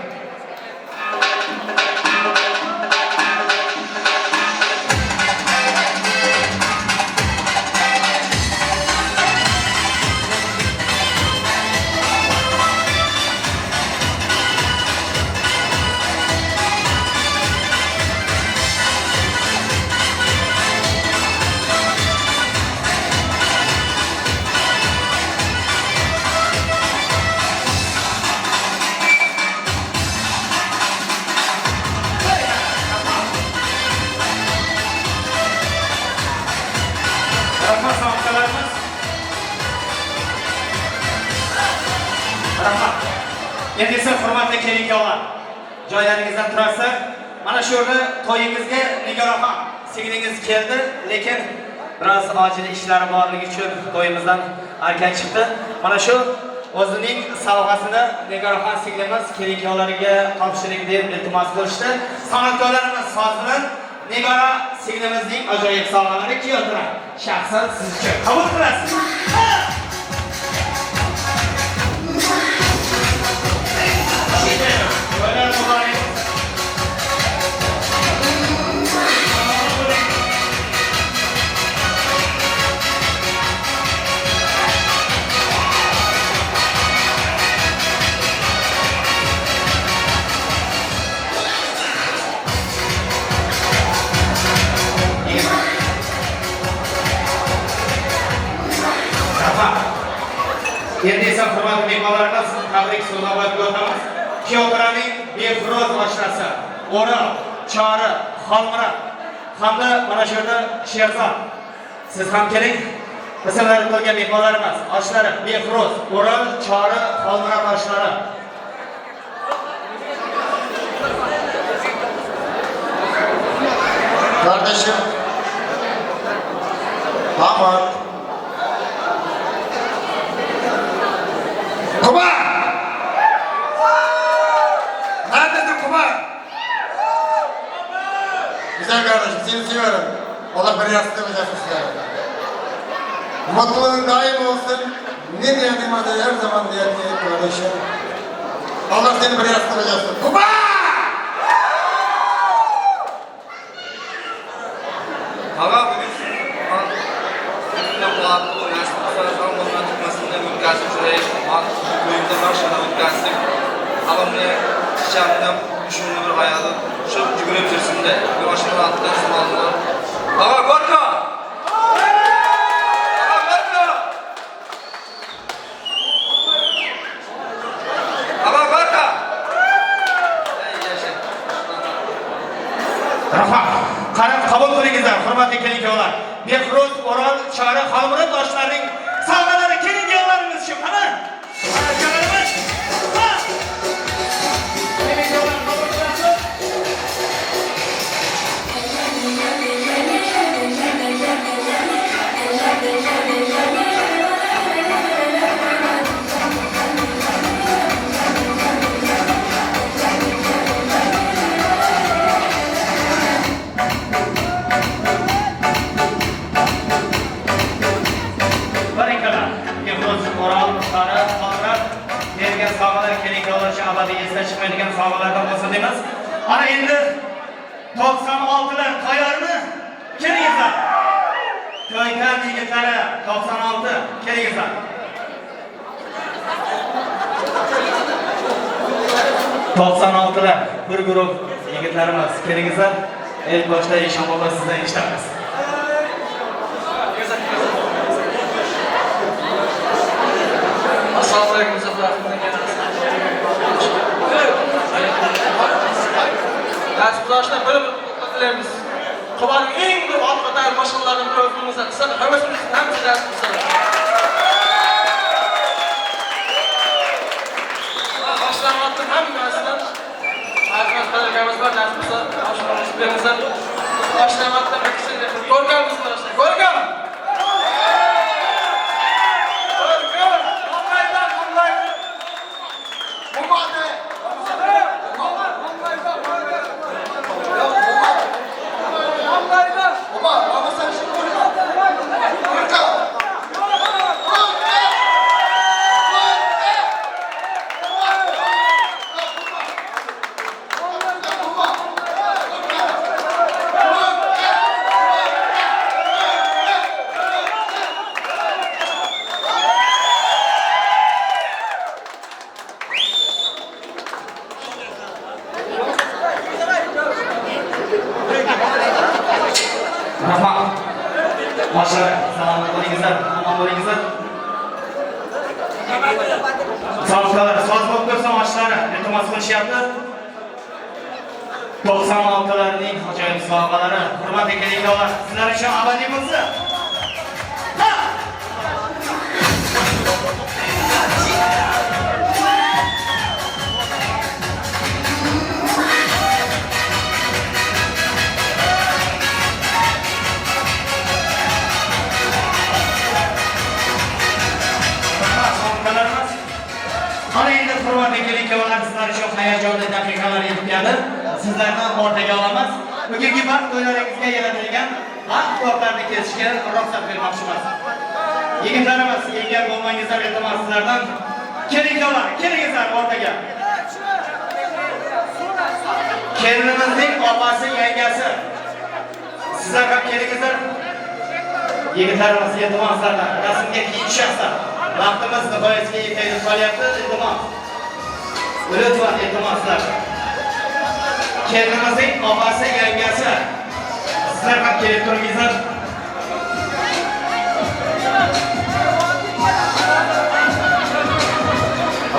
Endi esa hurmatli kelin-kuyovlar, joylaringizdan turarsak, mana shu yerda to'yingizga Nigoraxon singlingiz keldi, lekin biroz acil ishlari borligi uchun to'yimizdan erkan chiqdi. Mana shu o'zining sovg'asini Nigoraxon singlimiz kelin-kuyovlarga topshiring deb iltimos qilishdi. San'atkorlarimiz soz bilan Nigora singlimizning ajoyib sovg'alari kuyovlar shaxsan siz uchun qabul qilasiz. Muborak. Endi esa hurmatli mehmonlarimiz tabrik so'zlariga o'tamiz. Kuyovto'raning Behro'z oshnasi O'rol, Chori, Xolmurod hamda mana shu yerda Sherzod. Siz ham keling. Ismlari qo'ygan mehmonlarimiz oshlari Behro'z, O'rol, Chori, Xolmurod oshlari. Kardeşim damat Kuba! Neredesin Kuba? Güzel kardeşim, seni seviyorum. Allah beni yastıklayacak sizlere. Mutluluğun daim olsun. Ne diyelim adı her zaman diyelim kardeşim. Allah seni bir yastıklayacaksın. Kuba! Ağa bugün sizinle muhatap oynasın, tutmasında o'tkazib shunday to'yimda mashina o'tkazdik. Ağamni, chichamni, shunday bir hayoli, shu yugurib yursin-da. Bir oshna atdan sumallar. Ağa gorka! Ağa gorka! Ağa gorka! Ey yasha. Rahmat. Qarab qabul qilingizlar, hurmatli kelin-kuyovlar. Behruz, O'rol, Chori, Xolmurod oshlarining sovg'alari kelin-kuyovlarimiz shu. Qani? Akalarimiz. Ha! Kelin-kuyovlar qabul qilasiz. Barakalla. Behruz, O'rol, Chori, Xolmurod bergan sovg'alar kelin-kuyovlar uchun abadiy esdan chiqmaydigan sovg'alardan bo'lsin deymiz. Ana endi 96lar tayyormi? Kelingizlar. To'ykan yigitlari 96 kelingizlar. 96lar bir guruh yigitlarimiz kelingizlar. İlk boshda Eshon bobo sizdan eshitamiz. Assalomu alaykum Zafar. Nasib qilishdan bir tilaymiz. Qubaning eng bir oqatar mashinalarning biri o'zimizda qilsa, hammamiz hammasi nasib qilsa. Boshlanmoqda hammasidan arxan qadrgamiz bor, nasib qilsa, oshxonamiz beringizlar. Boshlanmoqda bir kishi ko'rganmiz mana shu. Ko'rgan. Rahmat. Boshlar, salomat bo'lingizlar, omon bo'lingizlar. Sovchilar, soz bo'lib tursin oshlari, iltimos qilishyapti. 96larning ajoyib sovg'alari, hurmatli kelin-kuyovlar, sizlar uchun abadiy bo'lsin. Ha! Ana endi hurmatli kelin-kuyovlar, sizlar uchun hayajonli daqiqalar yetib keldi. Sizlarni o'rtaga olamiz. Bugungi baxt to'ylaringizga yaratilgan baxt tortlarni kesishga ruxsat bermoqchimiz. Yigitlarimiz, yengar bo'lmangizlar, iltimos sizlardan. Kelin-kuyovlar, kelingizlar o'rtaga. Kelinimizning opasi, yangasi. Sizlar ham kelingizlar. Yigitlarimiz iltimoslar, rasmga keyin tushasizlar. Vaqtimiz nihoyasiga yetib qolyapti, iltimos. Lütfen iltimoslar. Kelinimizning opasi, yangasi. Sizlar ham kelib turingizlar.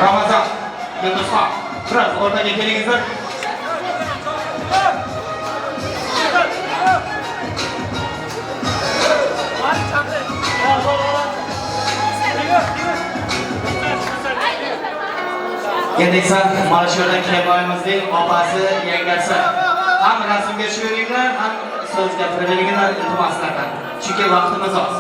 Ramazon, Yulduzxon, biroz o'rtaga kelingizlar. Endi esa mana shu yerda kelinoyimizning opasi, yangasi ham rasmga tushaveringlar, ham so'z gapiraveringlar, iltimos sizlardan. Chunki vaqtimiz oz.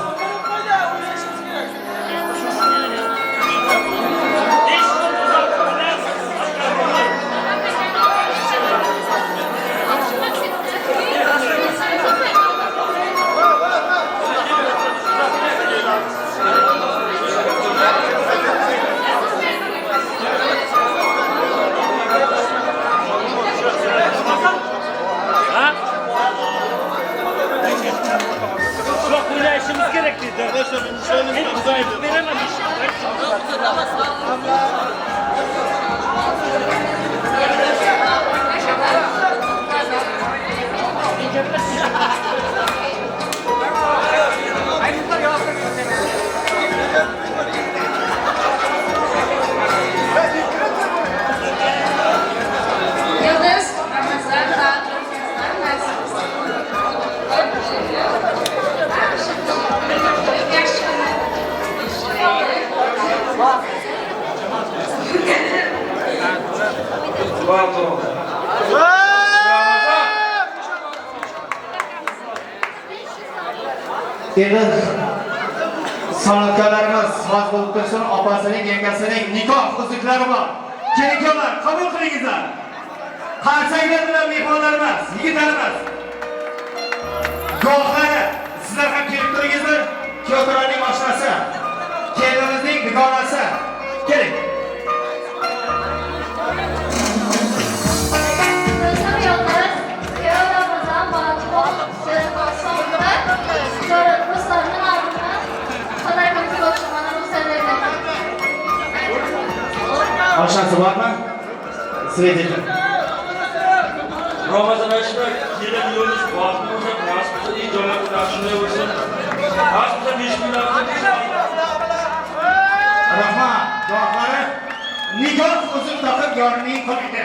Yıldız, Ramazan, nasip. Endi san'atkorlarimiz soz bo'lib tursin, opasining, yangasining nikoh uzuklari bor. Kelin-kuyovlar, qabul qilingizlar. Qarsaklar bilan mehmonlarimiz, yigitlarimiz. Guvohlari, sizlar ham kelib turingizlar. Kuyovto'raning oshnasi, kelinimizning dugonasi. Keling. Oshnasi bormi? Svetlik. Ramazon ayshida kelin Yulduz baxtli bo'lsin, nasib bo'lsa, ey jonlar shunday bo'lsin. Nasib bo'lsa 5 mingdan. Rahmat, guvohlari. Nikoh uzuk topib yorining qo'liga.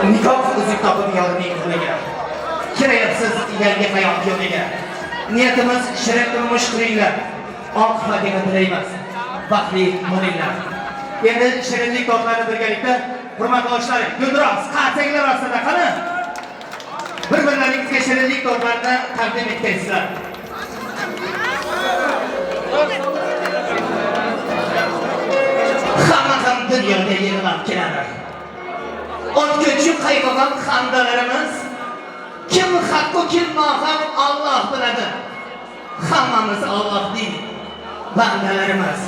Nikoh uzuk topib yorining qo'liga. Kirayapsiz yangi hayot yo'liga. Niyatimiz shirin turmush quringlar. Oq fotiha tilaymiz. Baxtli bo'linglar. Endi shirinlik tortlarini birgalikda hurmatli oshlar, guldiroz qarsaklar ostida qani? Bir-birlaringizga shirinlik tortlarini taqdim etgaysizlar. Hamma ham dunyoga yig'lab keladi. O'tkinchi qayg'udan xandalarimiz kim haqqu kim nohaq Alloh biladi. Hammamiz Allohning bandalarimiz.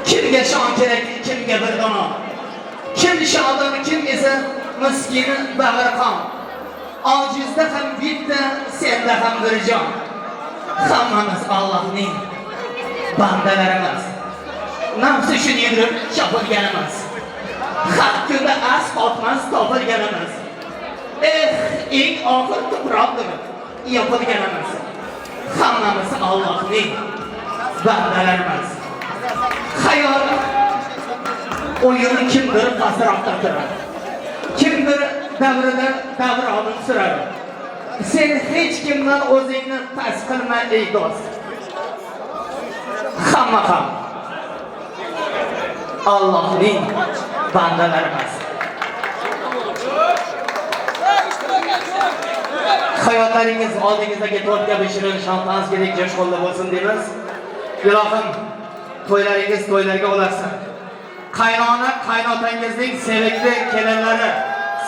Kimga shon kerak, kimga bir dono. Kim shodon, kim esa miskin bag'riqon. Ojizda ham bitta, senda ham bir jon. Hammamiz Allohning bandalarimiz. Nafs uchun yugurib chopilganimiz. Haq kunda as qotmas topilganimiz. Eh, eng oxir tuproqdir yopilganimiz. Hammamiz Allohning bandalarimiz. Xayol o'yini kimdir pastroqda turar. Kimdir davrida davronini surar. Sen hech kimdan o'zingni past qilma ey do'st. Hamma ham Allohning bandalarimiz. Hayotlaringiz oldingizdagi to'rt kabi shirin shampanskidek jo'shqinli bo'lsin deymiz. Ilohim to'ylaringiz to'ylarga ularsin. Qaynona qaynotangizning sevikli kelinlari,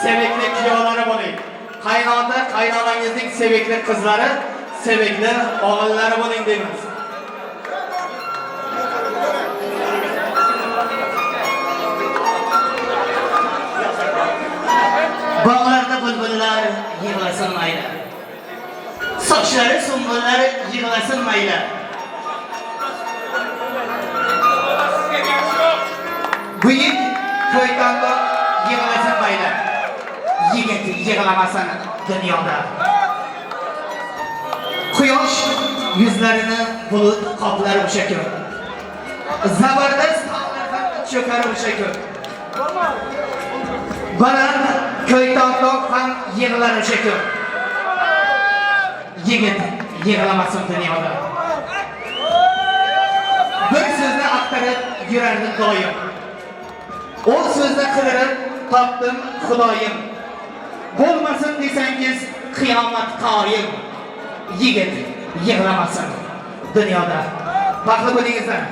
sevikli kuyovlari bo'ling. Qaynota qaynonangizning sevikli qizlari, sevikli o'g'illari bo'ling deymiz. Bog'larda bulbullar yig'lasin mayli. Sochlari sumbullar yig'lasin mayli. Buyuk Ko'ytanga yig'lasin mayli. Yigit yig'lamasin dunyoda. Quyosh yuzlarini bulut qoplar o'sha kun. Zabardast tog'lar ham cho'kar o'sha kun. Baland Ko'ytantog' ham yig'lar o'sha kun. Yigit yig'lamasin dunyoda. Bir so'zni axtarib yurardim doim. O so'zni qidirib topdim Xudoyim. Bo'lmasin desangiz qiyomat qoyim. Yigit yig'lamasin dunyoda. Baxtli bo'lingizlar.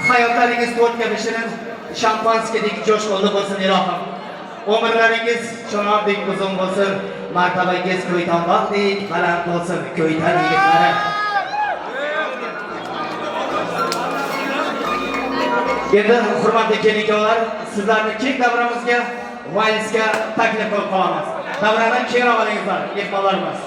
Hayotlaringiz to'rt kabi shirin, shampanskidek jo'shqinli bo'lsin ilohim. Umrlaringiz chinordek uzun bo'lsin, martabangiz Ko'ytantog'dek baland bo'lsin, Ko'ytan yigitlari. Endi hurmatli kelin-kuyovlar, sizlarni keng davramizga valsga taklif qilib qolamiz. Davradan kengroq olingizlar, mehmonlarimiz.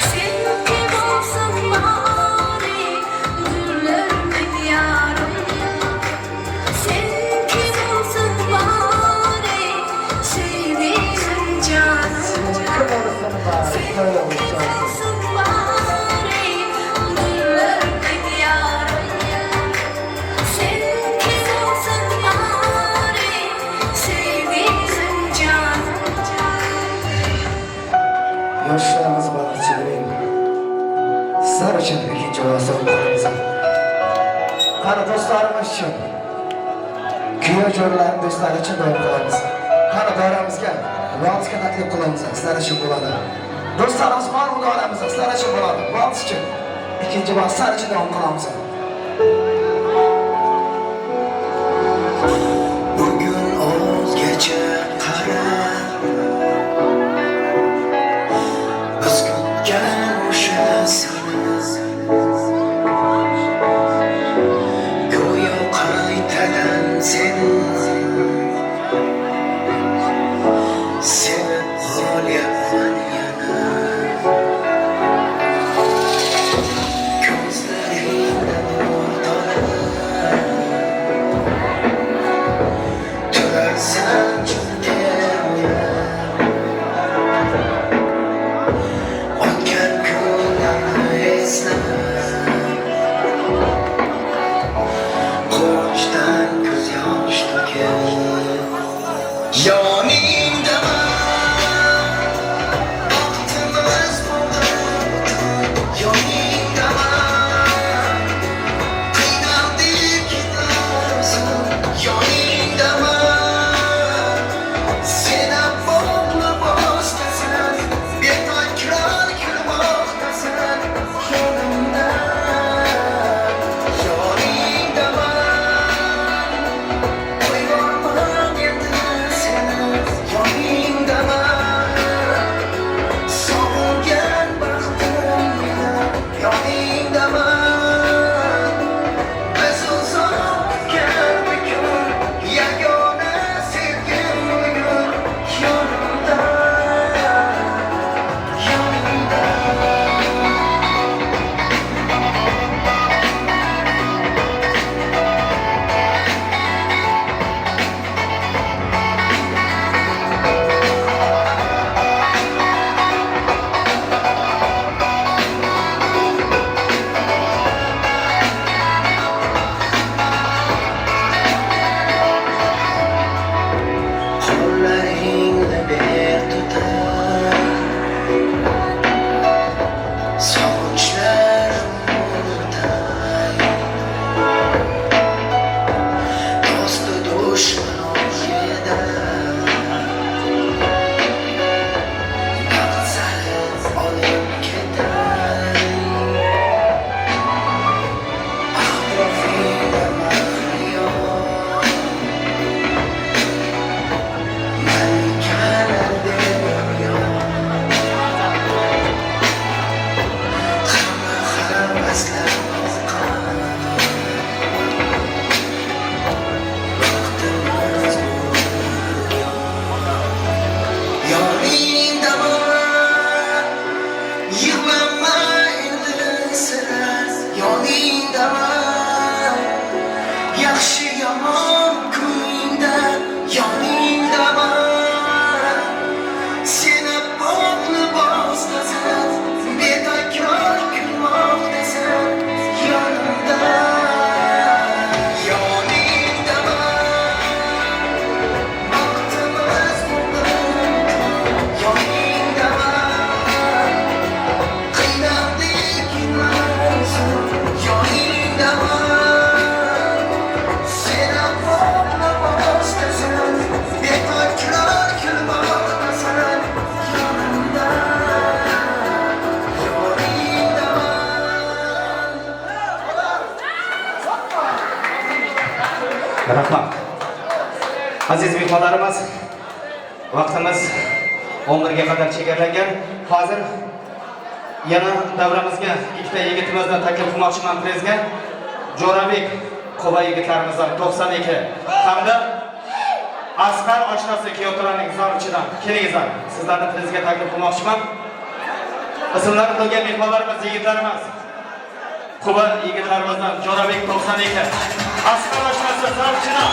Sen kim olsun bari? Kuyov jo'ralarning do'stlari uchun davom qilamiz. Qani doiramizga valsga taklif qilamiz. Sizlar uchun bo'ladi. Do'stlarimiz bor doiramiz, sizlar uchun bo'ladi. Vals uchun ikkinchi vals sizlar uchun davom qilamiz. Bugun o'zgacha qara, biz kutgan o'sha sana, go'yo qaytadan seni sevib qolyapman yana. Ko'zlaringda nur to'la, turarsan termulib, o'tgan kunlarni eslab, quvonchdan ko'z yosh to'kib, yoningdaman, baxtimiz bo'ldi, yoningdaman, qiynaldik ketarsan, yoningdaman, seni bog'lab bosdasan, betakror kulmoqdasan, yonimda, yoningdaman, qo'yvormam endi seni, yoningdaman, sog'ingan baxtim meni, yoningdaman, biz uzoq kutgan bu kun, yagona sevgim bugun, yonimda, yonimda. Qo'llaringni ber tutay, sog'inchlarimni unutay, do'stu dushman o'rgida, baxt sari olib ketay, atrofingda mahliyo, malikalar daryo, hamma havaslar oqqan, vaqtimiz bo'ldi, yoningdaman, yig'lama endi sira, yoningdaman, yaxshi yomon kuningda, yoningdaman, seni bog'lab bosdasan, betakror kulmoqdasan, yonimda, yoningdaman, baxtimiz bo'ldi, yoningdaman, qiynaldik yurarsan, yoningdaman, seni bog'lab bosdasan, betakror kulmoqdasan, yonimda, yoningdaman. Rahmat. Aziz mehmonlarimiz, vaqtimiz 11 ga qadar chegaralangan. Hozir yana davramizga ikkita yigitimizni taklif qilmoqchiman prezga. Jo'rabek Quba yigitlarimizdan 92 hamda Asqar oshnasi Kuyovturaning Zorchidan. Kelingizlar, sizlarni prezga taklif qilmoqchiman. Ismlari qo'ygan mehmonlarimiz, yigitlarimiz. Quba yigitlarimizdan Jo'rabek 92, Asqar oshnasi Zorchidan.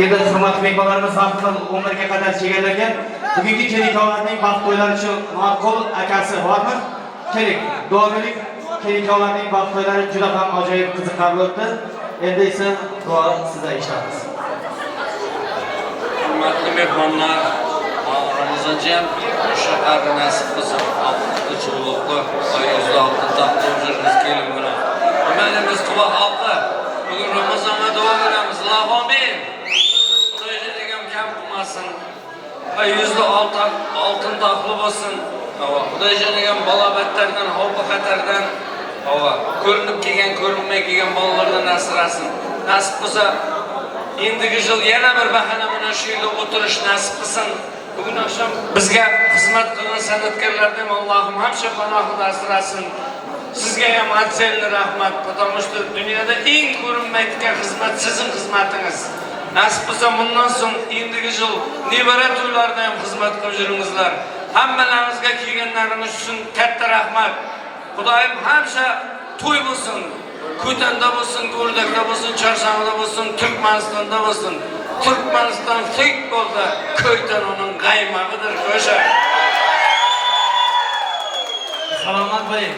Endi hurmatli mehmonlarimiz, vaqtimiz 11ga qadar chegaralangan. Bugungi kelin-kuyovlarning baxt to'ylari uchun ma'qul akasi bormi? Keling, duo qiling. Kelin-kuyovlarning baxt to'ylari juda ham ajoyib qiziqarli o'tdi. Endi esa duo sizdan eshitamiz. Hurmatli mehmonlar, Ramazonjon o'sha qari nasib qilsin. Altınlı çulluqlu, ay yüzlü altın taxtlı huzurunuz kelin bilan. Nimalarimiz Quva xalqi, bugun Ramazonga duo beramiz. Allohu amin. Xudoy kam qilmasin. Ay yüzlü altın taxtlı bo'lsin. Xudoy degan balo battardan, xavf xatardan, ko'rinib kelgan, ko'rinmay kelgan bolalardan asrasin. Nasib qilsa endigi yil yana bir bahana mana shu yerda o'tirish nasib qilsin. Bugun akşam bizga xizmat qilgan san'atkorlardan Allohim hamisha panohida asrasin. Sizga ham отдельный rahmat, потому что dunyoda eng ko'rinmaydigan xizmat sizning xizmatingiz. Nasib qilsa bundan so'ng endigi yil nevara to'ylarida ham xizmat qilib yuringizlar. Hammalaringizga kelganlaringiz uchun katta rahmat. Xudoyim hamisha to'y bo'lsin. Ko'tanda bo'lsin, Go'rdakda bo'lsin, Chorshanbada bo'lsin, Turkmanistonda bo'lsin. Turkmaniston tek bo'ldi, Ko'ytan uning qaymog'idir ko'sha. Salomat bo'ling.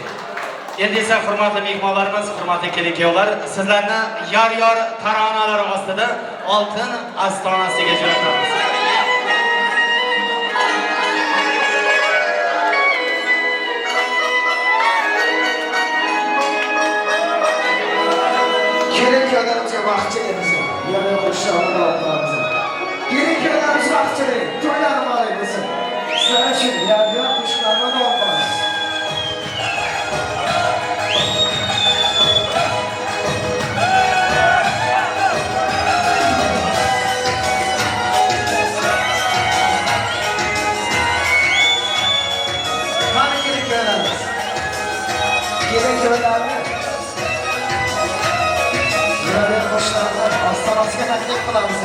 Endi esa hurmatli mehmonlarimiz, hurmatli kelin-kuyovlar, sizlarni yor-yor taronalari ostida oltin ostonasiga jo'natamiz. Kelin-kuyovlarimizga baxt tilaymiz. Yana qo'shiqlarni davom qilamiz. Kelin-kuyovlarimiz baxt tilaymiz. To'ylar muborak bo'lsin. Sizlar uchun yor-yor qo'shiqlarni davom qilamiz. Qani kelin-kuyovlarimiz? Kelin-kuyovlarni yor-yor qo'shiqlarni ostonasiga taklif qilamiz.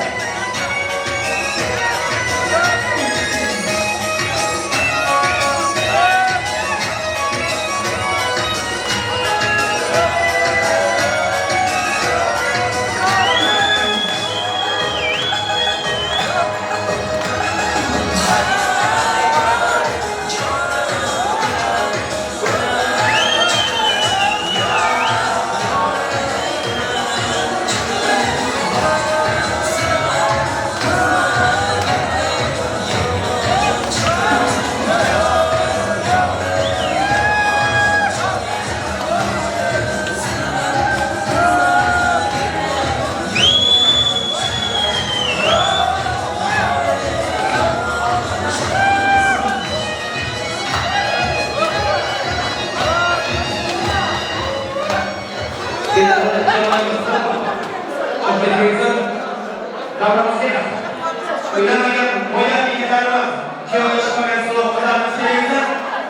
Uylanmagan boya yigitlarimiz, kuyovga chiqmagan suluv qizlarimiz kelingizlar.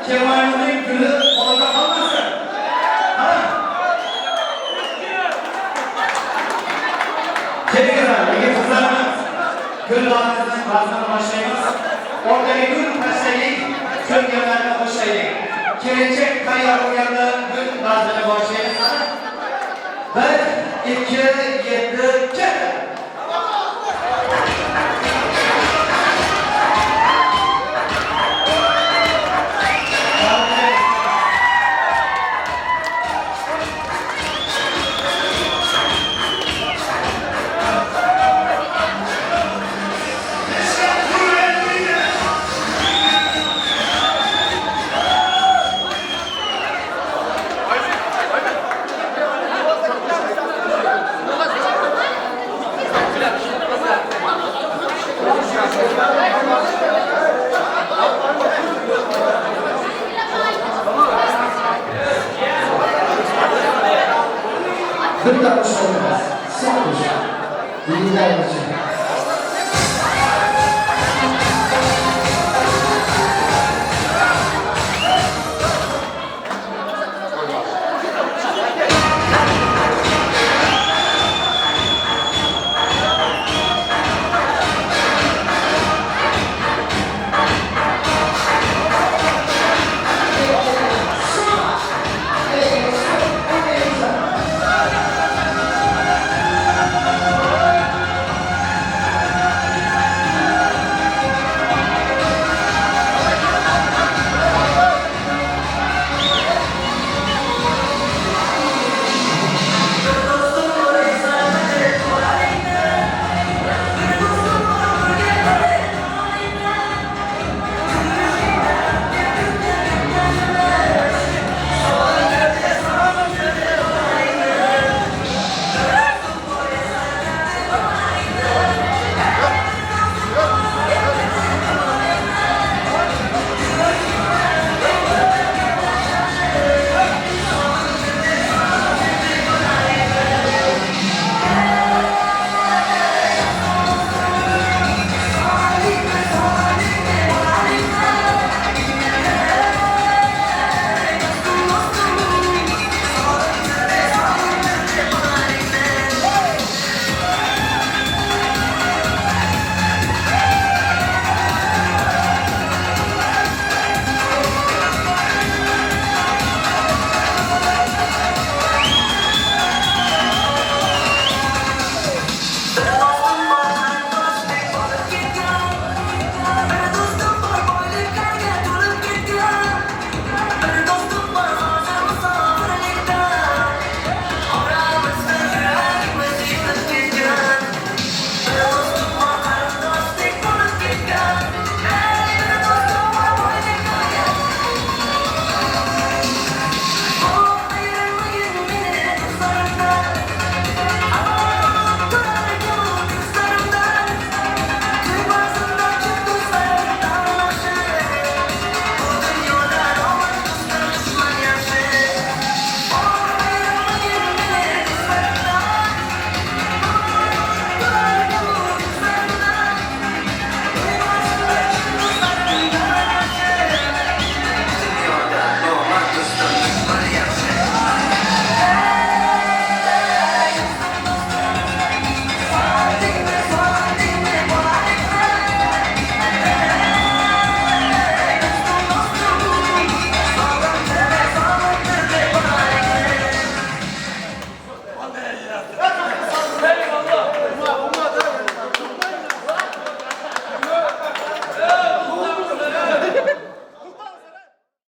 Kelmayimizning guli qo'lida qolmasin. Ha? Kelingizlar, yigit qizlarimiz. Gul bazmini boshlaymiz. O'rtaga gul tashlaylik, ko'rganlarni qo'shaylik. Kelinchak tayyor bo'lganda gul bazmini boshlaymiz. 1 2 7 ketdi. Bir tane so'raymiz. Son qo'shiq. Yigitlar uchun.